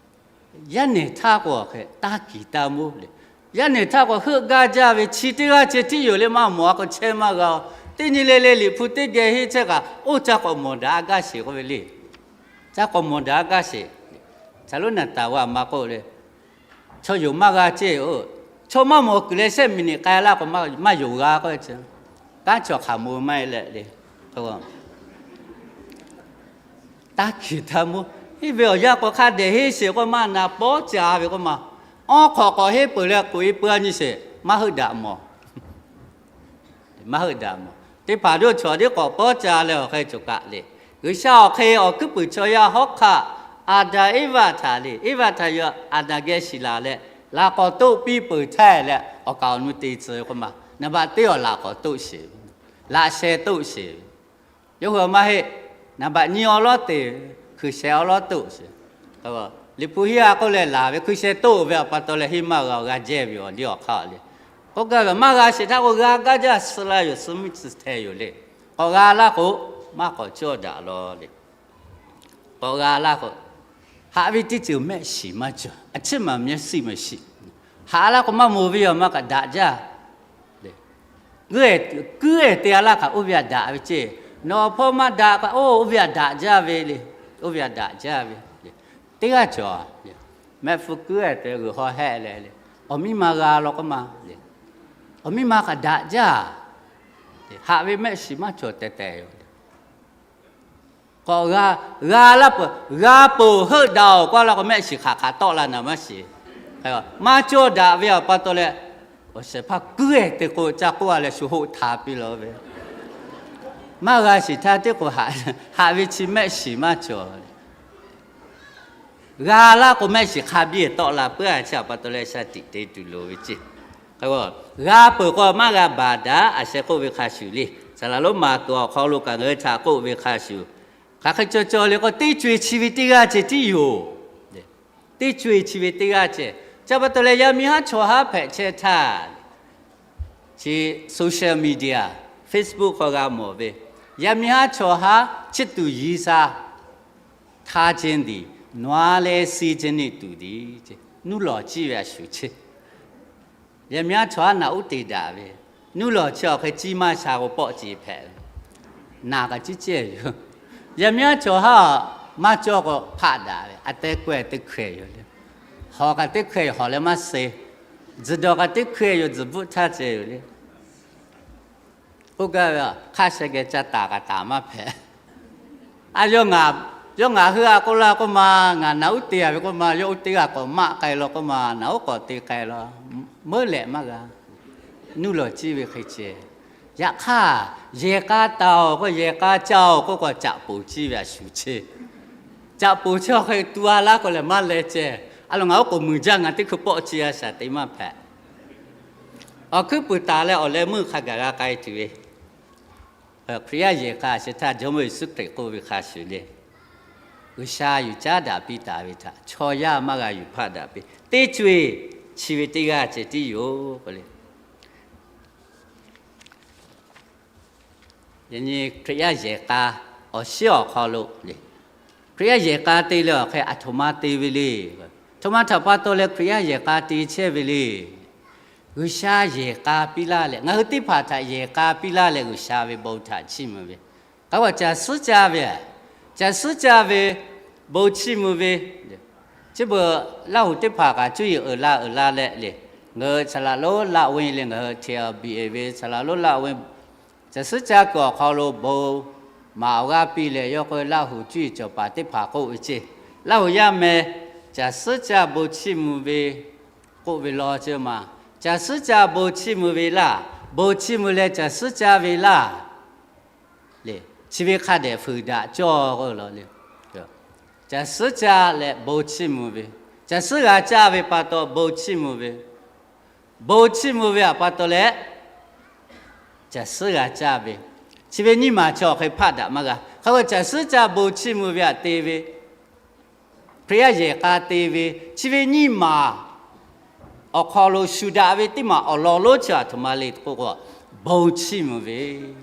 yaˇ nehˬ htaˇ k'o hk'e taˇ kiˍ taˇ moˉ le. Yaˇ nehˬ htaˇ k'o heuˆ gaˇ jaˇ ve chi teˇ g'aˇ ceh tiˉ yoˬ le, maˇ mawˬ-a k'o chehˇ maˇ g'a-oˬ. Teˇ nyi le le Liꞈ hpu teˇ geh henˇ chehˇ kaꞈ, oˇ ca k'awꞈ mawˬ daꞈ gaˇ sheˍ k'oˆ ve le. Ca k'awꞈ mawˬ daꞈ gaˇ sheˍ. Caˬ lonˉ naˍ taˍ g'a ma k'oˆ le, chaw yonˍ maˇ g'a ceˇ-oˬ. Chaw maˇ mawˬ kuiˬ leh shehˆ miˬniꞈ k'ai laˇ k'o, maˇ yonˍ g'a k'oˆ ve chi. Kanˉ chaw hk'aˬ mo maˇ heˆ leh le. Taˇ kiˍ taˇ moˉ. Henˇ ve awˬ yanˇ k'o hk'a dehꞈ henˇ sheˍ k'oˆ ma, naˍ pawˉ ca ve k'oˆ ma. Awˇ hk'awꞈ k'awꞈ henˇ peuˬ leh k'oꞈ-e peu-a nyi sheˍ, maˇ heuˆ daꞈ mawˬ. Maˇ heuˆ daꞈ mawˬ. Teˇ hpaˍ doˇ chaw tiˉ k'awꞈ pawˉ ca leh awˬ hk'e coˬ kaꞈ le. G'uiˬsha awˬ hk'e awˬ hkuiˉ puiˍ chaw yaˇ hawˉ hk'aˆ, Aˍdanˍ Eˇvaꞈ htaꞈ le, Eˇvaꞈ htaꞈ yawˇ Aˍdanˍ geh shiˍ laˬ leh, laꞈ k'awꞈ toˆ piˇ peuˬ htaˇ leh, awˬ kaˍ awˬ nu te tcuh ve k'oˆ ma. Naˍ baꞈ teˇ awˬ laꞈ k'awꞈ toˆ sheˍ ve, laꞈ sheh toˆ sheˍ ve. Yawˇ hui maˇ heˆ. Naˍ baꞈ nyi awˉ lawˉ te, hkui sheh awˉ lawˉ toˆ sheˍ. Liꞈ hpu henˇ-a k'oˆ leh laˬ ve hkui sheh toˆ ve awˬ pa taw leh henˇ maˇ g'a, g'a jehˇ ve awˬ liˇ awˬ hk'aˇ le. K'oˆ gaˇ ve maˇ g'a sheˍ htaˇ k'o g'a gaˇ jaˇ, suh la yoˬ, suh miˇ tcuh hteh yoˬ le. K'awꞈ g'a laˇ k'o, maˇ k'awꞈ cawˇ daꞈ lawˬ le. K'awꞈ g'a laˇ k'o, haꞈ ve teˇ ceuˬ mehˆ shiˍ maˇ cawˬ, a ciˉ maˬ mehˆ shiˍ maˇ shiˍ. Haꞈ laˇ k'o maˇ moˍ ve yoˬ, maˇ kaꞈ daꞈ jaˇ. Kuiˉ-ehˍ te-a laˇ kaꞈ oˇ ve htaꞈ daꞈ ve ceˇ. Nawˬ awˬ hpawˇ maˇ daꞈ kaꞈ, oˇ ve htaꞈ daꞈ jaˇ ve le. Oˇ ve htaꞈ daꞈ jaˇ ve. Teˇ g'aˇ cawˬ, mehˆ hpu kuiˉ-ehˍ te g'uiˬ haw hehˆ leh le, awˬ miˇ ma g'a law k'oˆ ma le. Awˬ miˇ ma kaꞈ daꞈ jaˇ. Haꞈ ve mehˆ shiˍ maˇ cawˬ tehꞈ tehꞈ yoˬ. K'awꞈ g'a, g'a laˇ peuˬ, g'a peuˬ heuˆ daꞈ-oˬ k'oˆ laˇ k'o, mehˆ shiˍ hk'aˬ hk'aˬ tawˆ la naˍ maˇ shiˍ. Maˇ cawˇ daꞈ ve awˬ pa taw leh, awˬ shehˍ hpaˇ kuiˉ-ehˍ te k'o ca k'oˆ-a leh shu hoˆ htaꞈ piˇ la ve. Maˇ g'a shiˍ htaˇ teˇ k'o, haꞈ ve chi mehˆ shiˍ maˇ cawˬ. G'a laˇ k'o, mehˆ shiˍ hk'a biˇ tawˆ la peuˬ-a, chi awˬ pa taw leh shaˍ tiꞈ te tuˬ loˍ ve ceˇ. G'a peuˬ k'o maˇ g'a baˬ daꞈ, a sheh k'oˆ ve hk'a shuˍ le. Saˍ laˍ lonˉ maˍ kuiˬ awˬ hk'aw lo kaꞈ ngaˬ hui htaꞈ k'oˆ ve hk'a shuˍ, hk'aˬ hk'e cawˬ cawˬ le k'o, teˇ co-e chi ve teˇ g'aˇ ceh tiˉ yoˬ. Teˇ co-e chi ve teˇ g'aˇ ceh. Chi pa taw leh yaˇ miˇ haˉ chaw haˉ hpehꞈ chehˇ htaˇ, chi social media, Facebook hk'aw g'a mawˬ ve, yaˇ miˇ haˉ chaw haˉ chiˇ tuˬ yiˍ sa htaˇ ceh diˬ, nawˬ-a leh si ceh neˇ tuˬ diˬ, nuˇ lawˬ ciˇ ve a shuˍ chehˇ. Yaˇ miˇ haˉ chaw haˉ naꞈ uˉ te daꞈ ve, nuˇ lawˬ chi awˬ hk'e ciˇ maˇ sha k'o pawˆ ce hpehꞈ ve, naˬ kaꞈ ciˇ cehˇ yoˬ. Yaˇ miˇ haˉ chaw haˉ maˇ cawˇ k'o hpaˆ daꞈ ve, a teh kawehˬ teˇ hkawehˬ yoˬ le. Hawˬ kaꞈ teˇ hkawehˬ yoˬ, hawˬ leh maˇ se. Tzuhˬ dawˬ kaꞈ teˇ hkawehˬ yoˬ, tzuhˬ bvuhˆ htaˇ ceh yoˬ le. K'oˆ gaˇ ve, hk'a sheh geh ca taˍ kaꞈ taˍ maˇ hpehꞈ. A, yawˇ ngaˬ hui a k'oˆ laˇ k'oˆ ma, ngaˬ naˬ uˉ te a ve k'oˆ ma, yawˇ uˉ te g'a k'awꞈ maˆ k'ai law k'oˆ ma, naˬ uˉ k'awꞈ te k'ai law, meuˉ lehꞈ maˇ g'a. Nuˇ lawˬ ciˇ ve hk'e ceh. Yaꞈ hk'aˇ, yehˬ k'a taˍ-oˬ k'o, yehˬ k'a ca-oˬ k'oˆ k'o, caꞈ poˍ ciˇ ve a shuˍ chehˇ. Caꞈ poˍ chehˇ hk'e tu a laˇ k'o lehˬ maˇ leh ceh. A loˍ ngaˬ oˉ k'oˍ muiˬ jaˇ, ngaˬ teˇ hkui pawˆ ciˇ a shaˍ te maˇ hpehꞈ. Awˬ hkuiˉ puiˍ taˍ leh awˬ leh meuˇ hk'a gaˬ g'a k'ai tuˬ ve, Hkriꞈ yaˇ yehˬ k'a a shu htaˇ Jawˇmawˇ Yeˍsuˆ Hkriꞈ k'oˆ ve hk'a shuˍ le, G'uiˬsha yuˬ caˉ daꞈ piˇ taˍ ve htaꞈ chaw yaˇ maˇ g'a yuˬ hpaˆ daꞈ piˇ, teˇ co-e chi ve teˇ g'aˇ ceh tiˉ yoˬ k'o le. Yaꞈ nyi Hkriꞈ yaˇ yehˬ k'a awˬ shiˉ awˬ hk'aw lo le, Hkriꞈ yaˇ yehˬ k'a te leh awˬ hk'e aˬ htoꞈ ma te ve le. Aˬ htoꞈ ma htaꞈ pa taw leh Hkriꞈ yaˇ yehˬ k'a te chehˇ ve le. G'uiˬsha yehˬ k'a piˇ laˇ leh, ngaˬ hui teˇ hpaˍ htaꞈ yehˬ k'a piˇ laˇ leh G'uiˬsha ve bon htaꞈ chiˇ mvuh ve, k'aˉ g'a caˬ suhˉ caˇ ve, caˬ suhˉ caˇ ve bon chiˇ mvuh ve, chi beuꞈ Laˇhuˍ teˇ hpaˍ kaꞈ cuˇ yiˍ uiˍ la uiˍ la leh le, ngaˬ hui saˍ laꞈ lonˉ laˆ ve le, ngaˬ hui hte a biˬ e ve saˍ laꞈ lonˉ laˆ ve, caˬ suhˉ caˇ kuiˬ awˬ hk'aw lo bon maˍ awˬ g'aˇ piˇ leh, yawˇ k'o Laˇhuˍ cuˇ yiˍ cawˬ paˍ teˇ hpaˍ k'oˆ ve ceˇ, Laˇhuˍ yaˇ meh caˬ suhˉ caˇ bon chiˇ mvuh ve k'oˆ ve law ceh ma. Caˬ suhˉ caˇ bon chiˇ mvuh ve laˇ, bon chiˇ mvuh leh caˬ suhˉ caˇ ve laˇ le, chi ve hk'a dehꞈ fuiˍ daꞈ cawˇ k'oˆ la le. Caˬ suhˉ caˇ leh bon chiˇ mvuh ve, caˬ suhˉ g'a caˇ ve pa taw bon chiˇ mvuh ve, bon chiˇ mvuh ve aꞈ pa taw leh caˬ suhˉ g'a caˇ ve, chi ve nyiˇ maˬ chi awˬ hk'e hpaˆ daꞈ maˇ g'a. Hk'a g'a caˬ suhˉ caˇ bon chiˇ mvuh ve aꞈ te ve, Hkriꞈ yaˇ yehˬ k'a te ve, chi ve nyiˇ maˬ awˬ hk'aw lo shuˍ daꞈ ve teˇ maˬ awˬ lawn lonˉ chi aˬ htoꞈ ma le k'oˆ k'o, bon chiˇ mvuh ve,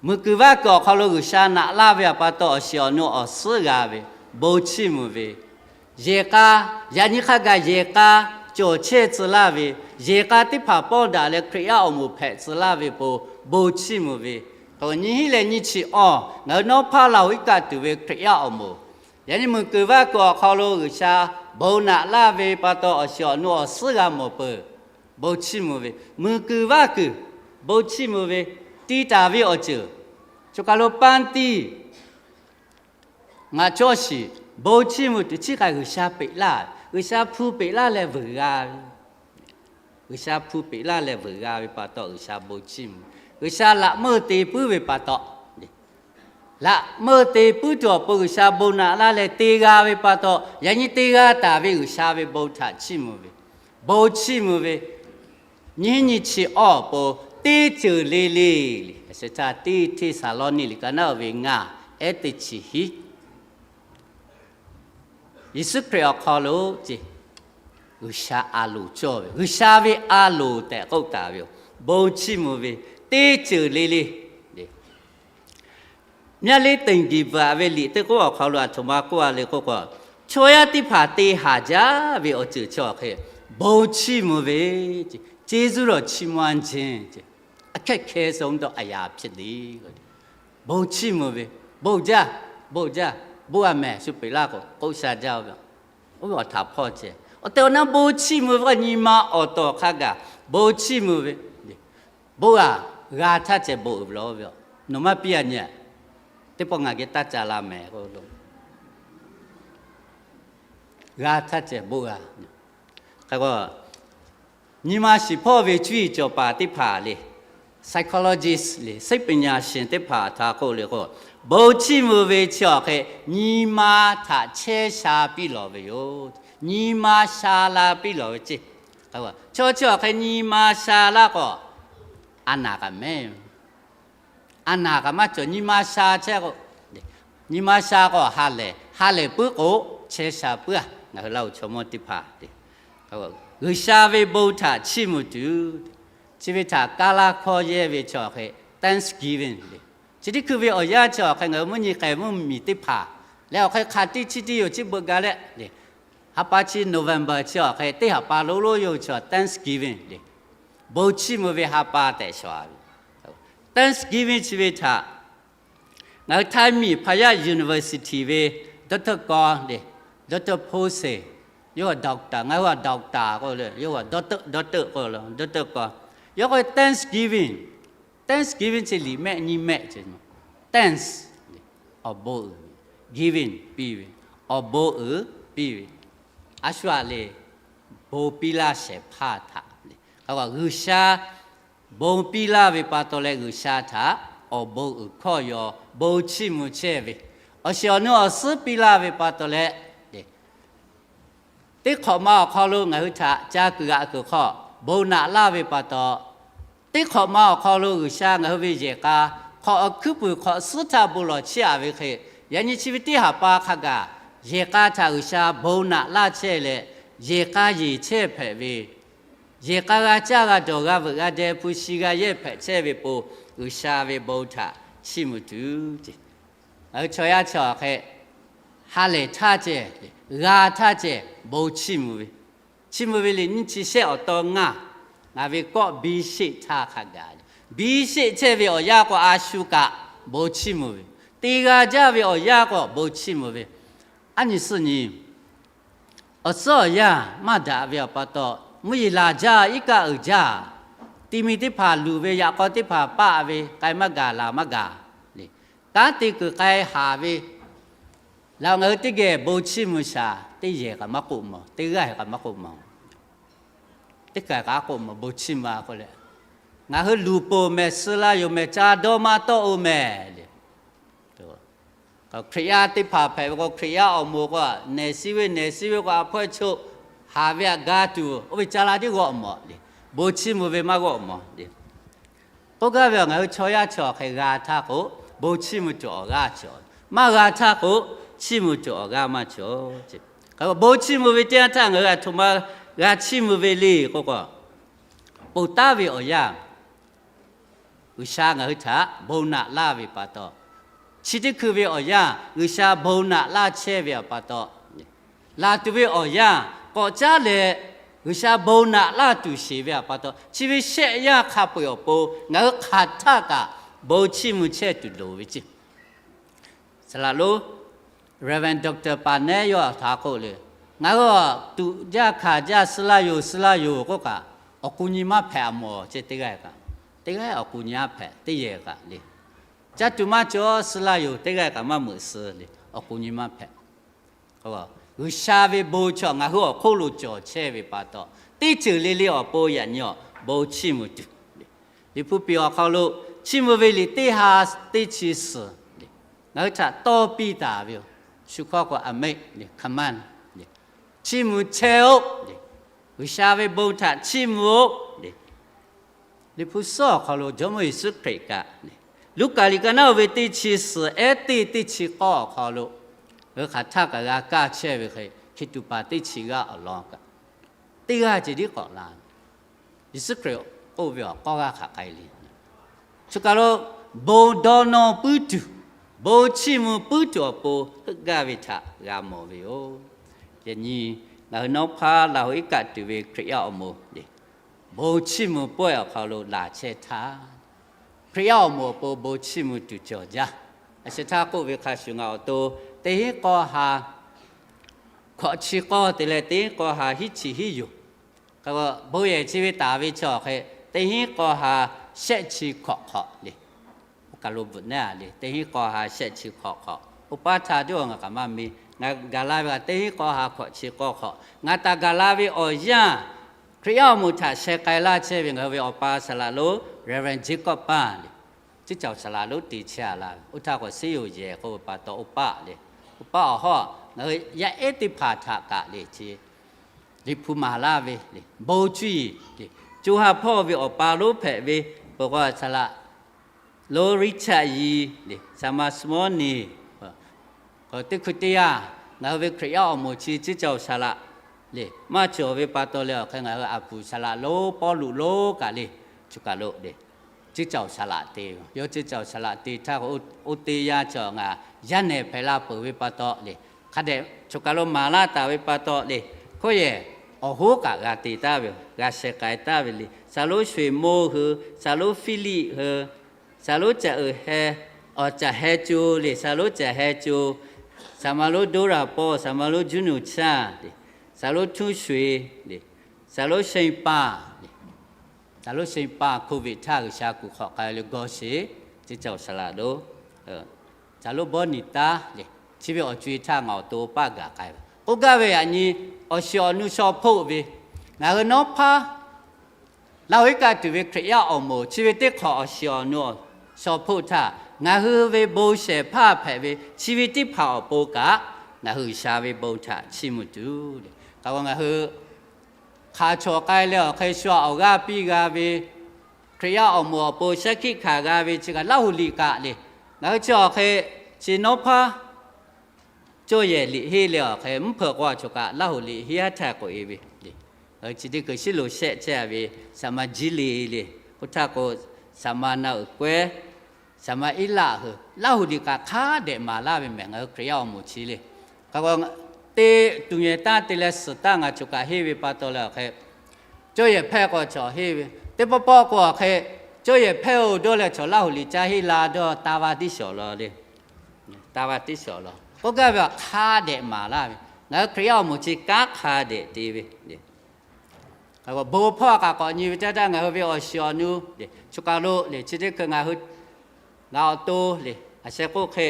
muiˬ kuiˬ vaˇ kuiˬ awˬ hk'aw lo G'uiˬsha naꞈ laˇ ve aꞈ pa taw awˬ shiˍ awˬ nu awˬ suhˉ g'a ve, bon chiˇ mvuh ve, yehˬ k'a, yaꞈ nyi hk'a gaˬ yehˬ k'a cawˬ chehˇ tcuh laˇ ve, yehˬ k'a teˇ hpaˍ pawˇ daꞈ leh Hkriꞈ yaˇ awˬ moˍ hpehꞈ tcuh laˇ ve po, bon chiˇ mvuh ve, nyiˇ hinˉ leh nyiˇ chi awˬ ngaˬ hui nawˉ hpaˇ Laˇhuˍ iˉ kaˆ tuˬ ve Hkriꞈ yaˇ awˬ moˍ, yaꞈ nyi muiˬ kuiˬ vaˇ kuiˬ awˬ hk'aw lo G'uiˬsha bon naꞈ laˇ ve pa taw awˬ shiˍ awˬ nu awˬ suhˉ g'a mawˬ peuˬ, bon chiˇ mvuh ve, muiˬ kuiˬ vaˇ kuiˬ bon chiˇ mvuh ve, ti taˍ ve awˬ ceuˬ, choˬ kaˬ lo paˇ tiˇ ngaˬ cawˇ shiˍ, bon chiˇ mvuh tuˬ chiˉ k'ai G'uiˬsha peꞈ laˇ, G'uiˬsha hpu peꞈ laˇ leh vuiˬ g'a ve, G'uiˬsha hpu peꞈ laˇ leh vuiˬ g'a ve pa taw G'uiˬsha bon chiˇ mvuh, G'uiˬsha laꞈ meuˇ te puiˉ ve pa taw, laꞈ meuˇ te puiˉ tuˬ awˬ pon G'uiˬsha bon naꞈ laˇ leh te g'a ve pa taw, yaꞈ nyi te g'a taˍ ve G'uiˬsha ve bon htaꞈ chiˇ mvuh ve, bon chiˇ mvuh ve, nyiˇ hinˉ nyiˇ chi awˬ pon teˇ ceuˬ le le le, a shu htaˇ teˇ Hteˇsaˍlawˇniˆ liꞈ ka naˉ uiˍ ve ngaˬ ehˉ teˇ chi hiˉ Yeˍsuˆ Hkriꞈ awˬ hk'aw lo ce, G'uiˬsha a loˍ cawˇ ve, G'uiˬsha ve a loˍ tehꞈ k'oˆ taˍ ve yoˬ. Bon chiˇ mvuh ve teˇ ceuˬ le le, Myaˇ liˇ teˍ giˍ bvuhꞈ ve liꞈ teˇ k'oˆ awˬ hk'aw lo aˬ htoꞈ ma k'oˆ a le k'oˆ k'o, chaw yaˇ teˇ hpaˍ te haˍ jaˇ ve awˬ ceuˬ chi awˬ hk'e, bon chiˇ mvuh ve ce, ကျေးဇူးတော်ချီးမွမ်းခြင်း အခက်ခဲဆုံးသောအရာဖြစ်သည်. Bon chiˇ mvuh ve, bon jaˇ, bon jaˇ, bon a mehˍ shu peꞈ laˇ k'o k'oˆ sha jaˇ ve, oˇ ve awˬ htaꞈ hpawˇ ceh. Awˬ tehˬ awˬ na bon chiˇ mvuh ve k'o nyi ma awˬ tawˍ hk'a gaˬ bon chiˇ mvuh ve, bon a g'a htaˇ ceh bon uiˍ ve law ve, nawˬ maˇ piˇ a nyi, teˇ pawˆ ngaˬ geh taˇ ca la mehˍ k'o lo, g'a htaˇ ceh bon g'a. Hk'e k'o, nyi ma shiˍ hpawˇ ve cuˇ yiˍ cawˬ paˍ teˇ hpaˍ le, psychologist le, စိတ်ပညာရှင် teˇ hpaˍ htaꞈ k'oˆ le k'o, bon chiˇ mvuh ve chi awˬ hk'e nyi ma htaꞈ chehˇ sha piˇ lawˬ ve yoˬ. Nyi ma sha la piˇ lawˬ ve ce. Chaw chi awˬ hk'e nyi ma sha laˇ k'o, a naˍ kaꞈ mehˉ, a naˍ kaꞈ maˇ cawˬ. Nyi ma sha chehˇ k'o, nyi ma sha k'o ha lehˬ, ha lehˬ puiˉ k'o chehˇ sha puiˉ a. Ngaˬ hui Laˇhuˍ chaw mawˇ teˇ hpaˍ G'uiˬsha ve bon htaꞈ chiˇ mvuh tuˬ, chi ve htaꞈ kaˇ laˇ hkawˇ yehˇ ve chi awˬ hk'e Thanksgiving le. Chi teˇ hkui ve awˬ yanˇ chi awˬ hk'e ngaˬ hui mvuhˇ nyi k'ai mvuhˇ miˬ teˇ hpaˍ leh awˬ hk'e hk'aˬ tiˇ chi tiˇ yoˬ chi beuꞈ gaˬ leh, ha pa chi November chi awˬ hk'e teˇ ha pa lonˉ lonˉ yoˬ chi Thanksgiving le. Bon chiˇ mvuh ve ha pa tehꞈ shawˍ a ve. Thanksgiving chi ve htaꞈ ngaˬ hui Htaiˇ miˬ Hpaˍ yaˇ University ve ดอกเตอร์ กร le, ดอกเตอร์ โพเซ yawˇ hui doctor, ngaˬ hui a doctor k'o le, yawˇ hui doctor, doctor k'o lo, doctor กร, yawˇ k'o Thanksgiving Thanksgiving chi liꞈ mehˆ nyiˇ mehˆ ce. Thanks, awˬ bon uiˍ ve. Giving, piˇ ve. Awˬ bon uiˍ piˇ ve. A shu aꞈ le, bon piˇ laˇ shehˍ hpaˇ htaꞈ le. G'uiˬsha bon piˇ laˇ ve pa taw leh G'uiˬsha htaꞈ awˬ bon uiˍ hkawˇ yaw bon chiˇ mvuh chehˇ ve, awˬ shiˍ awˬ nu awˬ suhˉ piˇ laˇ ve pa taw leh, teˇ hk'awꞈ ma awˬ hk'aw lo ngaˬ hui htaꞈ ca kuiˬ g'aꞈ kuiˬ hk'aw bon naꞈ laˇ ve pa taw, teˇ hk'awꞈ ma awˬ hk'aw lo G'uiˬsha ngaˬ hui ve yehˬ k'a hk'awꞈ awˬ hkuiˉ puiˍ hk'awꞈ suhˉ htaˇ bon lawˬ chiˇ aꞈ ve hk'e, yaꞈ nyi chi ve teˇ haˍ pa hk'a gaˬ yehˬ k'a htaꞈ G'uiˬsha bon naꞈ laˇ chehˇ leh, yehˬ k'a yeˬ chehˇ hpehꞈ ve, yehˬ k'a g'a caˇ g'a dawˬ g'a veuꞈ g'a deh hpu shi g'a yehˇ hpehꞈ chehˇ ve po, G'uiˬsha ve bon htaꞈ chiˇ mvuh tuˬ ce. Ngaˬ hui chaw yaˇ chi awˬ hk'e ha lehˬ htaˇ ceh, g'a htaˇ ceh bon chiˇ mvuh ve, chiˇ mvuh ve liꞈ nyiˇ chi shehˆ awˬ taw ngaˇ, ngaˬ ve kawˆ biˇ sheˆ htaˇ hk'a gaˬ, biˇ sheˆ chehˇ ve awˬ yanˇ k'o a shu kaꞈ bon chiˇ mvuh ve, te g'a jaˇ ve awˬ yanˇ k'o bon chiˇ mvuh ve, aˉ nyi suhˉ nyi awˬ suhˉ awˬ yanˇ maˇ daꞈ ve awˬ pa taw, mvuhˇ yeˬ laˬ jaˇ, iˉ kaˆ uiˍ jaˇ, ti mi teˇ hpaˍ luˬ ve, yaꞈ k'aw teˇ hpaˍ paˆ ve, k'ai maˇ gaˬ laˬ maˇ gaˬ le. Kanˉ te kuiˬ k'ai haˍ ve, laˬ ngaˬ hui teˇ geh bon chiˇ mvuh shaˍ, teˇ yehˬ kaꞈ maˇ k'oˆ mawˬ, teˇ g'aˇ kaꞈ maˇ k'oˆ mawˬ, teˇ kaˬ kaꞈ k'oˆ mawˬ, bon chiˇ mvuh a k'oˆ leh, ngaˬ hui luˬ poˬ mehˍ, suh laˇ yoˬ mehˍ, ca dawˇ maˇ tawˆ-oˬ mehˍ le. Hkriꞈ yaˇ teˇ hpaˍ hpehꞈ ve k'o, Hkriꞈ yaˇ awˬ moˍ k'o, nehˬ siˉ ve nehˬ siˉ ve k'o, a hpawehˇ choˆ haˍ ve aꞈ ga tuˬ, oˇ ve ca la tiˉ g'awˆ mawˬ le. Bon chiˇ mvuh ve maˇ g'awˆ mawˬ le. K'oˆ gaˇ ve awˬ, ngaˬ hui chaw yaˇ chi awˬ hk'e g'a htaˇ k'o, bon chiˇ mvuh tuˬ awˬ g'aˇ cawˬ, maˇ g'a htaˇ k'o, chiˇ mvuh tuˬ awˬ g'aˇ maˇ cawˬ. Bon chiˇ mvuh ve teˇ yanˇ htaˇ ngaˬ hui aˬ htoꞈ ma g'a chiˇ mvuh ve le k'o k'o, ponˬ taˉ ve awˬ yanˇ G'uiˬsha ngaˬ hui htaꞈ bon naꞈ laˇ ve pa taw, chi teˇ hkui ve awˬ yanˇ G'uiˬsha bon naꞈ laˇ chehˇ ve awˬ pa taw, laˬ tuˬ ve awˬ yanˇ k'awꞈ caˉ leh, G'uiˬsha bon naꞈ laˇ tuˬ sheˍ ve awˬ pa taw, chi ve shehˆ yanˇ hk'a peu-eˬ awˬ pon ngaˬ hui hk'aˬ htaˇ kaꞈ bon chiˇ mvuh chehˇ tuˬ loˍ ve ce. Saˍ laꞈ lonˉ Reverend Doctor Paˍnehˉ yawˇ htaꞈ k'oˆ le, ngaˬ hui tuꞈ jaˇ hkanˍ jaˇ, suh laˇ yoˬ suh laˇ yoˬ k'oˆ kaꞈ, awˬ k'u nyi maˇ hpehꞈ a mawˬ ce. Teˇ g'aˇ kaꞈ, teˇ g'aˇ awˬ k'u nyi maˇ hpehꞈ, teˇ yehˬ kaꞈ le. Caˇ tuˬ maˇ cawˬ, suh laˇ yoˬ, teˇ g'aˇ kaꞈ maˇ meuꞈ suh le, awˬ k'u nyi maˇ hpehꞈ. G'uiˬsha ve bon chi ngaˬ hui awˬ hk'oˆ lo cawˬ chehˇ ve pa taw, teˇ ceuˬ le le awˬ pon yaꞈ nyi awˬ bon chiˇ mvuh tuˬ, Liꞈ hpu piˍ awˬ hk'aw lo chiˇ mvuh ve liꞈ teˇ ha teˇ chi suhˍ ngaˬ hui htaꞈ tawˇ piˇ taˍ ve yoˬ. Shu hkawˇ k'o, a meˆ, command, chiˇ mvuh chehˇ-oˆ. G'uiˬsha ve bon htaꞈ chiˇ mvuh-oˆ. Liꞈ hpu suhˉ awˬ hk'aw lo Jawˇmawˇ Yeˍsuˆ Hkriꞈ kaꞈ, Luˉkaꞈ liꞈ ka naˉ-o ve teˇ chi suhˍ ehˉ teˇ teˇ chi k'awˇ awˬ hk'aw lo, ngaˬ hui hk'aˬ htaˇ kaꞈ g'a kaˇ chehˇ ve hk'e, hkiˬ tuꞈ paˍ teˇ chi g'aˇ awˬ lawn kaꞈ, teˇ g'aˇ ceh tiˉ k'awꞈ la. Yeˍsuˆ Hkriꞈ k'oˆ ve awˬ k'awˇ g'aˇ hk'aˬ k'ai le. Chi kaˬ lo bon dawˇ nawˇ puiˉ tuˬ, bon chiˇ mvuh puiˉ tuˬ awˬ pon heuˆ gaˇ ve htaꞈ g'a mawˬ ve yoˬ. Yaꞈ nyi ngaˬ hui nawˉ hpaˇ Laˇ huˍ iˉ kaˆ tuˬ ve Hkriꞈ yaˇ awˬ moˍ le, bon chiˇ mvuh pawehˇ awˬ hk'aw lo laˬ chehˇ htaˇ, Hkriꞈ yaˇ awˬ moˍ awˬ pon bon chiˇ mvuh tuˬ cawˬ jaˇ. A sheh htaˇ k'oˆ ve hk'a shuˍ ngaˬ awˬ to teˇ hinˉ k'awˇ ha hkawꞈ chi k'awˇ te leh teˇ hinˉ k'awˇ ha hiˉ chi hiˉ yoˬ. Bon yehˬ chi ve taˍ ve chi awˬ hk'e, teˇ hinˉ k'awˇ ha shehˆ chi hkawꞈ hk'awꞈ le. Oˇ kaˬ lo bvuhꞈ naˉ le, teˇ hinˉ k'awˇ ha shehˆ chi hkawꞈ hk'awꞈ. Oˇ paˉ htaˇ tiˉ ngaˬ kaꞈ maˇ mi. Ngaˬ gaˬ la ve kaꞈ teˇ hinˉ k'awˇ ha hkawꞈ chi k'awˇ hk'awꞈ. Ngaˬ taˍ gaˬ la ve awˬ yanˇ, Hkriꞈ yaˇ awˬ moˍ htaꞈ sheh k'ai laˇ chehˇ ve ngaˬ hui ve awˬ pa saˍ laꞈ lonˉ Reverend Jacob Paˇ le, ciˉ caoˬ saˍ laꞈ lonˉ te chehˇ a la ve, oˇ htaˇ k'awꞈ Siˉ yoˬ yehˬ k'oˆ ve pa taw, oˇ paˆ le, oˇ paˆ awˬ hawˉ ngaˬ hui yaˇ ehˉ teˇ hpaˍ htaꞈ kaꞈ le ce Liꞈ hpu maˍ laˇ ve le, bon cuˇ yiˍ le, co ha hpawˇ ve awˬ pa lonˉ hpehꞈ ve, peuˬ k'o saˍ laꞈ lonˉ Richard Yi le, saˍ ma Smawˉ Niˬ, teˇ hkui teˇ yanˇ ngaˬ hui ve Hkriꞈ yaˇ awˬ moˍ chi ciˉ caoˬ saˍ laꞈ le maˇ cawˬ ve pa taw leh awˬ hk'e ngaˬ hui a puˍ saˍ laꞈ lonˉ Pawˇluꞈ lonˉ kaꞈ le, choˬ kaˬ lo le, ciˉ caoˬ saˍ laꞈ te, yawˇ ciˉ caoˬ saˍ laꞈ te htaˇ k'o, oˇ teˇ yanˇ chi ngaˬ yaˇ nehˬ hpehꞈ la peuˬ ve pa taw le, hk'a dehꞈ choˬ kaˬ lo maˍ laˇ taˍ ve pa taw le, hk'oˆ yehˬ awˬ hoˉ kaꞈ g'a te taˍ ve, g'a sheh k'ai taˍ ve le. Saˍ lonˉ Sho-eˍ monˇ hui, saˍ lonˉ Hpiˇliˆ hui, saˍ lonˉ Caꞈ uiˍ heh, awˬ Caꞈ heh co le, saˍ lonˉ Caꞈ heh co, saˍ ma lonˉ Doˇraˍ pawˇ, saˍ ma lonˉ Juˇnuˬ chaˇ le, saˍ lonˉ Htuˇ Sho-eˍ le, saˍ lonˉ Sha-eˍ paˍ le, Caˬ lonˉ เซนต์ ปา โควิด htaˇ G'uiˬsha kuˬ hk'awꞈ k'ai ve gawˇ sheˍ, teˇ caˇ awˬ saˍ laꞈ doˉ, caˬ lonˉ บอสตัน lehˬ, chi ve awˬ co-e htaˇ ngaˬ awˬ to paˆ gaˬ k'ai ve. K'oˆ gaˇ ve yaꞈ nyi awˬ shiˍ awˬ nu shaw hpoˆ ve, ngaˬ hui nawˉ hpaˇ Laˇ huˍ iˉ kaˆ tuˬ ve Hkriꞈ yaˇ awˬ moˍ chi ve teˇ hk'awꞈ awˬ shiˍ awˬ nu shaw hpoˆ htaˇ, ngaˬ hui ve bon shehˍ hpaˇ hpehꞈ ve chi ve teˇ hpaˍ awˬ pon kaꞈ, ngaˬ hui G'uiˬsha ve bon htaꞈ chiˇ mvuh tuˬ le. K'aˬ k'o ngaˬ hui hk'aˬ cawˬ k'ai leh awˬ hk'e shu-a awˬ g'aˇ piˇ g'a ve, Hkriꞈ yaˇ awˬ moˍ awˬ pon shaˉ hkiˆ hkanˍ g'a ve chi kaꞈ Laˇ huˍ liꞈ kaꞈ le. Ngaˬ hui chi awˬ hk'e chi nawˉ hpaˇ cawˇ yehˬ liꞈ henˇ leh awˬ hk'e mvuhˇ hpeuꞈ k'o a cawˬ kaꞈ Laˇ huˍ liꞈ henˇ haˉ htaˇ k'oꞈ-e ve le. Chi teˇ hkui shiˉ lo shehˆ chehˇ ve saˍ ma Jiˇ le le, oˇ htaˇ k'o saˍ ma Na uiˍ k'awehˇ, saˍ ma Iˉ laˆ hui Laˇ huˍ liꞈ kaꞈ hk'a dehꞈ maˍ laˇ ve mehˬ ngaˬ hui Hkriꞈ yaˇ awˬ moˍ chi le. K'aˬ k'o teˇ tuˬ nyehˬ taˇ te leh suhˍ taˇ ngaˬ cawˬ kaꞈ henˇ ve pa taw leh awˬ hk'e cawˇ yehˬ hpehˇ k'o cawˬ henˇ ve, teˇ pawˆ pawˆ k'o awˬ hk'e cawˇ yehˬ hpehˇ-oˬ dawˇ leh cawˬ Laˇ huˍ liꞈ caˇ henˇ la dawˇ taˇ vaˇ tiˉ shawˍ law le. Taˇ vaˇ tiˉ shawˍ law. K'oˆ gaˇ ve a hk'a dehꞈ maˍ laˇ ve, ngaˬ hui Hkriꞈ yaˇ awˬ moˍ chi kanˉ hk'a dehꞈ te ve. Bon hpawˇ kaꞈ k'awꞈ nyi ve teˇ htaˇ ngaˬ hui ve awˬ shiˍ awˬ nu le, choˬ kaˬ lo le, chi teˇ hkui ngaˬ hui ngaˬ awˬ to le, a sheh k'oˆ hk'e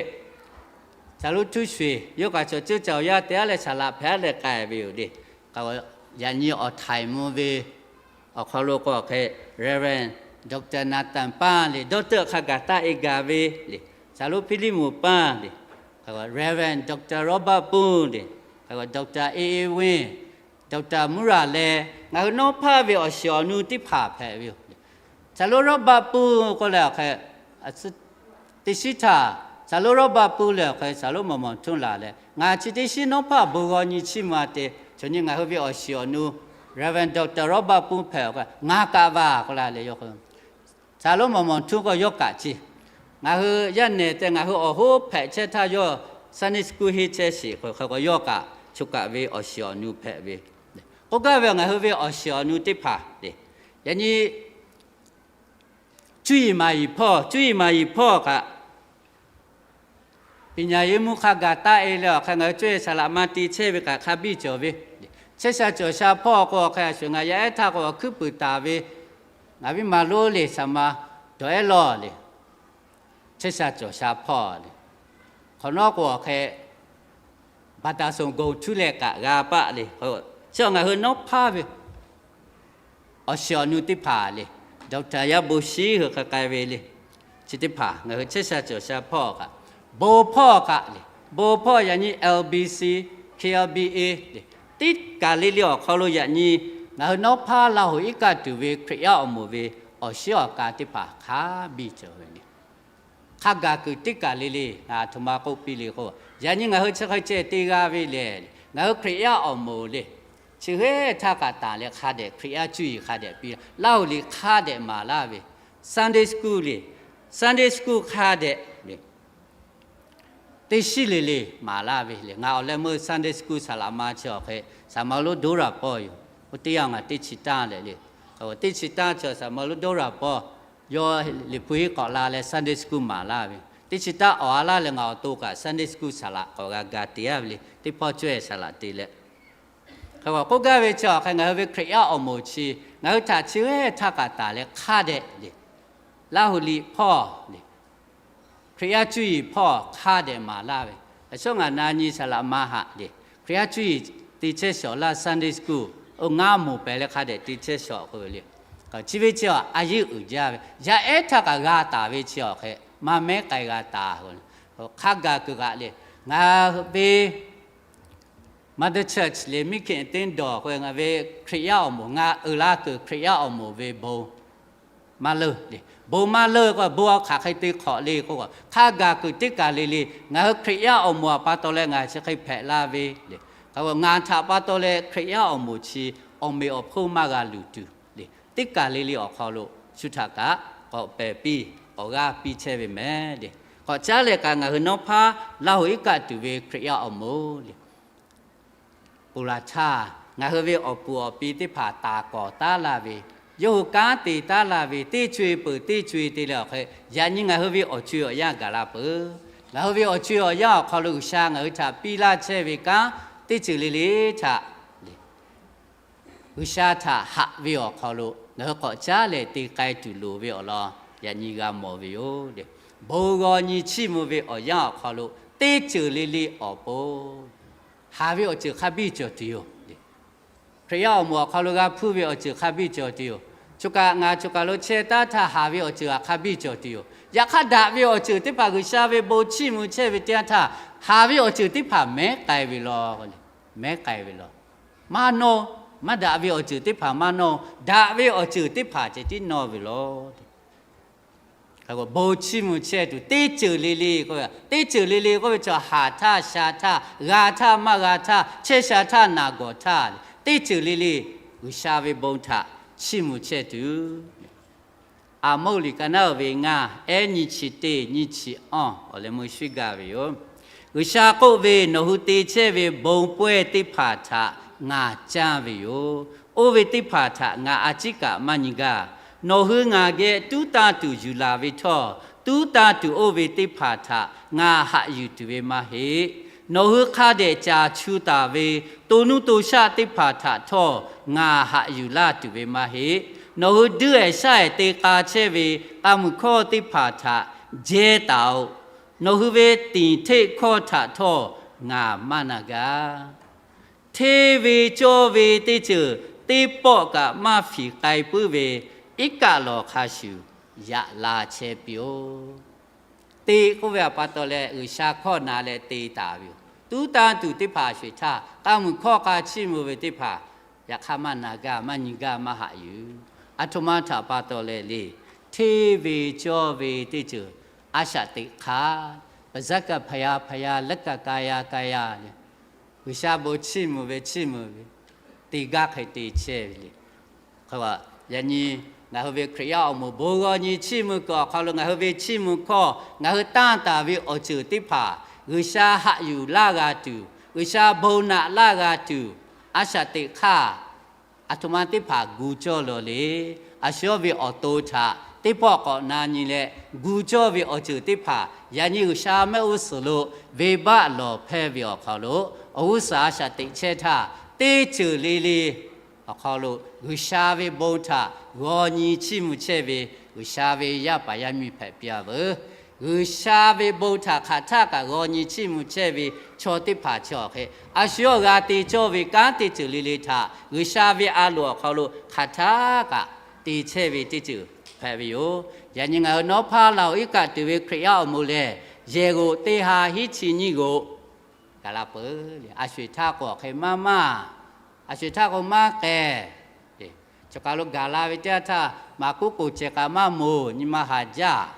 caˬ lonˉ htuˇ shuˍ yawˇ kaꞈ cawˬ ceuˇ caˬ awˬ yaˇ te-a leh saˍ laꞈ hpehꞈ-a leh k'ai ve yoˬ le. K'aˬ k'o yaꞈ nyi awˬ htaiˍ mvuh ve awˬ hk'aw lo k'o awˬ hk'e Reverend Doctor Nathan Pan le, dawˇ teuˆ hk'a gaˬ taˆ-e gaˬ ve le, caˬ lonˉ Hpiˇliˇmoˍ Pan le, Reverend Doctor Robert Poon le, Doctor A A Win, Doctor Mura leh ngaˬ hui nawˉ hpaˇ ve awˬ shiˍ awˬ nu teˇ hpaˍ hpehꞈ ve yoˬ. Caˬ lonˉ Robert Poon k'oˆ leh awˬ hk'e teˇ shiˉ htaˇ, caˬ lonˉ Robert Poon leh awˬ hk'e caˬ lonˉ mawˬ mawˬ htuˇ laˬ leh ngaˬ chi teˇ shiˉ nawˉ hpaˇ bon g'aw nyi chiˇ mvuh-a te, chaw nyi ngaˬ hui ve awˬ shiˍ awˬ nu Reverend Doctor Robert Poon hpehꞈ awˬ hk'e ngaˬ kaꞈ vaˬ k'oˆ la leh yawˇ k'o caˬ lonˉ mawˬ mawˬ htuˇ k'o yawˇ kaꞈ ce. Ngaˬ hui yaˇ nehˬ tehꞈ ngaˬ hui awˬ hoˉ hpehꞈ chehˇ htaˇ yawˇ Sunday school henˇ chehˇ sheˍ k'o, hk'e k'o yawˇ kaꞈ choˬ kaˬ ve awˬ shiˍ awˬ nu hpehꞈ ve. K'oˆ gaˇ ve ngaˬ hui ve awˬ shiˍ awˬ nu teˇ hpaˍ le, yaꞈ nyi cuˇ yiˍ maˍ yiˍ hpawˇ, cuˇ yiˍ maˍ yiˍ hpawˇ kaꞈ Peˍ nyaˬ yeˇ mvuhˇ hk'a gaˬ taˆ-e leh awˬ hk'e ngaˬ hui cawˇ yehˬ saˍ laꞈ ma te chehˇ ve kaꞈ hk'a biˇ cawˬ ve. Chehˇ sha cawˬ sha hpawˇ k'o awˬ hk'e a shuˍ ngaˬ yaˇ ehˉ htaˇ k'o awˬ hkuiˉ puiˍ taˍ ve, ngaˬ viˉ ma lonˉ le saˍ ma dawˬ ehˉ lawˇ le, chehˇ sha cawˬ sha hpawˇ le, hk'awꞈ nawˉ k'o awˬ hk'e baˬ taˍ soˍ goˬ htuˇ leh kaꞈ g'a paˆ le. Chi ngaˬ hui nawˉ hpaˇ ve awˬ shiˍ awˬ nu teˇ hpaˍ le, Doctor yaˇ bon shiˉ hui hk'a k'ai ve le. Chi teˇ hpaˍ ngaˬ hui chehˇ sha cawˬ sha hpawˇ kaꞈ, bon hpawˇ kaꞈ le, bon hpawˇ yaꞈ nyi L B C, K L B A le, teˇ kaˬ le le awˬ hk'aw lo yaꞈ nyi ngaˬ hui nawˉ hpaˇ Laˇ huˍ iˉ kaˆ tuˬ ve Hkriꞈ yaˇ awˬ moˍ ve awˬ shiˉ awˬ ka teˇ hpaˍ hk'a biˇ cawˬ ve le. Hk'a gaˬ kuiˬ teˇ kaˬ le le ngaˬ aˬ htoꞈ ma k'oˆ piˇ le k'o, yaꞈ nyi ngaˬ hui chi hk'e ceh te g'a ve lehˬ, ngaˬ hui Hkriꞈ yaˇ awˬ moˍ le, chi hk'e htaˇ kaꞈ tanˬ leh hk'a dehꞈ Hkriꞈ yaˇ cuˇ yiˍ hk'a dehꞈ piˇ, Laˇ huˍ liꞈ hk'a dehꞈ maˍ laˇ ve, Sunday school le, Sunday school hk'a dehꞈ le teˇ shiˉ le le maˍ laˇ ve le. Ngaˬ awˬ leh meuˇ Sunday school saˍ laꞈ ma chi awˬ hk'e saˍ ma lonˉ Doˇraˍ Pawˇ yoˬ. Oˇ teˇ yanˇ ngaˬ teˇ chi tanˇ leh le, teˇ chi tanˇ chi saˍ ma lonˉ Doˇraˍ Pawˇ yawˇ Liꞈ hpu henˇ k'awꞈ la leh Sunday school maˍ laˇ ve, teˇ chi tanˇ awˬ a laˇ leh ngaˬ awˬ to kaꞈ Sunday school saˍ laꞈ k'awꞈ g'a ga te-a ve le. Teˇ hpawˇ cawˇ yehˬ saˍ laꞈ te leh, hk'e k'o k'oˆ gaˇ ve chi awˬ hk'e ngaˬ hui ve Hkriꞈ yaˇ awˬ moˍ chi ngaˬ hui htaꞈ chi hk'e htaˇ kaꞈ tanˬ leh hk'a dehꞈ le, Laˇ huˍ liꞈ hpawˇ le, Hkriꞈ yaˇ cuˇ yiˍ hpawˇ hk'a dehꞈ maˍ laˇ ve, a shaˉ ngaˬ na nyi saˍ laꞈ ma haꞈ le, Hkriꞈ yaˇ cuˇ yiˍ te chehˇ shawˍ laˇ Sunday school oˇ ngaˇ moˍ pehˍ leh hk'a dehꞈ te chehˇ shawˍ k'oˆ ve le. Chi ve chi a yeˇ uiˍ jaˇ ve, yaˇ ehˉ htaˇ kaꞈ g'a taˍ ve chi awˬ hk'e maˇ mehˉ k'ai g'a taˍ. Hk'a gaˬ kuiˬ kaꞈ le, ngaˬ ve Mother Church le, miˉ hkiˆ teˇ dawˬ k'o ngaˬ ve Hkriꞈ yaˇ awˬ moˍ ngaˬ uiˍ la kuiˬ Hkriꞈ yaˇ awˬ moˍ ve bon maˇ leuˇ le. Bon maˇ leuˇ k'o bon a hk'aˬ hk'e te hk'awꞈ le k'o, hk'a gaˬ kuiˬ teˇ kaˬ le le ngaˬ hui Hkriꞈ yaˇ awˬ moˍ a pa taw leh ngaˬ chi hk'e hpehꞈ la ve le. Ngaˬ htaꞈ pa taw leh Hkriꞈ yaˇ awˬ moˍ chi awˬ meꞈ awˬ hponˇ maˇ g'a luˬ tuˬ le, teˇ kaˬ le le awˬ hk'aw lo shu htaꞈ kaꞈ k'awꞈ pehˬ piˇ, awˬ g'aˇ piˇ chehˇ ve mehˍ le. K'awꞈ caˉ leh kaꞈ ngaˬ hui nawˉ hpaˇ Laˇ huˍ iˉ kaˆ tuˬ ve Hkriꞈ yaˇ awˬ moˍ le, ponˬ laˬ htaˇ ngaˬ hui ve awˬ puˍ awˬ pi teˇ hpaˍ taˍ kawˍ taˉ laˇ ve, yawˇ hui kanˉ te taˉ laˇ ve, teˇ co-e peuˬ teˇ co-e te leh awˬ hk'e, yaꞈ nyi ngaˬ hui ve awˬ co-e awˬ yanˇ gaˬ la peuˬ. Ngaˬ hui ve awˬ co-e awˬ yanˇ awˬ hk'aw lo G'uiˬsha ngaˬ hui htaꞈ piˇ laˇ chehˇ ve kanˉ teˇ ceuˬ le le htaꞈ G'uiˬsha htaꞈ haꞈ ve awˬ hk'aw lo ngaˬ hui k'awꞈ caˉ leh te k'ai tuˬ loˍ ve awˬ lawn yaꞈ nyi g'a mawˬ ve yoˬ. Bon g'aw nyi chiˇ mvuh ve awˬ yanˇ awˬ hk'aw lo teˇ ceuˬ le le awˬ pon haˍ ve awˬ ceuˬ hk'a biˇ cawˬ tuˬ yoˬ. Hkriꞈ yaˇ awˬ moˍ awˬ hk'aw lo g'a hpuˇ ve awˬ ceuˬ hk'a biˇ cawˬ tuˬ yoˬ. Choˬ kaꞈ ngaˬ choˬ kaˬ lo chehˇ taˉ htaˇ haˍ ve awˬ ceuˬ hk'a biˇ cawˬ tuˬ yoˬ. Yaꞈ hk'aˇ daꞈ ve awˬ ceuˬ teˇ hpaˍ G'uiˬsha ve bon chiˇ mvuh chehˇ ve teˇ yanˇ htaˇ, haˍ ve awˬ ceuˬ teˇ hpaˍ mehˉ k'ai ve law, mehˉ k'ai ve law. Maˇ nawˇ, maˇ daꞈ ve awˬ ceuˬ teˇ hpaˍ maˇ nawˇ, daꞈ ve awˬ ceuˬ teˇ hpaˍ ceh tiˉ nawˇ ve law. Bon chiˇ mvuh chehˇ tuˬ teˇ ceuˬ le le k'oˆ ve, teˇ ceuˬ le le k'oˆ ve chaw haˍ htaˇ, sha htaˇ, g'a htaˇ, maˇ g'a htaˇ, chehˇ sha htaˇ, naˬ gawˬ htaˇ, teˇ ceuˬ le le G'uiˬsha ve bon htaꞈ chiˇ mvuh chehˇ tuˬ. Aˍmoˆ liꞈ ka naˉ uiˍ ve ngaˇ, ehˉ nyiˇ chi teˇ nyiˇ chi awˇ awˬ leh meuˇ shuiˉ gaˇ ve yoˬ. G'uiˬsha k'oˆ ve, Nawˬ hui te chehˇ ve bon pawehˇ teˇ hpaˍ htaꞈ ngaˬ canˇ ve yoˬ. Oˇ ve teˇ hpaˍ htaꞈ ngaˬ a ciˉ kaꞈ maˇ nyi gaˇ. Nawˬ hui ngaˬ geh tuˉ tanˇ tuˬ yuˬ laˬ ve htawˇ, tuˉ tanˇ tuˬ oˇ ve teˇ hpaˍ htaꞈ ngaˬ haꞈ yuˬ tuˬ ve maˇ heˆ. Nawˬ hui hk'a dehꞈ caˬ chu taˍ ve to nuˇ to shaˆ teˇ hpaˍ htaꞈ htawˇ ngaˬ haꞈ yuˬ laˇ tuˬ ve maˇ heˆ. Nawˬ hui duiˆ-ehˍ shaˆ-ehˍ te k'a chehˇ ve k'a muiˬ hkawˇ teˇ hpaˍ htaꞈ jehˇ taˍ-oꞈ. Nawˬ hui ve tinˍ hteˆ hkawˇ htaꞈ htawˇ ngaˬ maˇ na gaˇ. Hteˇ ve cawˇ ve teˇ ceuˬ teˇ pawˆ kaꞈ maˇ fiˍ k'ai puiˉ ve, iˉ kaˆ lawˬ hk'a shuˍ yaꞈ la chehˇ piˇ-oˆ. Te k'oˆ ve pa taw leh G'uiˬsha hkawˇ na leh te taˍ ve yoˬ. Tuˉ tanˇ tuˬ teˇ hpaˍ sheˍ htaˇ, k'a muiˬ hkawˇ k'a chiˇ mvuh ve teˇ hpaˍ yaꞈ hk'aˇ maˇ na gaˇ, maˇ nyi gaˇ, maˇ haꞈ yuˬ. A htoꞈ ma htaꞈ pa taw leh le, hteˇ ve cawˇ ve teˇ ceuˬ a shaꞈ teꞈ hk'aˇ, paˍ zaˇ kaꞈ hpaˍ yaˇ, hpaˍ yaˇ leuˉ kaꞈ ka yaˇ, ka yaˇ le, G'uiˬsha bon chiˇ mvuh ve chiˇ mvuh ve, te gaˇ hk'e te chehˇ ve le. Yaꞈ nyi ngaˬ hui ve Hkriꞈ yaˇ awˬ moˍ bon g'aw nyi chiˇ mvuh kuiˬ awˬ hk'aw lo ngaˬ hui ve chiˇ mvuh hkawˇ, ngaˬ hui tanˇ taˍ ve awˬ ceuˬ teˇ hpaˍ G'uiˬsha haꞈ yuˬ laˇ g'a tuˬ, G'uiˬsha bon naꞈ laˇ g'a tuˬ, a shaꞈ teꞈ hk'aˇ, a htoꞈ ma teˇ hpaˍ gu cawˇ lawˬ le. A shu yawˇ ve awˬ to htaꞈ teˇ pawˆ k'awꞈ na nyi leh, gu cawˇ ve awˬ ceuˬ teˇ hpaˍ yaꞈ nyi G'uiˬsha mehˆ g'uˇ suhˍ lo venˇbaˆ lawˬ hpehˇ ve awˬ hk'aw lo, awˬ g'uˇ suhˍ a shaꞈ teꞈ chehˇ htaˇ, teˇ ceuˬ le le awˬ hk'aw lo G'uiˬsha ve bon htaꞈ g'aw nyi chiˇ mvuh chehˇ ve G'uiˬsha ve yaˇ paˍ yaˇ miˇ hpehꞈ piˇ-a veuˬ. G'uiˬsha ve bon htaꞈ hk'aˬ htaˆ kaꞈ g'aw nyi chiˇ mvuh chehˇ ve chaw teˇ hpaˍ chi awˬ hk'e, a shu yawˇ g'a te cawˇ ve kanˉ teˇ ceuˬ le le htaꞈ G'uiˬsha ve a loˍ awˬ hk'aw lo hk'aˬ htaˆ kaꞈ te chehˇ ve teˇ ceuˬ hpehꞈ ve yoˬ. Yaꞈ nyi ngaˬ hui nawˉ hpaˇ Laˇ huˍ iˉ kaˆ tuˬ ve Hkriꞈ yaˇ awˬ moˍ lehˬ, yehˬ g'oꞈ teˇ ha hiˉ chi nyiˇ g'oꞈ gaˬ la peuˬ le. A sho-eˬ htaˇ k'o awˬ hk'e maˇ maˇ, a sho-eˬ htaˇ k'o maˇ k'ehˬ. Chaw kaˬ lo gaˬ la ve teˇ yanˇ htaˇ, maˍ kuˉ k'oˍ cehˬ kaꞈ maˇ moˍ, nyi ma haˍ jaˇ.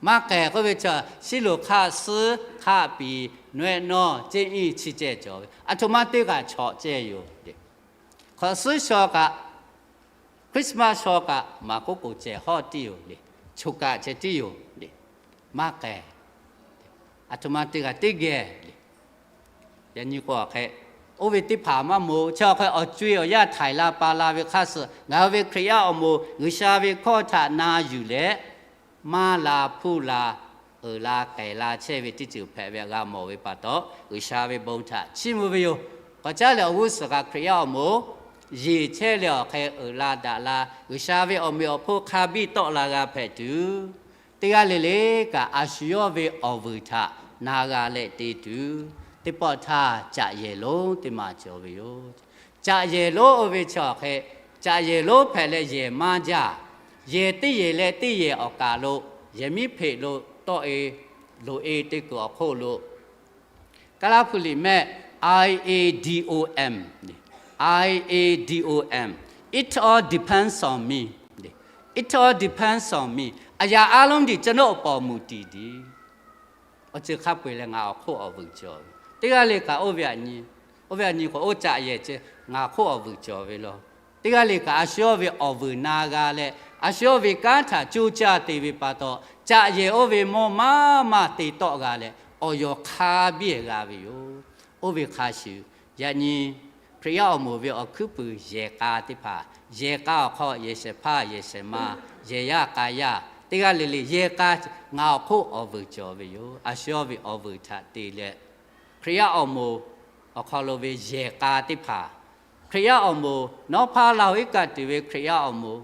Maˇ k'ehˬ k'oˆ ve chaw, shiˉ loˍ hk'aˆ suhˉ hk'aˆ piˍ, nawehˆ nawˇ, ceˇ iˉ chi ceh cawˬ ve, a htoꞈ ma teˇ kaꞈ chawꞈ ceh yoˬ. Hk'awꞈ suhˉ shaw kaꞈ, Christmas shaw kaꞈ maˍ kuˉ k'oˍ cehˬ hawˉ tiˉ yoˬ le. Choˬ kaꞈ ceh tiˉ yoˬ le. Maˇ k'ehˬ. A htoꞈ ma teˇ g'aˇ teˇ geh le. Yaꞈ nyi k'o awˬ hk'e, oˇ ve teˇ hpaˍ maˇ moˍ. Chi awˬ hk'e awˬ co-e awˬ yanˇ htaiˍ la pa la ve hk'aˇ suh ngaˬ hui ve Hkriꞈ yaˇ awˬ moˍ G'uiˬsha ve hkawˇ htaꞈ na yuˬ leh, maˇ la hpuˇ la, uiˍ la k'ehˬ la chehˇ ve teˇ ceuˬ hpehꞈ ve g'a mawˬ ve pa taw, G'uiˬsha ve bon htaꞈ chiˇ mvuh ve yoˬ. K'awꞈ caˉ leh awˬ g'uˇ suhˍ kaꞈ Hkriꞈ yaˇ awˬ moˍ yeˬ chehˇ leh awˬ hk'e uiˍ la daꞈ la, G'uiˬsha ve awˬ meꞈ awˬ hponˇ hk'a biˇ tawˆ la g'a hpehꞈ tuˬ, teˇ g'aˇ le le kaꞈ a shu yawˇ ve awˬ vuiˬ htaꞈ na g'a leh te tuˬ, teˇ pawˆ htaˇ caꞈ yehˬ lonˉ teˇ ma cawˬ ve yoˬ. Caꞈ yehˬ lonˉ oˇ ve chi awˬ hk'e, caꞈ yehˬ lonˉ hpehꞈ leh yehˬ maˇ jaˇ. Yehˬ teˇ yehˬ leh teˇ yehˬ awˬ kaˬ lo, yehˬ miˉ hpeꞈ lo tawˆ-e loꞈ-e te kuiˬ awˬ hk'oˆ lo, Kaˇlaˇ hpu liꞈ mehˆ, I A D O M, I A D O M, it all depends on me, it all depends on me, အရာအားလုံးသည် ကျွန်တော်အပေါ် မူတည်သည်. Awˬ ceuˬ hk'a peu-eˬ lehˬ ngaˬ awˬ hk'oˆ awˬ vuiˬ cawˬ ve. Teˇ g'aˇ le kaꞈ oˇ ve aꞈ nyi, oˇ ve aꞈ nyi k'o oˇ caꞈ yehˬ ceh ngaˬ awˬ hk'oˆ awˬ vuiˬ cawˬ ve law. Teˇ g'aˇ le kaꞈ a shu yawˇ ve awˬ vuiˬ na g'a leh, a shu yawˇ ve kanˉ htaꞈ coˇ caˇ te ve pa taw, caꞈ yehˬ oˇ ve mawˇ maˇ maˇ te tawˆ g'a leh, awˬ yawˬ hk'a biˇ g'a ve yoˬ. Oˇ ve hk'a shuˍ, yaꞈ nyi Hkriꞈ yaˇ awˬ moˍ ve awˬ hkuiˉ puiˍ yehˬ k'a teˇ hpaˍ, yehˬ k'a awˬ hk'aw yehˬ shehˍ hpaˇ, yehˬ shehˍ ma, yehˬ yaˇ k'a yaˇ, teˇ g'aˇ le le yehˬ k'a ngaˬ awˬ hk'oˆ awˬ vuiˬ cawˬ ve yoˬ. A shu yawˇ ve awˬ vuiˬ htaꞈ te leh, Hkriꞈ yaˇ awˬ moˍ awˬ hk'aw lo ve yehˬ k'a teˇ hpaˍ, Hkriꞈ yaˇ awˬ moˍ, nawˉ hpaˇ Laˇ huˍ iˉ kaˆ tuˬ ve Hkriꞈ yaˇ awˬ moˍ,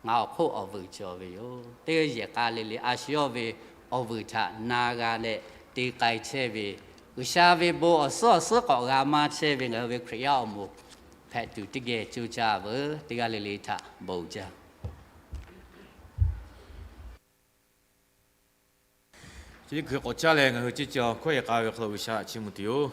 ngaˬ awˬ hk'oˆ awˬ vuiˬ cawˬ ve yoˬ. Teˇ yehˬ k'a le le a shu yawˇ ve awˬ vuiˬ htaꞈ na g'a leh te k'ai chehˇ ve, G'uiˬsha ve bon awˬ suhˉ awˬ suhˉ k'awꞈ g'a maˇ chehˇ ve ngaˬ hui ve Hkriꞈ yaˇ awˬ moˍ hpehꞈ tuˬ teˇ geh coˇ caˇ veuˬ. Teˇ g'aˇ le le htaꞈ bon jaˇ. Chi teˇ hkui k'awꞈ caˇ leh ngaˬ hui ceˇ cawˬ hkawˇ yehˬ k'a ve hk'aw lo G'uiˬsha chiˇ mvuh tuˬ yoˬ.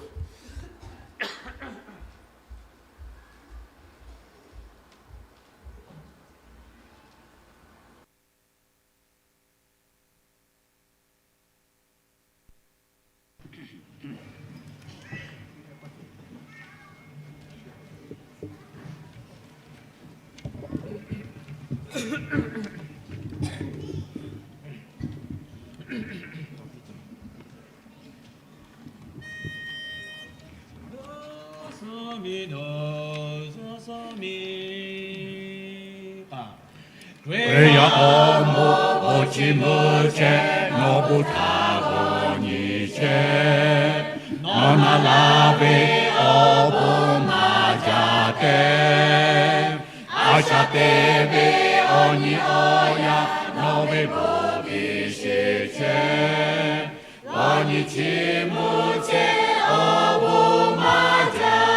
Hkriꞈ yaˇ awˬ moˍ awˬ chiˇ mvuh chehˇ, nawˬ bon htaꞈ g'aw nyi chehˇ. Nawˬ na la ve awˬ bon maˇ jaˇ tehꞈ, a shaꞈ te ve awˬ nyi awˬ yaˇ nawˬ ve bon biˇ sheˍ chehˇ. G'aw nyi chiˇ mvuh chehˇ, awˬ bon maˇ jaˇ.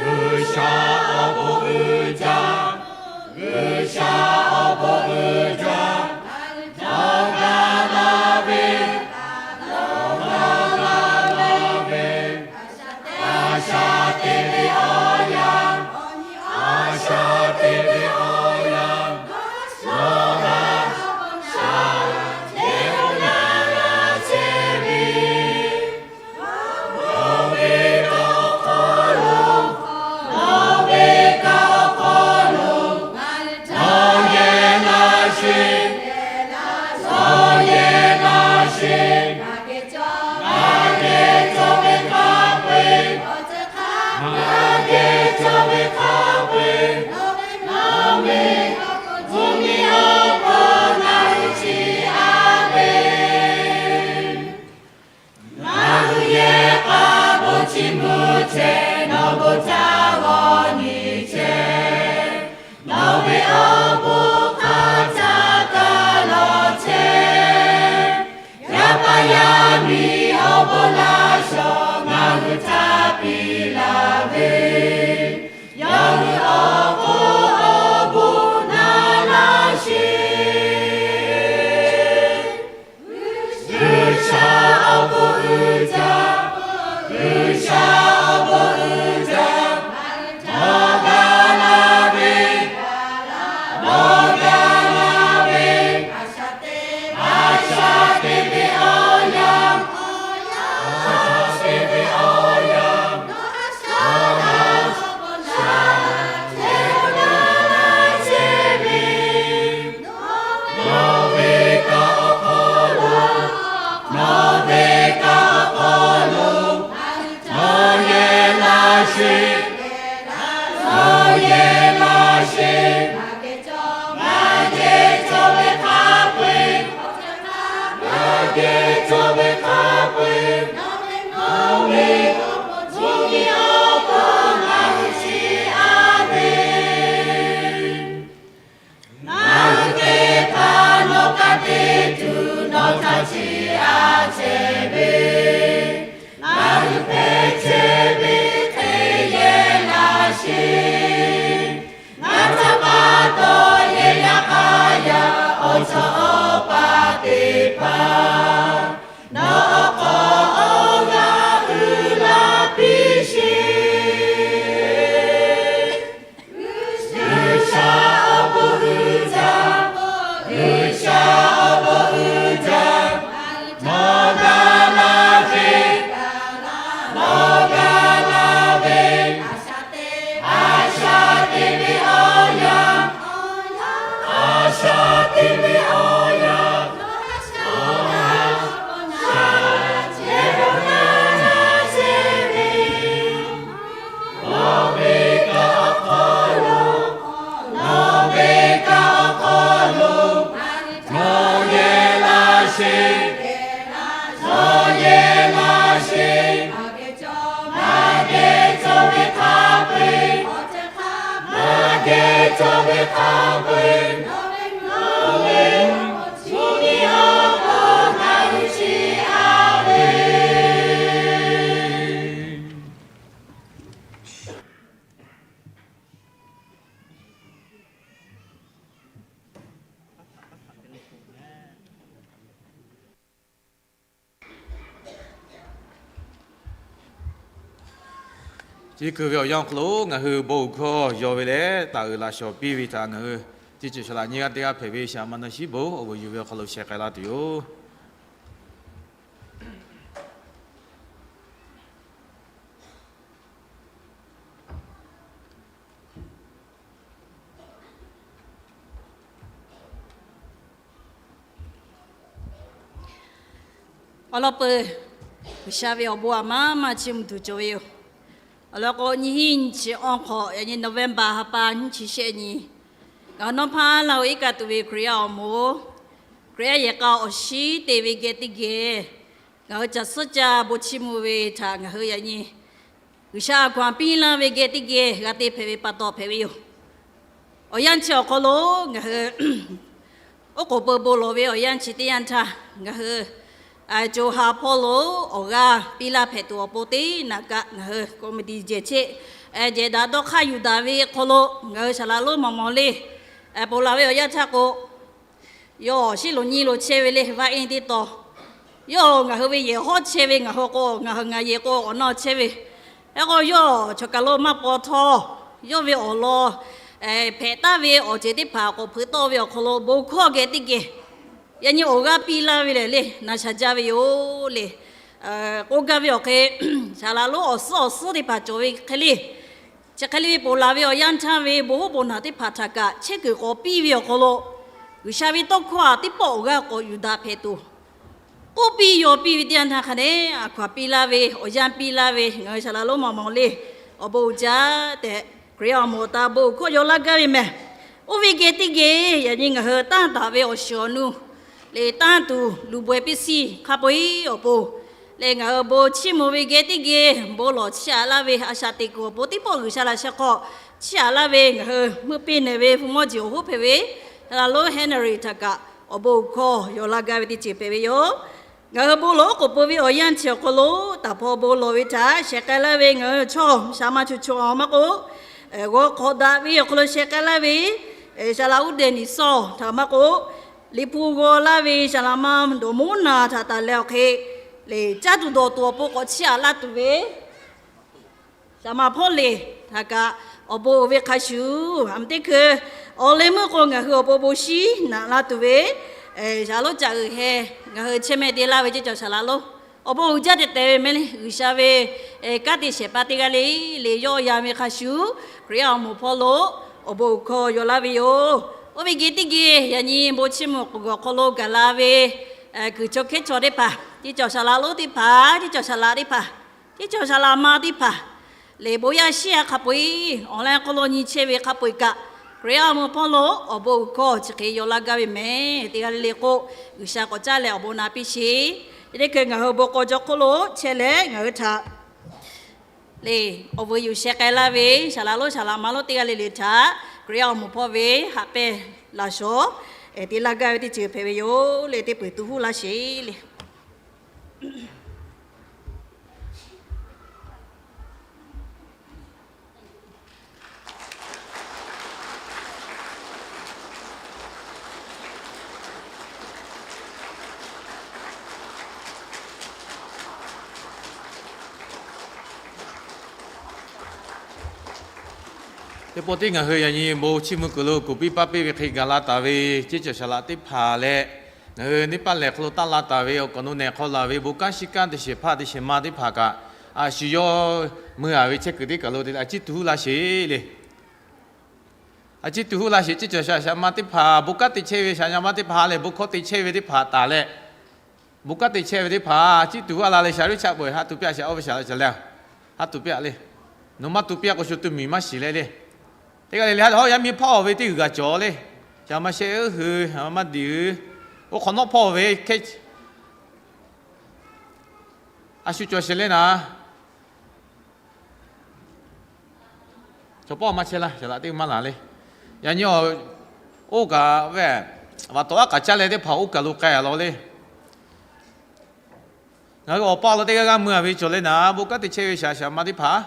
G'uiˬsha awˬ bon uiˍ jaˇ, G'uiˬsha awˬ bon uiˍ jaˇ, nawˬ ga la ve, nawˬ ga la ve, a shaꞈ te ve awˬ yanˇ, a shaꞈ te ve awˬ yanˇ, nawˬ g'a shaꞈ te la chehˇ ve. Nawˬ ve kaꞈ awˬ hk'aw lo, nawˬ ve kaꞈ awˬ hk'aw lo, nawˬ yehˬ laˇ sheˍ, nawˬ yehˬ laˇ sheˍ. Ngaˬ geh cawˬ ve hk'a peu-eˬ, ngaˬ geh cawˬ ve hk'a peu-eˬ, nawˬ ve mvuhˇmiˬ awˬ hk'aw lo ngaˬ hui chiˇ aꞈ ve. Ngaˬ hui yehˬ k'a bon chiˇ mvuh chehˇ, nawˬ bon htaꞈ g'aw nyi chehˇ. Nawˬ ve awˬ bon hk'a htaꞈ kaꞈ lawˬ chehˇ. Yaˇ paˍ yaˇ miˇ awˬ bon laˇ shawˍ ngaˬ hui htaꞈ piˇ laˇ ve, yawˇ hui awˬ hk'oˆ awˬ bon na laˇ sheˍ. G'uiˬsha awˬ bon uiˍ jaˇ, G'uiˬsha awˬ bon uiˍ jaˇ, nawˬ ga laˇ ve, nawˬ ga laˇ ve, a shaꞈ te ve awˬ yanˇ, a shaꞈ te ve awˬ yanˇ, nawˬ ga laˇ ve, nawˬ ve kaꞈ awˬ hk'aw lo, nawˬ ve kaꞈ awˬ hk'aw lo, nawˬ yehˬ laˇ sheˍ, nawˬ yehˬ laˇ sheˍ. Ngaˬ geh cawˬ ve hk'a peu-eˬ, ngaˬ geh cawˬ ve hk'a peu-eˬ, nawˬ ve mvuhˇmiˬ awˬ hk'aw lo ngaˬ hui chiˇ aꞈ ve. Ngaˬ hui teˇ hpaˍ nawˬ kanˉ te tuˬ nawˬ htaꞈ chiˇ aꞈ chehˇ ve, ngaˬ hui hpehꞈ chehˇ ve hk'e yehˬ laˇ sheˍ. Ngaˬ htaꞈ pa taw yehˬ yaˇ k'a yaˇ awˬ chawˇ awˬ paˍ teˇ hpaˍ, nawˬ awˬ hk'aw awˬ g'aˇ uiˍ Chi kuiˬ ve awˬ yanˇ hk'aw lo ngaˬ hui bon hkawˇ yaw ve leh taˍ uiˍ laꞈ shawˍ piˇ ve htaꞈ ngaˬ hui teˇ ceuˬ shaˍ laꞈ nyiˇ g'aˇ teˇ g'aˇ hpehꞈ ve shaˍ ma na shiˉ bon awˬ vuiˬ yuˬ ve awˬ hk'aw lo sheh k'ai laˇ tuˬ yoˬ. Awˬ lawn peuˬ, G'uiˬsha ve awˬ bon aˬ maˇ maˇ chiˇ mvuh tuˬ cawˬ ve yoˬ. Awˬ lawn k'o, nyiˇ hinˉ nyiˇ chi awˇ hk'awꞈ, yaꞈ nyi November ha pa nyiˇ chi shehˆ nyi, ngaˬ hui nawˉ hpaˇ Laˇ huˍ iˉ kaˆ tuꞈ ve Hkriꞈ yaˇ awˬ moˍ, Hkriꞈ yaˇ yehˬ k'a awˬ shinˉ te ve geh teˇ geh ngaˬ hui caˬ suhˉ caˇ bon chiˇ mvuh ve htaꞈ ngaˬ hui yaꞈ nyi G'uiˬsha a hkaw anˬ piˇ laˇ ve geh teˇ geh g'a te hpehꞈ ve pa taw hpehꞈ ve yoˬ. Awˬ yanˇ chi awˬ hk'aw lo ngaˬ hui oˉ k'oˍ pui bon lawˬ ve awˬ yanˇ chi teˇ yanˇ htaˇ, ngaˬ hui co ha hpawˇ lo awˬ g'aˇ piˇ laˇ hpehꞈ tuˬ awˬ pon teˇ naꞈ kaꞈ ngaˬ hui committee jehˬ cheˆ jehˬ daꞈ dawˇ hk'aˇ yuˬ daꞈ ve hk'aw lo ngaˬ hui shaˍ laꞈ lonˉ maw maw le ponˬ laˬ ve awˬ yanˇ htaˇ k'o, yawˇ shiˉ loˍ nyi loˍ chehˇ ve le vaˇ eˇ teˇ taw, yawˇ ngaˬ hui ve yehˬ hawˉ chehˇ ve, ngaˬ hui k'o ngaˬ hui ngaˬ yehˬ k'o awˬ naw chehˇ ve, hk'e k'o yawˇ chaw kaˬ lo maˇ paw htawˇ, yawˇ ve awˬ lawn hpehꞈ taˍ ve awˬ ceuˬ teˇ hpaˍ k'awꞈ hpeuꞈ tawˆ ve awˬ hk'aw lo bon hkawˇ geh teˇ geh yaꞈ nyi awˬ g'aˇ piˇ laˇ ve lehˬ le, na sha jaˇ ve yoˬ le. K'oˆ gaˇ ve awˬ hk'e, shaˍ laꞈ lonˉ awˬ suhˉ awˬ suhˉ teˇ hpaˍ cawˬ ve hk'e le, chi hk'e le ve ponˬ laˬ ve awˬ yanˇ htaˇ ve bon hoˉ bon naˬ teˇ hpaˍ htaꞈ kaꞈ chehˇ kuiˬ k'awꞈ piˇ ve awˬ hk'aw lo, G'uiˬsha ve tawˇ hkawˇ aˬ teˇ pawˆ awˬ g'aˇ k'awꞈ yuˬ daꞈ hpehꞈ tuˬ, k'oˆ piˇ yaw piˇ ve teˇ yanˇ htaˇ hk'a dehꞈ a hkaw anˬ piˇ laˇ ve awˬ yanˇ piˇ laˇ ve ngaˬ hui shaˍ laꞈ lonˉ maw maw le awˬ bon uiˍ jaˇ tehꞈ, Hkriꞈ yaˇ awˬ moˍ awˬ ta bon awˬ hkawˇ yaw laˇ gaˇ ve mehˬ. Oˇ ve geh teˇ geh yaꞈ nyi ngaˬ hui tanˇ taˍ ve awˬ shiˍ awˬ nu le tanˇ tuˬ luˬ bawehˇ piˇ siˇ hk'a peu-eˬ awˬ pon lehˬ, ngaˬ hui bon chiˇ mvuh ve geh teˇ geh bon lawˬ chiˇ aꞈ laˇ ve a shaꞈ teꞈ kuiˬ awˬ pon teˇ pawˆ G'uiˬsha laꞈ sheh hk'aw chiˇ aꞈ laˇ ve ngaˬ hui meuˇ piˇ nehˬ ve hpu mawˇ jeˬ awˬ hoˉ hpehꞈ ve shaˍ laꞈ lonˉ Henry htaꞈ kaꞈ awˬ bon awˬ hkawˇ yaw laˇ gaˇ ve teˇ ceuˬ hpehꞈ ve yoˬ. Ngaˬ hui bon lawˬ oˉ k'oˍ pui ve awˬ yanˇ chi awˬ hk'aw lo taˍ hpaw bon lawˬ ve htaꞈ shehˍ k'ai laˇ ve ngaˬ hui chaw shaˍ ma chu chaw maˇ k'oˆ, g'aw hk'awꞈ daꞈ ve awˬ hk'aw lo shehˍ k'ai laˇ ve shaˍ laꞈ uˉ deh niˍ sawˇ htaꞈ maˇ k'oˆ, Liꞈ hpu g'aw laˇ ve shaˍ laꞈ ma dawˬ moˉ na htaꞈ taˍ leh awˬ hk'e lehˬ, caˇ tuˬ dawˬ tuˬ awˬ pon k'awꞈ chiˇ aꞈ laˇ tuˬ ve shaˍ ma hpawˇ leˬ htaꞈ kaꞈ awˬ bon uiˍ ve hk'a shuˍ, a meh teˇ hkui awˬ leh meuˇ k'o ngaˬ hui awˬ pon bon shiˉ naꞈ la tuˬ ve shaˍ lonˉ caꞈ uiˍ heh ngaˬ hui chehˇ meh te laˇ ve ceˇ cawˬ shaˍ laꞈ lonˉ awˬ bon uiˍ jaˇ tehꞈ tehꞈ ve meh le. G'uiˬsha ve kanˉ te shehˍ hpaˇ teˇ g'aˇ le le yawˇ yan ve hk'a shuˍ, Hkriꞈ yaˇ awˬ moˍ hpawˇ lo awˬ bon awˬ hkawˇ yaw laˇ ve yoˬ. Oˇ ve geh teˇ geh yaꞈ nyi bon chiˇ mvuh k'oˍ g'awˬ hk'aw lo gaˬ la ve kuiˬ chaw hkehˉ chaw teˇ hpaˍ, ceˇ cawˬ shaˍ laꞈ lonˉ teˇ hpaˍ, ceˇ cawˬ shaˍ laꞈ teˇ hpaˍ, ceˇ cawˬ shaˍ laꞈ ma teˇ hpaˍ lehˬ, bon yaˇ shiˉ yaˇ hk'a peu-eˬ awˬ lawn hk'aw lo nyi chehˇ ve hk'a peu-eˬ kaꞈ, Hkriꞈ yaˇ awˬ moˍ hpawˇ lo awˬ bon awˬ hkawˇ chi hk'e yaw laˇ gaˇ ve mehˬ. Teˇ g'aˇ le le k'o, G'uiˬsha k'awꞈ caˇ leh awˬ bon na piˇ sheˍ. Yaꞈ nyi hkui ngaˬ hui bon k'aw jaw hk'oˆ lo chehˇ leh ngaˬ hui htaꞈ le awˬ vuiˬ yuˬ sheh k'ai laˇ ve shaˍ laꞈ lonˉ shaˍ laꞈ ma lonˉ teˇ g'aˇ le le htaꞈ Hkriꞈ yaˇ awˬ moˍ hpawˇ ve haꞈ pehnˇ laꞈ shawˍ te laˇ gaˇ ve teˇ ceuˬ hpehꞈ ve yoˬ le. Teˇ peuˬ tu huˉ laˇ sheˍ le. Teˇ pawˆ tiˉ ngaˬ hui yaꞈ nyi bon chiˇ mvuh kuiˬ lo kuˬ piˇ paˇ piˇ ve hk'e gaˬ la taˍ ve ceˇ cawˬ shaˍ laꞈ teˇ hpaˍ leh, ngaˬ hui neˇ paˆ lehˬ hk'aw lo taˇ la taˍ ve awˬ kawꞈ nu nehˬ hk'aw laˬ ve bon kanˉ shiˉ kanˉ te shehˍ hpaˇ te shehˍ ma teˇ hpaˍ kaꞈ, a shu yawˇ mui a ve chehˇ kuiˬ teˇ kaˬ lo te a ciˉ tu huˉ laˇ sheˍ le. A ciˉ tu huˉ laˇ sheˍ. Ceˇ cawˬ shaˍ shaˍ ma teˇ hpaˍ bon kanˉ te chehˇ ve, shaˍ yaꞈ ma teˇ hpaˍ lehˬ bon hkawˇ te chehˇ ve teˇ hpaˍ taˍ leh, bon kanˉ te chehˇ ve teˇ hpaˍ ciˉ tu huˉ a la leh shaˍ riˉ chaˆ peuˬ haˉ tu piˇ a shaˍ oˇ ve shaˍ la ca le, haˉ tu piˇ a le. Nawˬ maˇ tu piˇ a k'o shu tu miˬ maˇ shiˍ leh le. Teˇ g'aˇ le le ha lehˬ hawˉ yaˇ miˇ hpawˇ ve teˇ g'uiˬ g'a cawˬ le. Shaˍ ma shehˆ uˉ hui, shaˍ ma maˇ diˬ hui, oˇ hk'awꞈ nawˉ hpawˇ ve hkehˇ a shu cawˬ sheˍ le naˍ. Chaw pawˆ maˇ chehˇ laˇ, shaˍ laꞈ teˇ maˇ laˬ le. Yaꞈ nyi oˇ kaꞈ ve, vaꞈ tawˍ aˉ k'aꞈ caˇ leh teˇ hpaˍ oˇ kaˬ lo k'ai a law le. Ngaˬ hui awˬ pa lo teˇ g'aˇ g'aˇ mui a ve cawˬ leh naˍ, bon kanˉ te chehˇ ve shaˍ shaˍ ma teˇ hpaˍ,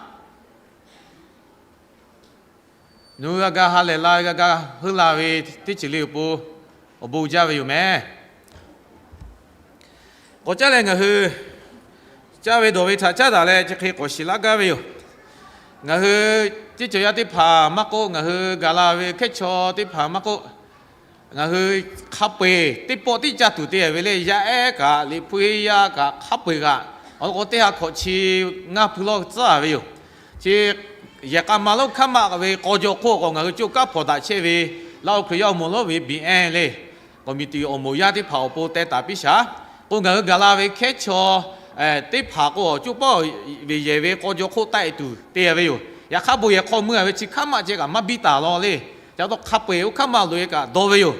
nawˬ hui g'a ga ha lehˬ la, g'a ga heuˆ la ve teˇ ceuˬ le awˬ pon awˬ bon uiˍ jaˇ ve yoˬ mehˍ. K'awꞈ caˉ leh ngaˬ hui caˇ ve dawˬ ve htaꞈ caˉ daꞈ leh chi hk'e k'awꞈ shiˍ laˇ gaˇ ve yoˬ. Ngaˬ hui teˇ cawˬ yaˇ teˇ hpaˍ maˇ k'oˆ, ngaˬ hui gaˬ la ve hkehˉ chaw teˇ hpaˍ maˇ k'oˆ, ngaˬ hui hk'a peu-eˬ teˇ pawˆ tiˉ caˇ tuˬ te ve le. Yaˇ ehˉ kaꞈ, liꞈ hpu yaˇ kaꞈ, hk'a peu-eˬ kaꞈ, awˬ lawn k'o teˇ ha hkawꞈ chi ngaˇ hpu lawˇ tcuhˉ ve yoˬ. Chi yehˬ k'a ma lonˉ hkaˉ maˆ ve k'aw jaw hk'oˆ k'o, ngaˬ hui coˇ kanˉ hpawnˬ daꞈ chehˇ ve Laˇ huˍ Hkriꞈ yaˇ awˬ moˍ lonˉ ve biˇ ehˉ le, committee awˬ moˍ yaˇ teˇ hpaˍ awˬ pon teh taˍ piˇ shaˍ. K'o ngaˬ hui gaˬ la ve hkehˉ chaw teˇ hpaˍ k'o, coˇ pawˆ ve yehˬ ve k'aw jaw hk'oˆ taˆ e tuˬ te ve yoˬ. Yaꞈ hk'aˇ bon yehˬ hk'aw mui a ve chi hkaˉ maˆ ceh kaꞈ maˇ biˇ taˍ law le. Ca taw hk'a peu-eˬ oˇ hkaˉ maˆ loꞈ e kaꞈ dawˇ ve yoˬ.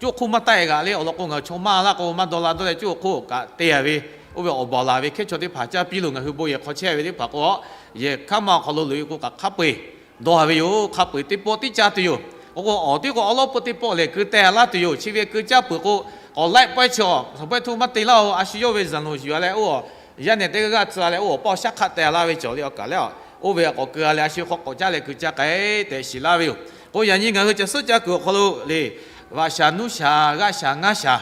Coˇ hk'oˆ maˇ taˆ e g'aꞈ le. Awˬ lawn k'o ngaˬ hui chaw maˇ laˇ k'o maˇ dawˇ la dawˇ leh coˇ hk'oˆ kaꞈ te ve, oˇ ve awˬ baˬ laˬ ve hkehˉ chaw teˇ hpaˍ caˇ piˇ loˬ. Ngaˬ hui bon yehˬ hk'aw chehˇ ve teˇ hpaˍ k'o, yehˬ hkaˉ maˆ awˬ hk'aw lo loꞈ e k'o kaꞈ hk'a peu-eˬ dawˇ ve yoˬ. Hk'a peu-eˬ teˇ pawˆ tiˉ caˇ tuˬ yoˬ. K'o k'o awˬ tiˉ k'o awˉ lawˉ peuˇ teˇ pawˆ lehˬ keu teh laˇ tuˬ yoˬ. Chi ve keu caˇ peuˬ k'o, k'awꞈ laiˆ pawehˇ chaw, shawˍ pawehˇ htuˇ maˇ te laˇ-oˬ. A shu yawˇ ve zanˬ loˍ yuˬ a leh oˇ, yaˇ nehˬ teˇ g'aˇ g'aˇ tcuh a leh oˇ awˬ paˇ shaˉ hk'aˆ teh laˇ ve cawˬ le. Awˬ kaˍ lehˬ, oˇ ve k'awꞈ keu a leh a shu hk'aw k'awꞈ caˇ leh keu caˇ k'ai tehꞈ shiˍ laˇ ve yoˬ. K'o yaꞈ nyi ngaˬ hui caˬ suhˉ caˇ kuiˬ awˬ hk'aw lo le, vaꞈ shaˍ nuˇ shaˍ g'aˇ shaˍ ngaˇ shaˍ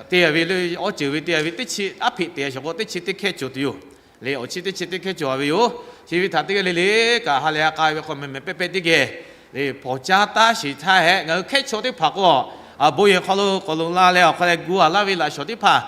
te ve le, awˉ ceuˬ ve te ve teˇ chi aˉ hpeꞈ te a shaˍ k'o, teˇ chi teˇ hkehˇ cawˬ tuˬ yoˬ. Le awˬ chi teˇ chi teˇ hkehˇ cawˬ ve yoˬ. Chi ve htaꞈ teˇ g'aˇ le le kaꞈ ha lehˬ ha k'a ve hk'aw mehˍ mehˍ pehˇ pehˇ teˇ geh le, hpawnˬ caˇ taˉ sheˍ htaˇ hehꞈ, ngaˬ hui hkehˉ chaw teˇ hpaˍ k'o, a bon yehˬ hk'aw lo k'awꞈ loꞈ la leh awˬ hk'a leh gu a laˇ ve laꞈ shawnˍ teˇ hpaˍ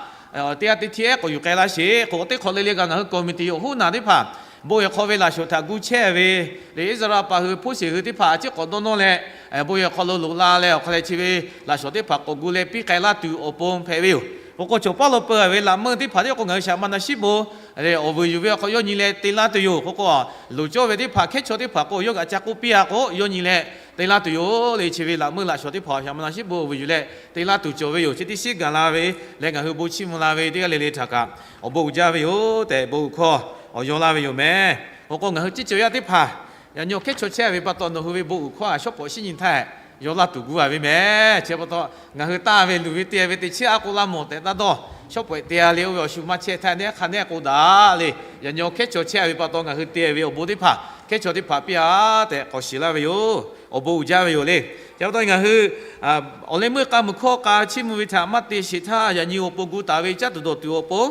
teˇ g'aˇ teˇ hteˇ ehˉ k'awꞈ yuˬ k'ai laˇ sheˍ. K'o teˇ hk'awꞈ le le kaꞈ ngaˬ hui committee awˬ hoˉ naˬ teˇ hpaˍ bon yehˬ hk'aw ve laꞈ shawnˍ htaꞈ gu chehˇ ve le, Iˉsaˍreˍlaˆ paˍ hui hpoˇ sheˍ hui teˇ hpaˍ a ciˉ k'awꞈ dawˇ nawˇ leh, bon yehˬ hk'aw lo loꞈ la leh awˬ hk'a leh chi ve laꞈ shawnˍ teˇ hpaˍ k'awꞈ gu leh piˇ k'ai laˇ tuˬ awˬ pon hpehꞈ ve yoˬ. K'o k'o cawˬ paˇ lo peu a ve laꞈ meuˇ teˇ hpaˍ teˇ k'o ngaˬ hui shaꞈ ma na shiˉ bon awˬ vuiˬ yuˬ ve awˬ hk'aw yawˇ nyi leh te laˇ tuˬ yoˬ. K'o k'o loˍ cawˇ ve teˇ hpaˍ hkehˉ chaw teˇ hpaˍ k'o yawˇ kaꞈ ca k'oˆ piˇ a k'o yawˇ nyi leh te laˇ tuˬ yoˬ. Le chi ve laꞈ meuˇ laꞈ shawnˍ teˇ hpaˍ shaꞈ ma na shiˉ bon awˬ vuiˬ yuˬ leh te laˇ tuˬ cawˬ ve yoˬ. Chi teˇ shiˉ gaˬ la ve leh ngaˬ hui bon chiˇ mvuh la ve teˇ g'aˇ le le htaꞈ kaꞈ awˬ bon uiˍ jaˇ ve yoˬ tehꞈ bon uiˍ hkawˇ awˬ yaw laˇ ve yoˬ mehˍ. K'o k'o ngaˬ hui teˇ cawˬ yaˇ teˇ hpaˍ yaꞈ nyi awˬ hkehˉ chaw chehˇ ve pa taw nawˬ hui ve bon uiˍ hkawˇ a shawˉ pawˍ shiˉ nyi htaˇ yaw laˇ tuˬ gu a ve mehˍ. Chi pa taw ngaˬ hui taˇ ve luˬ ve te ve teꞈ chiˉ a k'oˆ laˇ mawˬ tehꞈ taˇ dawˇ, shawˉ pawˍ te a le oˇ ve awˬ shu maˇ chehˇ htaˇ neˉ hk'a neˉ k'o daꞈ le. Yaꞈ nyi awˬ hkehˉ chaw chehˇ ve pa taw ngaˬ hui te ve awˬ bon teˇ hpaˍ hkehˉ chaw teˇ hpaˍ piˇ a tehꞈ k'awꞈ shiˍ laˇ ve yoˬ. Awˬ bon uiˍ jaˇ ve yoˬ le. Chi pa taw ngaˬ hui awˬ leh meuˇ k'a muiˬ hkawˇ k'a chiˇ mvuh ve htaꞈ maˇ te sheˍ htaˇ, yaꞈ nyi awˬ pon gu taˍ ve caˇ tuˬ dawˬ tuˬ awˬ pon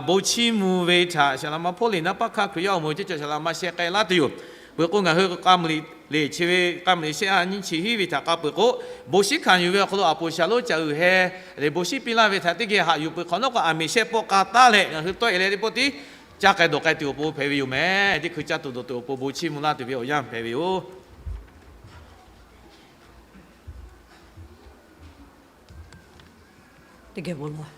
bon chiˇ mvuh ve htaꞈ shaˍ laꞈ ma hpawˇ liꞈ naˉ paˇ hkaˇ Hkriꞈ yaˇ awˬ moˍ ceh cawˬ shaˍ laꞈ ma sheh k'ai laˇ tuˬ yoˬ. Peuˬ k'o ngaˬ hui k'a muiˬ liꞈ le chi ve k'a muiˬ liꞈ shehˆ a nyiˇ chi hiˉ ve htaꞈ k'a peuˬ k'o, bon shiˉ hkanˍ yuˬ ve awˬ hk'aw lo a poˍ shaˍ lonˉ caꞈ uiˍ heh le bon shiˉ piˇ laˇ ve htaꞈ teˇ geh haꞈ yuˬ peuˬ hk'awꞈ nawˉ k'o, aˬ miˍ shehˆ pawˆ k'a taˉ leh ngaˬ hui tawˆ e leh teˇ pawˆ tiˉ caˇ k'ai dawˬ k'ai tuˬ awˬ pon hpehꞈ ve yoˬ mehˍ. Teˇ hkui caˇ tuˬ dawˬ tuˬ awˬ pon bon chiˇ mvuh laˇ tuˬ ve awˬ yanˇ hpehꞈ ve yoˬ. Teˇ geh bon lawˬ.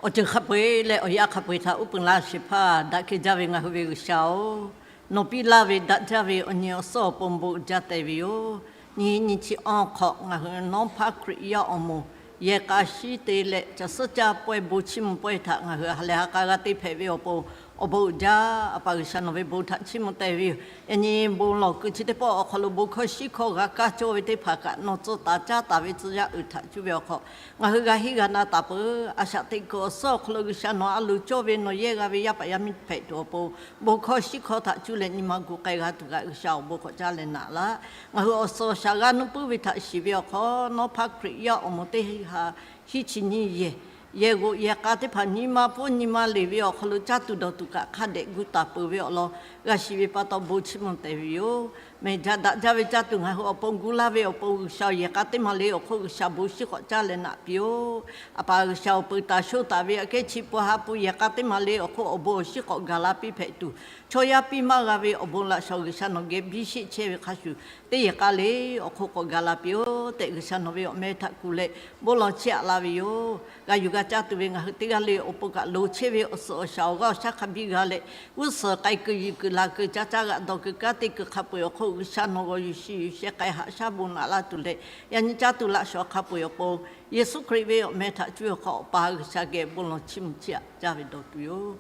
Awˬ ceuˬ hk'a peu-eˬ leh awˬ yaˇ hk'a peu-eˬ htaꞈ uˉ peunˍ laˇ sheˍ hpaˇ daꞈ kehˬ jaˇ ve ngaˬ hui ve G'uiˬsha-oˬ, nawˬ piˇ laˇ ve daꞈ jaˇ ve awˬ nyi awˬ suhˉ awˬ pon bon uiˍ jaˇ te ve yoˬ. Nyi nyi chi awˬ hk'awꞈ ngaˬ hui nawˉ hpaˇ Hkriꞈ yaˇ awˬ moˍ yehˬ k'a shiˉ te leh caˬ suhˉ caˇ pawehˇ bon chiˇ mvuh pawehˇ htaꞈ ngaˬ hui ha lehˬ ha k'a g'a te hpehꞈ ve awˬ pon awˬ bon uiˍ jaˇ. A pa G'uiˬsha nawˬ ve bon htaꞈ chiˇ mvuh te ve yoˬ. Yaꞈ nyi bon lawˬ kuiˬ chi teˇ pawˆ awˬ hk'aw lo bon hkawˇ shiˉ hkawˇ g'a kaˇ cawˇ ve teˇ hpaˍ kaꞈ nawˬ tcuh taˍ caˉ taˍ ve tcuh yaˇ uiˍ htaꞈ cuˇ ve awˬ hk'aw ngaˬ hui g'a hiˉ g'a na taˍ peuˬ. A shaꞈ teꞈ kuiˬ awˬ suhˉ awˬ hk'aw lo G'uiˬsha nawˬ a loˍ cawˇ ve nawˬ yehˇ g'a ve yaˇ paˍ yaˇ miˇ hpehꞈ tuˬ awˬ pon bon hkawˇ shiˉ hkawˇ htaꞈ cuˇ leh nyi ma gu k'ai g'a tuˬ kaꞈ G'uiˬsha awˬ bon hk'awꞈ caˇ leh naꞈ laˇ. Ngaˬ hui awˬ suhˍ awˬ shaˍ g'a nuˇ puiˉ ve htaꞈ shiˍ ve awˬ hk'aw nawˉ hpaˇ Hkriꞈ yaˇ awˬ moˍ teˇ ha hiˉ chi nyiˇ yehˬ yehˬ g'oꞈ yehˬ k'a teˇ hpaˍ nyi ma pfuhˇ nyi ma leˬ ve awˬ hk'aw lo caˇ tuˬ dawˬ tuˬ kaꞈ hk'a dehꞈ gu taˍ peuˬ ve awˬ lawn g'a shiˍ ve pa taw bon chiˇ mvuh te ve yoˬ. Mehˬ jaˇ daꞈ jaˇ ve caˇ tuˬ ngaˬ hui awˬ pon gu laˇ ve awˬ pon G'uiˬsha yehˬ k'a teˇ maˬ le awˬ hk'oˆ G'uiˬsha bon shiˉ k'awꞈ caˇ leh naꞈ piˇ-oˆ. A pa G'uiˬsha awˬ peuˬ taˍ sho taˍ ve aꞈ kehˉ chi pun ha pun yehˬ k'a teˇ maˬ le awˬ hk'oˆ awˬ bon awˬ shiˉ k'awꞈ gaˬ la piˇ hpehꞈ tuˬ, chaw yaˇ piˇ maˇ g'a ve awˬ bon laꞈ shawnˍ G'uiˬsha nawˬ geh biˇ sheˆ chehˇ ve hk'a shuˍ, teˇ yehˬ k'a le awˬ hk'oˆ k'awꞈ gaˬ la piˇ-oˆ tehꞈ G'uiˬsha nawˬ ve awˬ meh htaꞈ kuˬ leh bon lawˬ chiˇ aꞈ la ve yoˬ. G'a yuˬ g'a caˇ tuˬ ve ngaˬ hui teˇ g'aˇ le awˬ pon kaꞈ loˍ chehˇ ve awˬ suhˍ awˬ shaˍ awˬ g'aˇ awˬ shaˉ hk'a biˇ g'a leh, g'uˇ suhˍ k'ai kuiˬ yiˬ kuiˬ laˬ kuiˬ caˇ caˇ g'aꞈ dawˬ kuiˬ kanˉ te kuiˬ hk'a peu-eˬ awˬ hk'oˆ G'uiˬsha nawˬ g'awˬ yuˬ shiˍ yuˬ sheh k'ai haꞈ shaˉ bon naꞈ laˇ tuˬ leh, yaꞈ nyi caˇ tuˬ laꞈ shawnˍ hk'a peu-eˬ awˬ pon Yeˍsuˆ Hkriꞈ ve awˬ meh htaꞈ cuˇ ve awˬ hk'aw Awˬ pa G'uiˬsha geh bon lawˬ chiˇ mvuh chiˇ aꞈ caˇ ve dawˬ tuˬ yoˬ.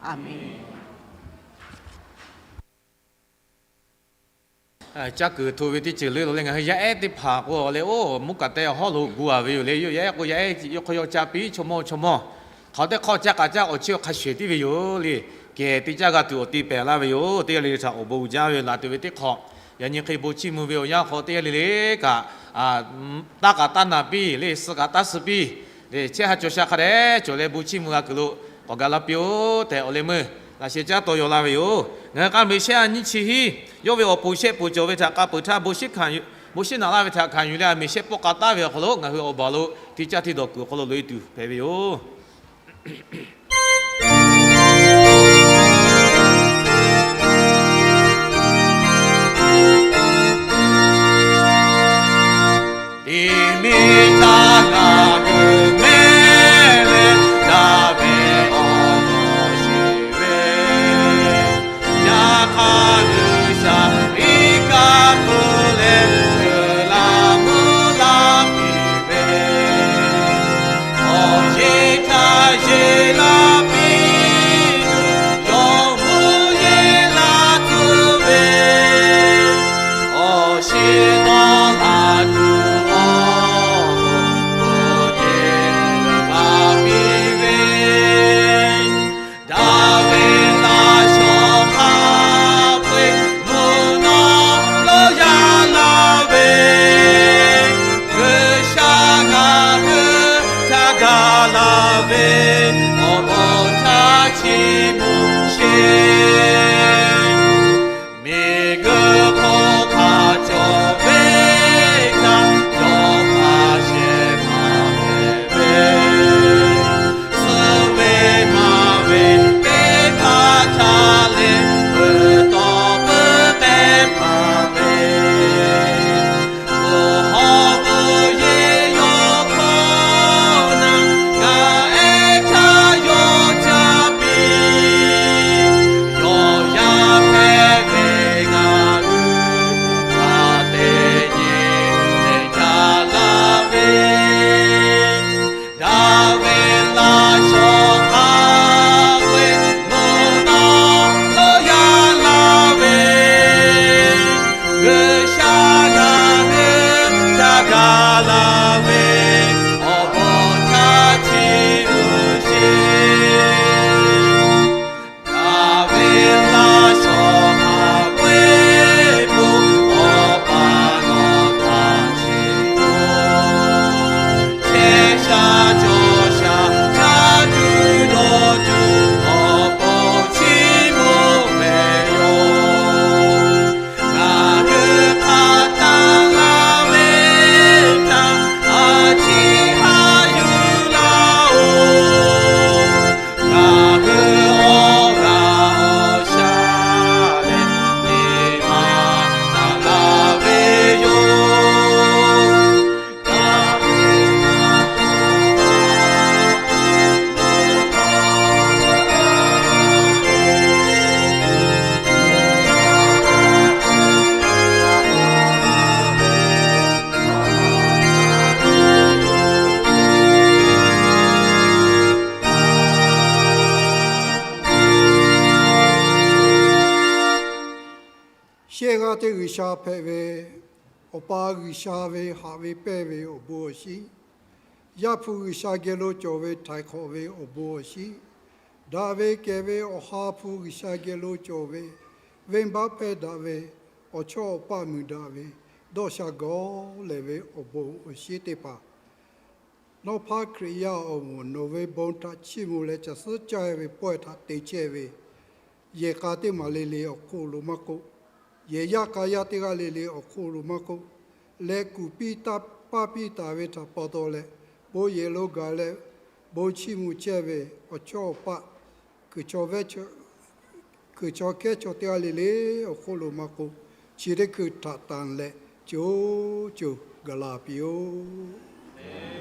A menˬ. Caˇ kuiˬ hto ve teˇ ceuˬ leuˉ lo leh ngaˬ hui yaˇ ehˉ teˇ hpaˍ k'o le, oˇ mvuhˇ kaꞈ te awˬ hawˉ lo gu a ve yoˬ le. Yawˇ yaˇ ehˉ k'o yaˇ ehˉ yawˇ hk'aw yaw ca piˇ chaw mawˇ chaw mawˇ, hk'aˬ hk'e te hk'awꞈ ca k'aꞈ caˇ awˬ chi awˬ hk'a shuˍ tiˉ ve yoˬ le. Kehˬ te caˇ g'a tuˬ awˬ te pehˍ laˇ ve yoˬ. Teˇ g'aˇ le le htaꞈ awˬ bon uiˍ jaˇ ve yoˬ. Laˬ tuˬ ve teˇ hk'awꞈ, yaꞈ nyi hk'e bon chiˇ mvuh ve awˬ yanˇ hk'aw teˇ g'aˇ le le kaꞈ, taˇ k'aꞈ taˇ naˬ piˇ le, suh k'aꞈ taˇ suh piˇ le, chehˇ ha cawˬ sha hk'a dehꞈ cawˬ leh bon chiˇ mvuh g'a kuiˬ lo k'awꞈ gaˬ la piˇ-oˆ tehꞈ awˬ leh meuˇ laꞈ sheh caˉ taw yaw laˇ ve yoˬ. Ngaˬ hui k'aˉ meuꞈ shehˆ a nyiˇ chi hiˉ, yawˇ ve awˬ pon shehˆ pon cawˬ ve htaꞈ k'a peuˬ htaˇ, bon shiˉ naꞈ laˇ ve htaꞈ hkanˍ yuˬ leh a miˬ shehˆ pawˆ k'a taˉ ve awˬ hk'aw lo ngaˬ hui awˬ baˬ lo te caˇ te dawˬ kuiˬ awˬ hk'aw lo loꞈ-e tuˬ hpehꞈ ve yoˬ. Liꞈ miˬ htaˇ ngaˬ hui mehˉ leh daꞈ ve awˬ lawn shiˍ ve, yaꞈ hk'aˇ G'uiˬsha iˉ kaˆ pfuhˇ leh uiˍ la mvuhˇ la piˇ ve, awˬ yeˇ htaˇ yeˇ la piˇ tuˬ, yawˇ mvuhˇ yeˬ la tuˬ ve, awˬ shiˍ tawˆ la tuˬ awˬ pon yeˬ la piˇ ve, daꞈ ve laˇ shawˍ hk'a peu-eˬ mvuhˇ naw lo yaˇ la ve, G'uiˬsha ngaˬ hui htaꞈ gaˬ la ve, awˬ bon htaꞈ chiˇ mvuh sheˍ. Miˬguiˬ hk'oˆ hk'a cawˬ ve htaꞈ yawˇ hk'a shehˍ hpaˇ hpehꞈ ve, suh ve maˇ ve teˇ hpaˍ htaꞈ lehˬ, peuˬ tawˍ peuˬ k'ehˉ hpaˇ ve, awˬ hawˉ ve yeˬ yawˇ hkawˇ na, ngaˬ ehˉ htaˇ yawˇ caˇ piˇ. Yawˇ yaˇ hpehꞈ ve ngaˬ hui hk'a te nyi te caˇ laˇ ve, daꞈ ve laˇ shawˍ hk'a peu-eˬ mvuhˇ naw lo yaˇ la ve, G'uiˬsha ngaˬ hui htaꞈ gaˬ la ve, awˬ bon htaꞈ chiˇ mvuh sheˍ. Daꞈ ve laˇ shawˍ hk'a peu-eˬ bon Awˬ pa nawˬ htaꞈ chiˇ mvuh, chehˇ sha cawˬ sha caˇ tuˬ dawˬ tuˬ awˬ pon chiˇ mvuh ve yoˬ. Ngaˬ hui hk'a taˇ laˇ ve htaꞈ a ciˉ haꞈ yuˬ laˇ-oˬ. Ngaˬ hui awˬ g'aˇ awˬ shaˉ leh nyi ma taˍ laˇ ve yoˬ. Shehˆ g'aˇ teˇ G'uiˬsha hpehꞈ ve, Awˬ pa G'uiˬsha ve haꞈ ve pehnˇ ve awˬ bon awˬ shinˉ, Yaˇ hpu G'uiˬsha geh lo cawˬ ve htaiˍ hk'awꞈ ve awˬ bon awˬ shinˉ, daꞈ ve kehˬ ve Awˬ ha hpu G'uiˬsha geh lo cawˬ ve venˇbaˆ hpehˇ daꞈ ve awˬ chawˇ awˬ paˆ muiˬ daꞈ ve dawˇ sha gawˬ lehˬ ve awˬ bon awˬ shinˉ teˇ hpaˍ, Nawˇ hpaˇ Hkriꞈ yaˇ awˬ moˍ nawˬ ve bon htaꞈ chiˇ mvuh leh caˬ suhˉ caˇ ve pawehˇ htaꞈ te chehˇ ve, yehˬ k'a teˇ maˬ le le awˬ hk'oˆ lo maˇ k'oˆ, yehˬ yaˇ k'a yaˇ teˇ g'aˇ le le awˬ hk'oˆ lo maˇ k'oˆ, leh kuˬ piˇ taˇ paˇ piˇ taˍ ve htaꞈ pa taw leh, bon yehˬ lo gaˬ leh bon chiˇ mvuh chehˇ ve awˬ chawˇ awˬ paˆ, kuiˬ chaw kehˉ chaw teˇ g'aˇ le le awˬ hk'oˆ lo maˇ k'oˆ, chi teˇ hkui htaꞈ tanˬ leh co co gaˬ la piˇ-oˆ.